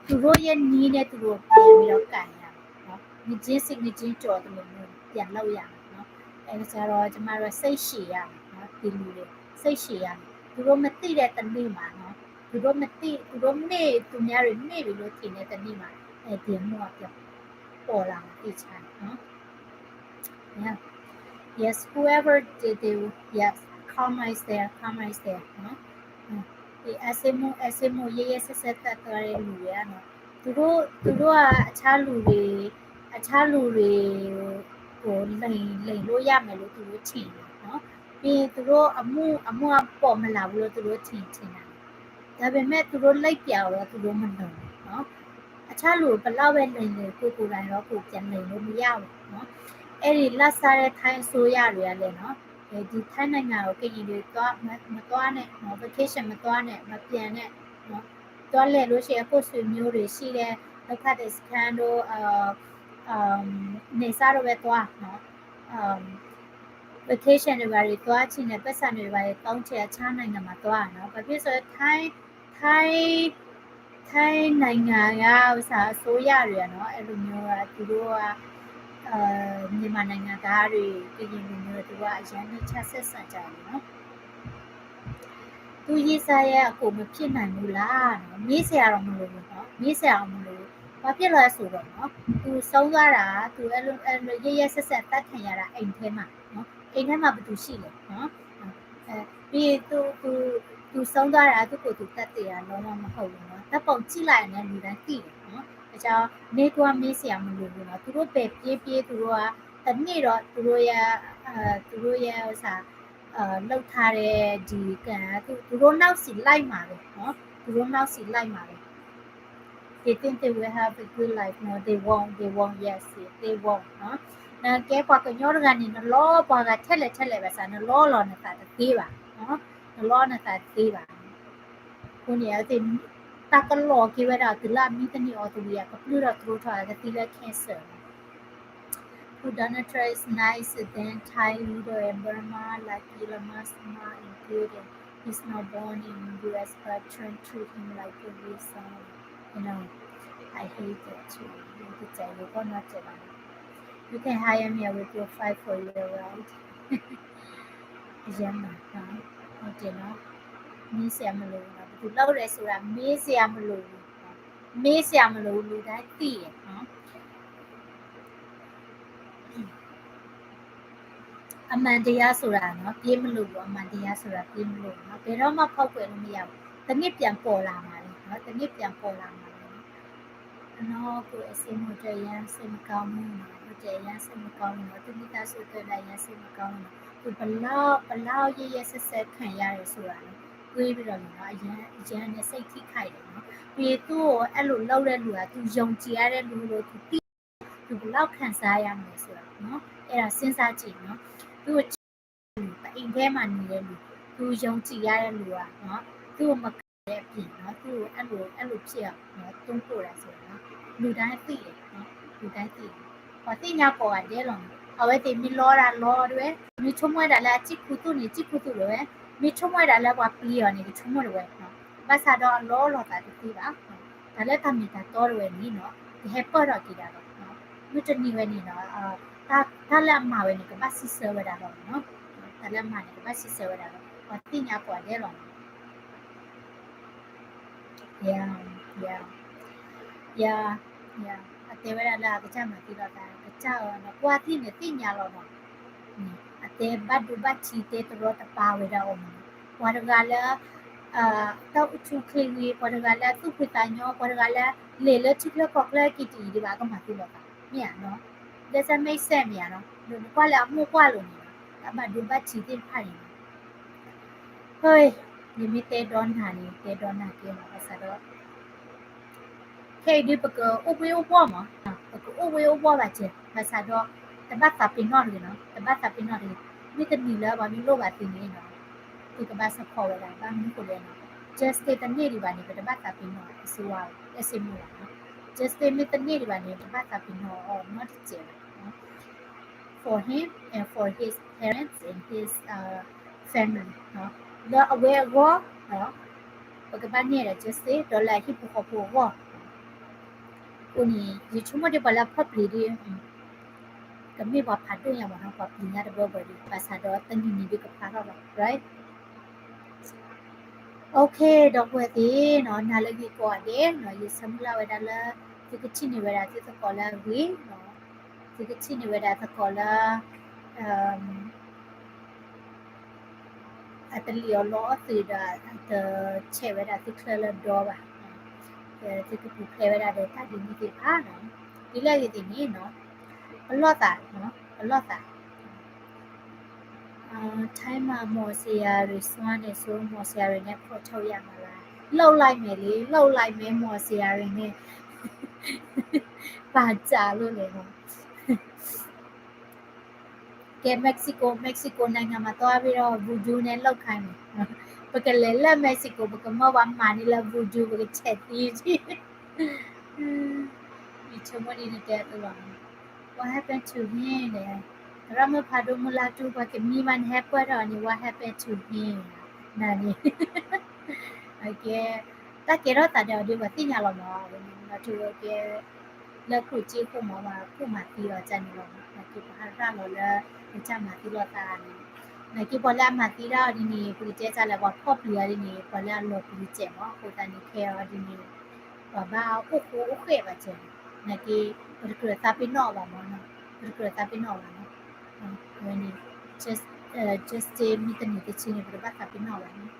သူတို့ရဲ့နည်းနဲ့သူတို့ပြန်ပြီးတော့ကိုင်ရတယ်နော် ငချင်းစစ်ငချင်းကြော်သလိုမျိုးပြန်လုပ်ရတယ်နော် အဲဒါကျတော့ကျမတို့စိတ်ရှည်ရတယ်နော်ဒီလူတွေစိတ်ရှည်ရတယ်သူတို့မသိတဲ့တနေ့မှာနော်သူတို့မသိသူတို့မေ့သူများတွေမေ့ပြီလို့ထင်တဲ့တနေ့မှာအဲဒီမှုကပြန်ပေါ်လာမှာသိချင်နော် Yeah. Yes, whoever did they, yes, karma is there, karma is there. နော်ဒီအစင်မို့အစင်မို့ရရဆက်ဆက်သတ်သွားတဲ့လူတွေကနော်သူတို့သူတို့ကအချားလူတွေအချားလူတွေကိုလိမ်လိမ်လို့ရမယ်လို့သူတို့ထင်တယ်နော်ပြီးရင်သူတို့အမှုအမှုအပေါ်မလာဘူးလို့သူတို့ထင်ထင်တာဒါပေမဲ့သူတို့လိုက်ပြတော့သူတို့မလိမ်ဘူးနော်အချားလူဘလောက်ပဲလိမ်လိမ်ကိုကိုယ်တိုင်တော့ကိုယ်ပြန်လိမ်လို့မရဘူးနော်အဲ့ဒီလတ်စားတဲ့ထိုင်းအစိုးရတွေကလည်းနော်ဒီထိုင်းနိုင်ငံကိုကရင်တွေသွားမသွားနဲ့နော် vacation မသွားနဲ့မပြန်နဲ့နော်သွားလဲလို့ရှိရင်အခုဆွေမျိုးတွေရှိတဲ့ဒုက္ခသည်စခန်းတို့အာနေစားတော့ပဲသွားနော် vacation တွေဘာတွေသွားချင်တဲ့ပတ်စံတွေဘာတွေတောင်းချင်အခြားနိုင်ငံမှာသွားနော်ဘာဖြစ်ဆိုထိုင်းထိုင်းထိုင်းနိုင်ငံကဥစားအစိုးရတွေနော်အဲ့လိုမျိုးကသူတို့ကမြန်မာနိုင်ငံသားတွေကရင်လူမျိုးတွေသူကအရမ်းနှိမ့်ချဆက်ဆံကြတယ်နော်သူရေးစားရဲ့အကိုမဖြစ်နိုင်ဘူးလားနော်မေးစရာတော့မလိုဘူးနော်မေးစရာတော့မလိုဘူးဘာဖြစ်လဲဆိုတော့နော်သူဆုံးသွားတာသူအဲ့လိုအဲ့လိုရရဆက်ဆက်တတ်ခံရတာအိမ်ထဲမှာနော်အိမ်ထဲမှာဘယ်သူရှိလဲနော်ပြီးသူသူသူဆုံးသွားတာသူကိုယ်သူတတ်သေးတာလုံးဝမဟုတ်ဘူးနော်တပ်ပုံကြည့်လိုက်ရင်လည်းလူတိုင်းသိတယ်နော်ဒါကြောင့်မေးကွာမေးစရာမလိုဘူးနော်သူတို့ပဲပြေးပြေးသူတို့ကတနေ့တော့သူတို့ရအဲသူတို့ရဥစားအဲလောက်ထားတဲ့ဒီကံသူသူတို့နောက်စီလိုက်မှာပဲနော်သူတို့နောက်စီလိုက်မှာပဲ They think they will have a good life. No, they won't. They won't. Yes, they won't. နော်နကဲပှၤကညီတဂၤန့ၣ်နလီပှၤဂၤထဲလဲၣ်ထဲလဲၣ်ဘၣ်ဆၣ်နလီလီၤနသးတသ့ဘၣ်နော်နလီနသးတသ့ဘၣ်အဃိန့ၣ်အသ့ၣ်တၢ်ကလီက့ၤဝဲဒၣ်တုၤလၢအမံတနံၤအီၤတဝံၤအကပျုၢ်ထီၣ်တရိထီၣ်အကသံလၢ cancer နော် Who Donald Trump is nice than Thai leader and Burma like Elon Musk smart and good and he's not born in U S but Trump treat him like a real son. You know, I hate that too. You can hire me, I will go fight for you, right? အရမ်းပါနော်ဟုတ်တယ်နော်မေးစရာမလိုဘူးနော်ဘယ်သူလောက်လဲဆိုတာမေးစရာမလိုဘူးမေးစရာမလိုဘူးလူတိုင်းသိတယ်နော်အမှန်တရားဆိုတာနော်ပြေးမလို့ဘူးအမှန်တရားဆိုတာပြေးမလို့နော်ဘယ်တော့မှဖောက်ကွယ်လို့မရဘူးတနေ့ပြန်ပေါ်လာမှာလေနော်တနေ့ပြန်ပေါ်လာမှာလေနော်အနော်ကိုအစင်းမုတ်တဲ့အရမ်းစိတ်မကောင်းဘူးနော်ဟုတ်တယ်အရမ်းစိတ်မကောင်းဘူးနော်သူမိသားစုအတွက်လည်းအရမ်းစိတ်မကောင်းဘူးနော်သူဘလောက်ဘလောက်ရရဆက်ဆက်ခံရတယ်ဆိုတာနော်တွေးပြီးတော့နော်အရမ်းအရမ်းနဲ့စိတ်ထိခိုက်တယ်နော်ပြီးသူ့ကိုအဲ့လိုလောက်တဲ့လူကသူယုံကြည်ရတဲ့လူလို့သူသိသူဘလောက်ခံစားရမလဲဆိုတာနော်အဲ့ဒါစဉ်းစားကြည့်နော်သူ့ကိုချစ်တဲ့လူအိမ်ထဲမှာနေတဲ့လူသူယုံကြည်ရတဲ့လူကနော်သူ့ကိုမကတဲ့အပြင်နော်သူ့ကိုအဲ့လိုအဲ့လိုဖြစ်အောင်နော်တွန်းပို့တာဆိုတော့နော်လူတိုင်းသိတယ်နော်လူတိုင်းသိတယ်ပှၤသ့ၣ်ညါကိးဂၤဒဲးလီၤနော်အဝဲသ့ၣ်မ့ၢ်လီတၢ်လီတဝဲမ့ၢ်ဆိကမိၣ်ဝဲဒၣ်လၢအစံၣ်ခူသူၣ်န့ၣ်စံၣ်ခူသူၣ်တဝဲမ့ၢ်ဆိကမိၣ်ဝဲဒၣ်လၢပှၤပျံၤအီၤန့ၣ်ကဆိကမိၣ်တဝဲနော်ဘၣ်ဆၣ်ဒီးအလီလီၤသးတသ့ဘၣ်တၢ်လၢတၢ်မ့ၢ်တၢ်တီတဝဲန့ၣ်နော်ကဟဲပၢၢ်ထီၣ်က့ၤဒၣ်လီၤမုၢ်တနံၤဝဲန့ၣ်နော်တၢ်လၢအမၤဝဲန့ၣ်ကဘၣ်စံးဆၢဝဲဒၣ်လီၤနော်တၢ်လၢအမၤန့ၣ်ကဘၣ်စံးဆၢဝဲဒၣ်လီၤပှၤသ့ၣ်ညါကိးဂၤဒဲးလီၤ Yeah, yeah, yeah, yeah. အတဲဝဲဒၣ်လၢအကစၢ်မၤသံလီၤသး ကစၢ်အီၤန့ၣ် ကွၢ်သ့ၣ်န့ၣ်သ့ၣ်ညါလီၤနီၤ. အတဲဘၣ်ဒိဘၣ်ထံးတဲတရီတပါဝဲဒၣ်အီၤမးနီၤ. ပှၤတဂၤလၢ တၢ်အိၣ်ဆူၣ်ချ့ဂ့ၤ ပှၤတဂၤလၢသူၣ်ဖှံသးညီ ပှၤတဂၤလၢ လဲၤလၢထံချၢကီၢ်ချၢက့ၤတယံၤဒံးဘၣ် ကမၤသံလီၤသး မ့ၢ်ဧါနီၤ. Doesn't make sense မ့ၢ်ဧါနီၤ. နကွၢ်လၢအမိၢ်ကွၢ်လိာ်န့ၣ်နီၤ တၢ်ဘၣ်ဒိဘၣ်ထံးသ့ၣ်တဖၣ်န့ၣ်နီၤ ဟၢ ယမ့ၢ်တဲဒီနၤန့ၣ် တဲဒီနၤကဲမး ဘၣ်ဆၣ်ဒီး ခဲအံၤဒုးပကအိၣ်ဘှ့ၣ်အိၣ်ဘှီၣ်မး, ပကအိၣ်ဘှ့ၣ်အိၣ်ဘှီၣ်ဘၣ်ကဲ, ဘၣ်ဆၣ်ဒီး တဘၣ်သးပ့ၤနီၣ်တဂ့ၤနီၤ, တဘၣ်သးပ့ၤနီၣ်တဂ့ၤ, မ့ၢ်တနံၤလၢပှၤမ့ၢ်လိၣ်ဘၣ်သုန့ၣ်နီၤ, သုကဘၣ် support ဝဲဒၣ် ဘၣ်မနုၤဃိလဲၣ်န့ၣ် justice တန့ၢ်ဒံးဘၣ်န့ၣ် ပတဘၣ်သးပ့ၤနီၣ်အစိဝါ အစိမူလၢ် justice မ့ၢ်တန့ၢ်ဒံးဘၣ်န့ၣ် တဘၣ်သးပ့ၤနီၣ်အီၤနီတစဲးဘၣ် for him and for his parents and his family လၢအဝဲအဂီၢ် ပကဘၣ်န့ၢ်ဒီး justice ဒီးလၢအဟံၣ်ဖိဃီဖိအဂီၢ် အဃိန့ၣ် ယဆိကမိၣ်ဒ်ပှၤလၢအဖီၣ်ပျံၤဒ် ကမ့ၢ်ပှၤဖးဒိၣ်ညါမးနီၤ ပှၤပျံၤညါတဘၢဘၢဒ် ဘၣ်ဆၣ်ဒီးတနံၤနံၤဒ်ကဖျါထီၣ်လီၤ right okay ဒီပုၢ်ဝဲၢ်သ့ၣ်နီၤ နၤလၢအဂ့ၤကိးဂၤဒဲးနီၤ ယဆၢမုၢ်လၢ်ဝဲဒၣ်လၢ သုကထံၣ်န့ၢ်ဝဲဒၣ်သုသကိးလၢအဂ့ၤနီၤ သုကထံၣ်န့ၢ်ဝဲဒၣ်သကိးလၢ အတလံၣ်အီၣ်လီအီၣ်သုးဒီး အတဆဲးဝဲဒၣ်သုချၢလၢဒီဘၣ်, သုကပူၤဖျဲးဝဲဒၣ်ဒီးတၢ်ဒ်န့ၣ်သ့ၣ်တဖၣ်နီၤ, ဒ်လဲၣ်ဂ့ၤသ့ၣ်န့ၣ်နီၤ, ပလီၢ်သး, ပလီၢ်သး, ထိုင်းမှာမော်စရာတွေစွန့်တယ်ဆို မော်စရာတွေနဲ့ဖော်ထုတ်ရမှာလား, လုပ်လိုက်မယ်လေ, လုပ်လိုက်မယ်, မော်စရာတွေနဲ့, ဘာကြာလို့လဲနီၤ. ကဲ Mexico, Mexico နိုင်ငံမှာသွားပြီးတော့ voodoo နဲ့လုပ်ခိုင်းမယ်, ပကလဲၤလၢ Mexico ပကမၢပှၤမၤန့ၢ်လၢ voodoo ပကဆဲးသံ, ယဆိကမိၣ်ဒ်နတဲအသိးလီၤ. What happened to him လဲၣ်, သရၣ်မုၣ်ဖးဒိၣ်မုၢ်လၢ်တူၢ် ပှၤကမံဘၣ်နဟဲပှဲၢ်ထီၣ်န့ၣ် what happened to him နၤန့ၣ်, ကဲ, တၢ်ကဲထီၣ်သးဒီးအီၤဒ်ပှၤသ့ၣ်ညါလီၤမး, အဝဲန့ၣ် လီၤထူဝဲကဲ လၢကျိၣ်စ့အဃိမး ပှၤကူၣ်မၤသံအီၤတၢ်န့ၣ်လီၤမး, နာ်က့ပှၤဟးရၣ်လီၤလၢ ကစၢ်မၤသံလိာ်သးန့ၣ်, နာ်က့ပှၤလၢအမၤသံတၢ်အီၤဒ်န့ၣ် ပကတဲတၢ်လဲၣ် ပှၤဖီၣ်ပျံၤအီၤဒ်န့ၣ် ပှၤလၢအလီၤပျံၤစဲးမး, အဃိသတးန့ၣ် ခဲအီၤဒ်န့ၣ် ပှၤဘၣ်အိၣ်ဃိအိၣ်ဃဲးဘၣ်စဲး, နာ်က့ ပတကြၢးသးပ့ၤနီၣ်အီၤဘၣ်မး, ပတကြၢးသးပ့ၤနီၣ်အီၤဘၣ်မး, အဝဲန့ၣ် justice မ့ၢ်တန့ၢ်တဆံန့ၣ် ပတဘၣ်သးပ့ၤနီၣ်အီၤဘၣ်န့ၣ်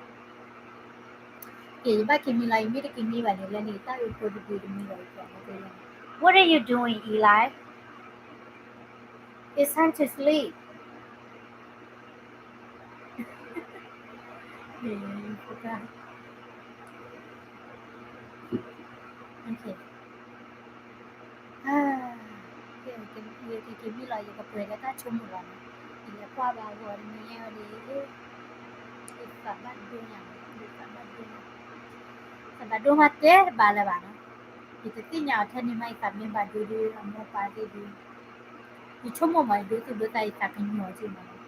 ကဲ ယဘၣ်က့ၤမံလီၤ, ယမ့ၢ်တက့ၤမံဘၣ်န့ၣ် လၢန့ၣ် တၢ်ဂ့ၢ်ဖိတဒုတမံဘၣ်, ယကွၢ်မ့ၢ်သ့လီၤ. What are you doing, Eli? It's time to sleep. န့ၣ် ဖိကါ, okay. ယကက့ၤမံလီၤ, ယကပှဲၤဒီးတၢ်ဆိကမိၣ်လီၤန့ၣ်, ယလဲၤကွၢ်ဘၣ်အဂီၢ်တမံၤညါဒီး ယသးဘၣ်ဒိညါ, ယသးဘၣ်ဒိ, သးဘၣ်ဒိမးတဲတဘၣ်လၢၤဘၣ်နီၤ, ယတသ့ၣ်ညါအီၤထဲန့ၣ်မး ယသးမ့ၢ်ဘၣ်ဒိဒုး အမိၢ်ပၢ်သ့ၣ်ဒုး, ယဆိကမိၣ်မး ယဒိသူၣ်ဒိသး ယသးကညီၤက့ၤမး,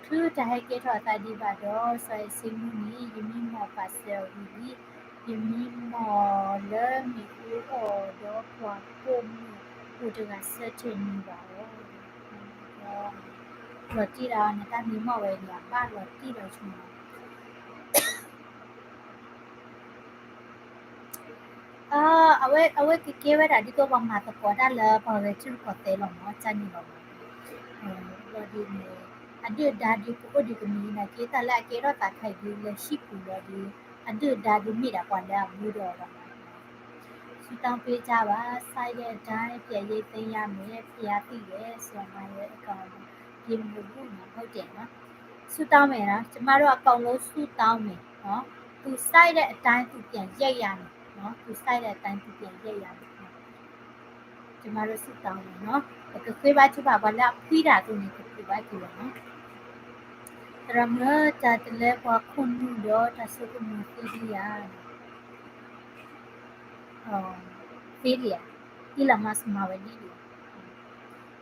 ချုးတၢ်ဟဲကဲထီၣ်အသးဒံးဘၣ်ဒီး စီၤအဲၣ်စ့မုၢ်နံၤ ယမံမီၢ်ပာ်စၢၤအီၤဝံၤလံ, ယမံမီၢ်လၢမ့ၣ်အူအီၣ်ဒီးပှၤပိာ်မုၣ်အိၣ်တဂၤဆၢထၢၣ်န့ၣ်ဘၣ်အီၤ, လီၤတံၢ်ဒီးနတၢ်မံမီၢ်ဝဲန့ၣ် အဘၣ်လီၤတံၢ်ဒီးဆိမး အဝဲ အဝဲကကဲဝဲဒၣ်ဒ်သိးပှၤမၤသကိးတၢ်လၢပှၤဂဲၤထံရူၢ်ကီၢ်သဲးလီၤမး, တၢ်န့ၣ်လီၤမး, လီၤဒ်န့ၣ် အဒုၣ်အဒါဒုးကအိၣ်ဒုးကမံၤနာ်က့ တၢ်လၢအကဲထီၣ်သးခါအံၤဒုးလၢဟံၣ်ပူၤလီၤဒုး အဒုၣ်အဒါဒုးမ့ၢ်ဒၣ်ပှၤလၢအမူဒီးအီၤလီၤမး. ဆုတောင်းပေးကြပါ, စိုက်တဲ့အတိုင်း ပြန်ရိတ်သိမ်းရမယ်, ဘုရားသိတယ်ဆိုတာ နားလည်အကောင် ဒီမူဘူးနော် ဟုတ်တယ်နော်, ဆုတောင်းမယ်နော်, ကျမတို့အကုန်လုံးဆုတောင်းမယ်နော်, သူစိုက်တဲ့အတိုင်း သူပြန်ရိတ်ရမယ်နော်, သူစိုက်တဲ့အတိုင်း သူပြန်ရိတ်ရမယ်နော်, ကျမတို့ဆုတောင်းမယ်နော်, ပကဃ့ဘါထုကဖၣ် ပှၤလၢအဖှံတၢ်အသိးန့ၣ် ပကဃ့ဘါထုကဖၣ်လီၤနော်, သရၣ်မုၣ် တၢ်တလဲပှၤခိၣ်နူာ်ဒီးတၢ်ဆိကမိၣ်သ့ဒံးဧါ သ့ဒံးဧါ, Elon Musk မၤဝဲန့ၣ်ဒံးဧါ,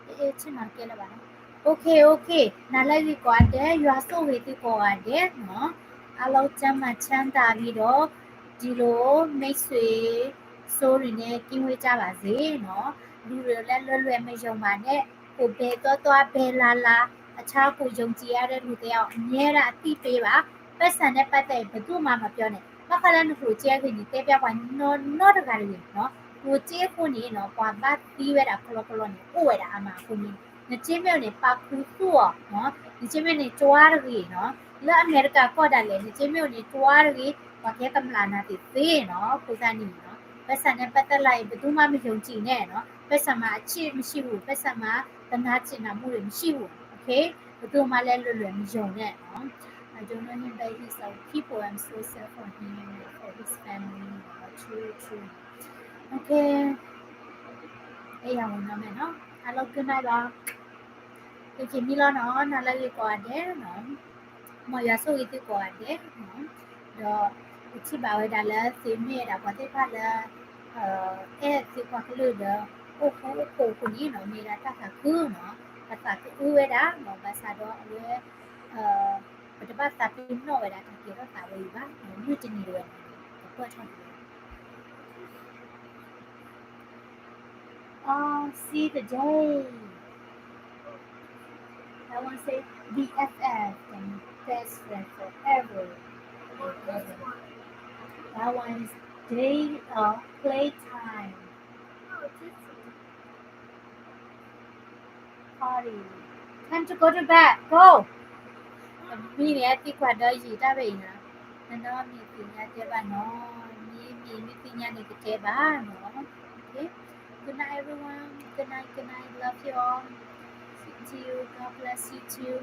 အဲ ဆ့ၣ်နီၤကဲလၢၤဘၣ်နီၤ, okay okay, နၤလၢအဂ့ၤကိးဂၤဒဲး, ယွၤဆိၣ်ဂ့ၤသုကိးဂၤဒဲးနီၤ, အားလုံးကျန်းမာချမ်းသာပြီးတော့ ဒီလိုမိတ်ဆွေဆိုတွေနဲ့ကင်းဝေးကြပါစေနော်, လူတွေလည်းလွယ်လွယ်မယုံပါနဲ့, ကိုယ်ဘယ်သွားသွား ဘယ်လာလာ အခြားကိုယုံကြည်ရတဲ့လူတစ်ယောက် အမြဲတမ်းအသိပေးပါ, ပိုက်ဆံနဲ့ပတ်သက်ရင် ဘယ်သူမှမပြောနဲ့, ဘၣ်ဃးလၢနငိုကြးဂ့ၤန့ၣ် တဲပျးပှၤနီတဂၤတဂ့ၤနီၤ, ငိုကြးအဃိန့ၣ်နီၤ ပှၤဘၣ်သံဝဲဒၣ်ကလီကလီန့ၣ် အိၣ်ဝဲဒၣ်အါမးအဃိန့ၣ်, နက့မ့ၢ်အိၣ်န့ၣ် ပာ်ခူသူၣ်အီၤနီၤ, နက့မ့ၢ်န့ၣ် တွားတဂ့ၤနီၤ, လၢအမဲရကၤကီၢ်ဒၣ်လဲာ် နက့မ့ၢ်အိၣ်န့ၣ် တွားတဂ့ၤ, ပှၤကဲကမျးနၤသ့ၣ်သ့နီၤ, အဃိသတးန့ၣ်နီၤ ပိုက်ဆံနဲ့ပတ်သက်လာရင် ဘယ်သူမှမယုံကြည်နဲ့နော်, ပိုက်ဆံမှာအချစ်မရှိဘူး, ပိုက်ဆံမှာ သနားချစ်နားမှုတွေမရှိဘူး, okay, ဘယ်သူမှလည်းလွယ်လွယ်မယုံနဲ့နော်. I don't know him, but he's our people. I'm so sad for him and for his family. True, true. Okay. အဲၣ်ယၤဝဲနီၤမဲာ်နီၤ, hello, good night လီၤ. က့ၤမံလီၤနီၤ, နၤလၢအဂ့ၤကိးဂၤဒဲးနီၤ. မ်ယွၤဆိၣ်ဂ့ၤသုကိးဂၤဒဲး, ဒီးပထံၣ်ဘၣ်ဝဲဒၣ်လၢသုမ့ၢ်ဝဲဒၣ်ပှၤသ့ၣ်တဖၣ်လၢ အဲၣ်သုပှၤကလုာ်ဒီး အိၣ်ဃူအိၣ်ဖိးအဃိန့၁ၣ် မ့ၢ်ဒၣ်တၢ်သးခုနီၣ်, ပသးကအုဝဲဒၣ်, ဘၣ်ဆၣ်ဒီးအဝဲ ပတဘၣ်သးပ့ၤနီၣ်ဝဲဒၣ်တၢ်ကဲထီၣ်သးဝဲအံၤဘၣ်, မုၢ်တနံၤဒၣ်ဝဲ ကပၢၢ်ထီၣ်က့ၤ I'll see the day. That one say B F F and best friend forever. That one is day of playtime. Party. Time to go to bed. Go. မံၤန့ၣ် အသံကွၢ်ဒီးယံာ်တၢ်ဘၣ်အံၤနီၤ, နနီၢ်မံၤသ့ၣ်ညါတဲဘၣ်နီၤ, မံၤမံၤမ့ၢ်သ့ၣ်ညါန့ၣ်ကတဲဘၣ်နီၤ. Good night, everyone. Good night, good night. Love you all. See you. God bless you too.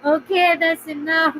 Okay, that's enough.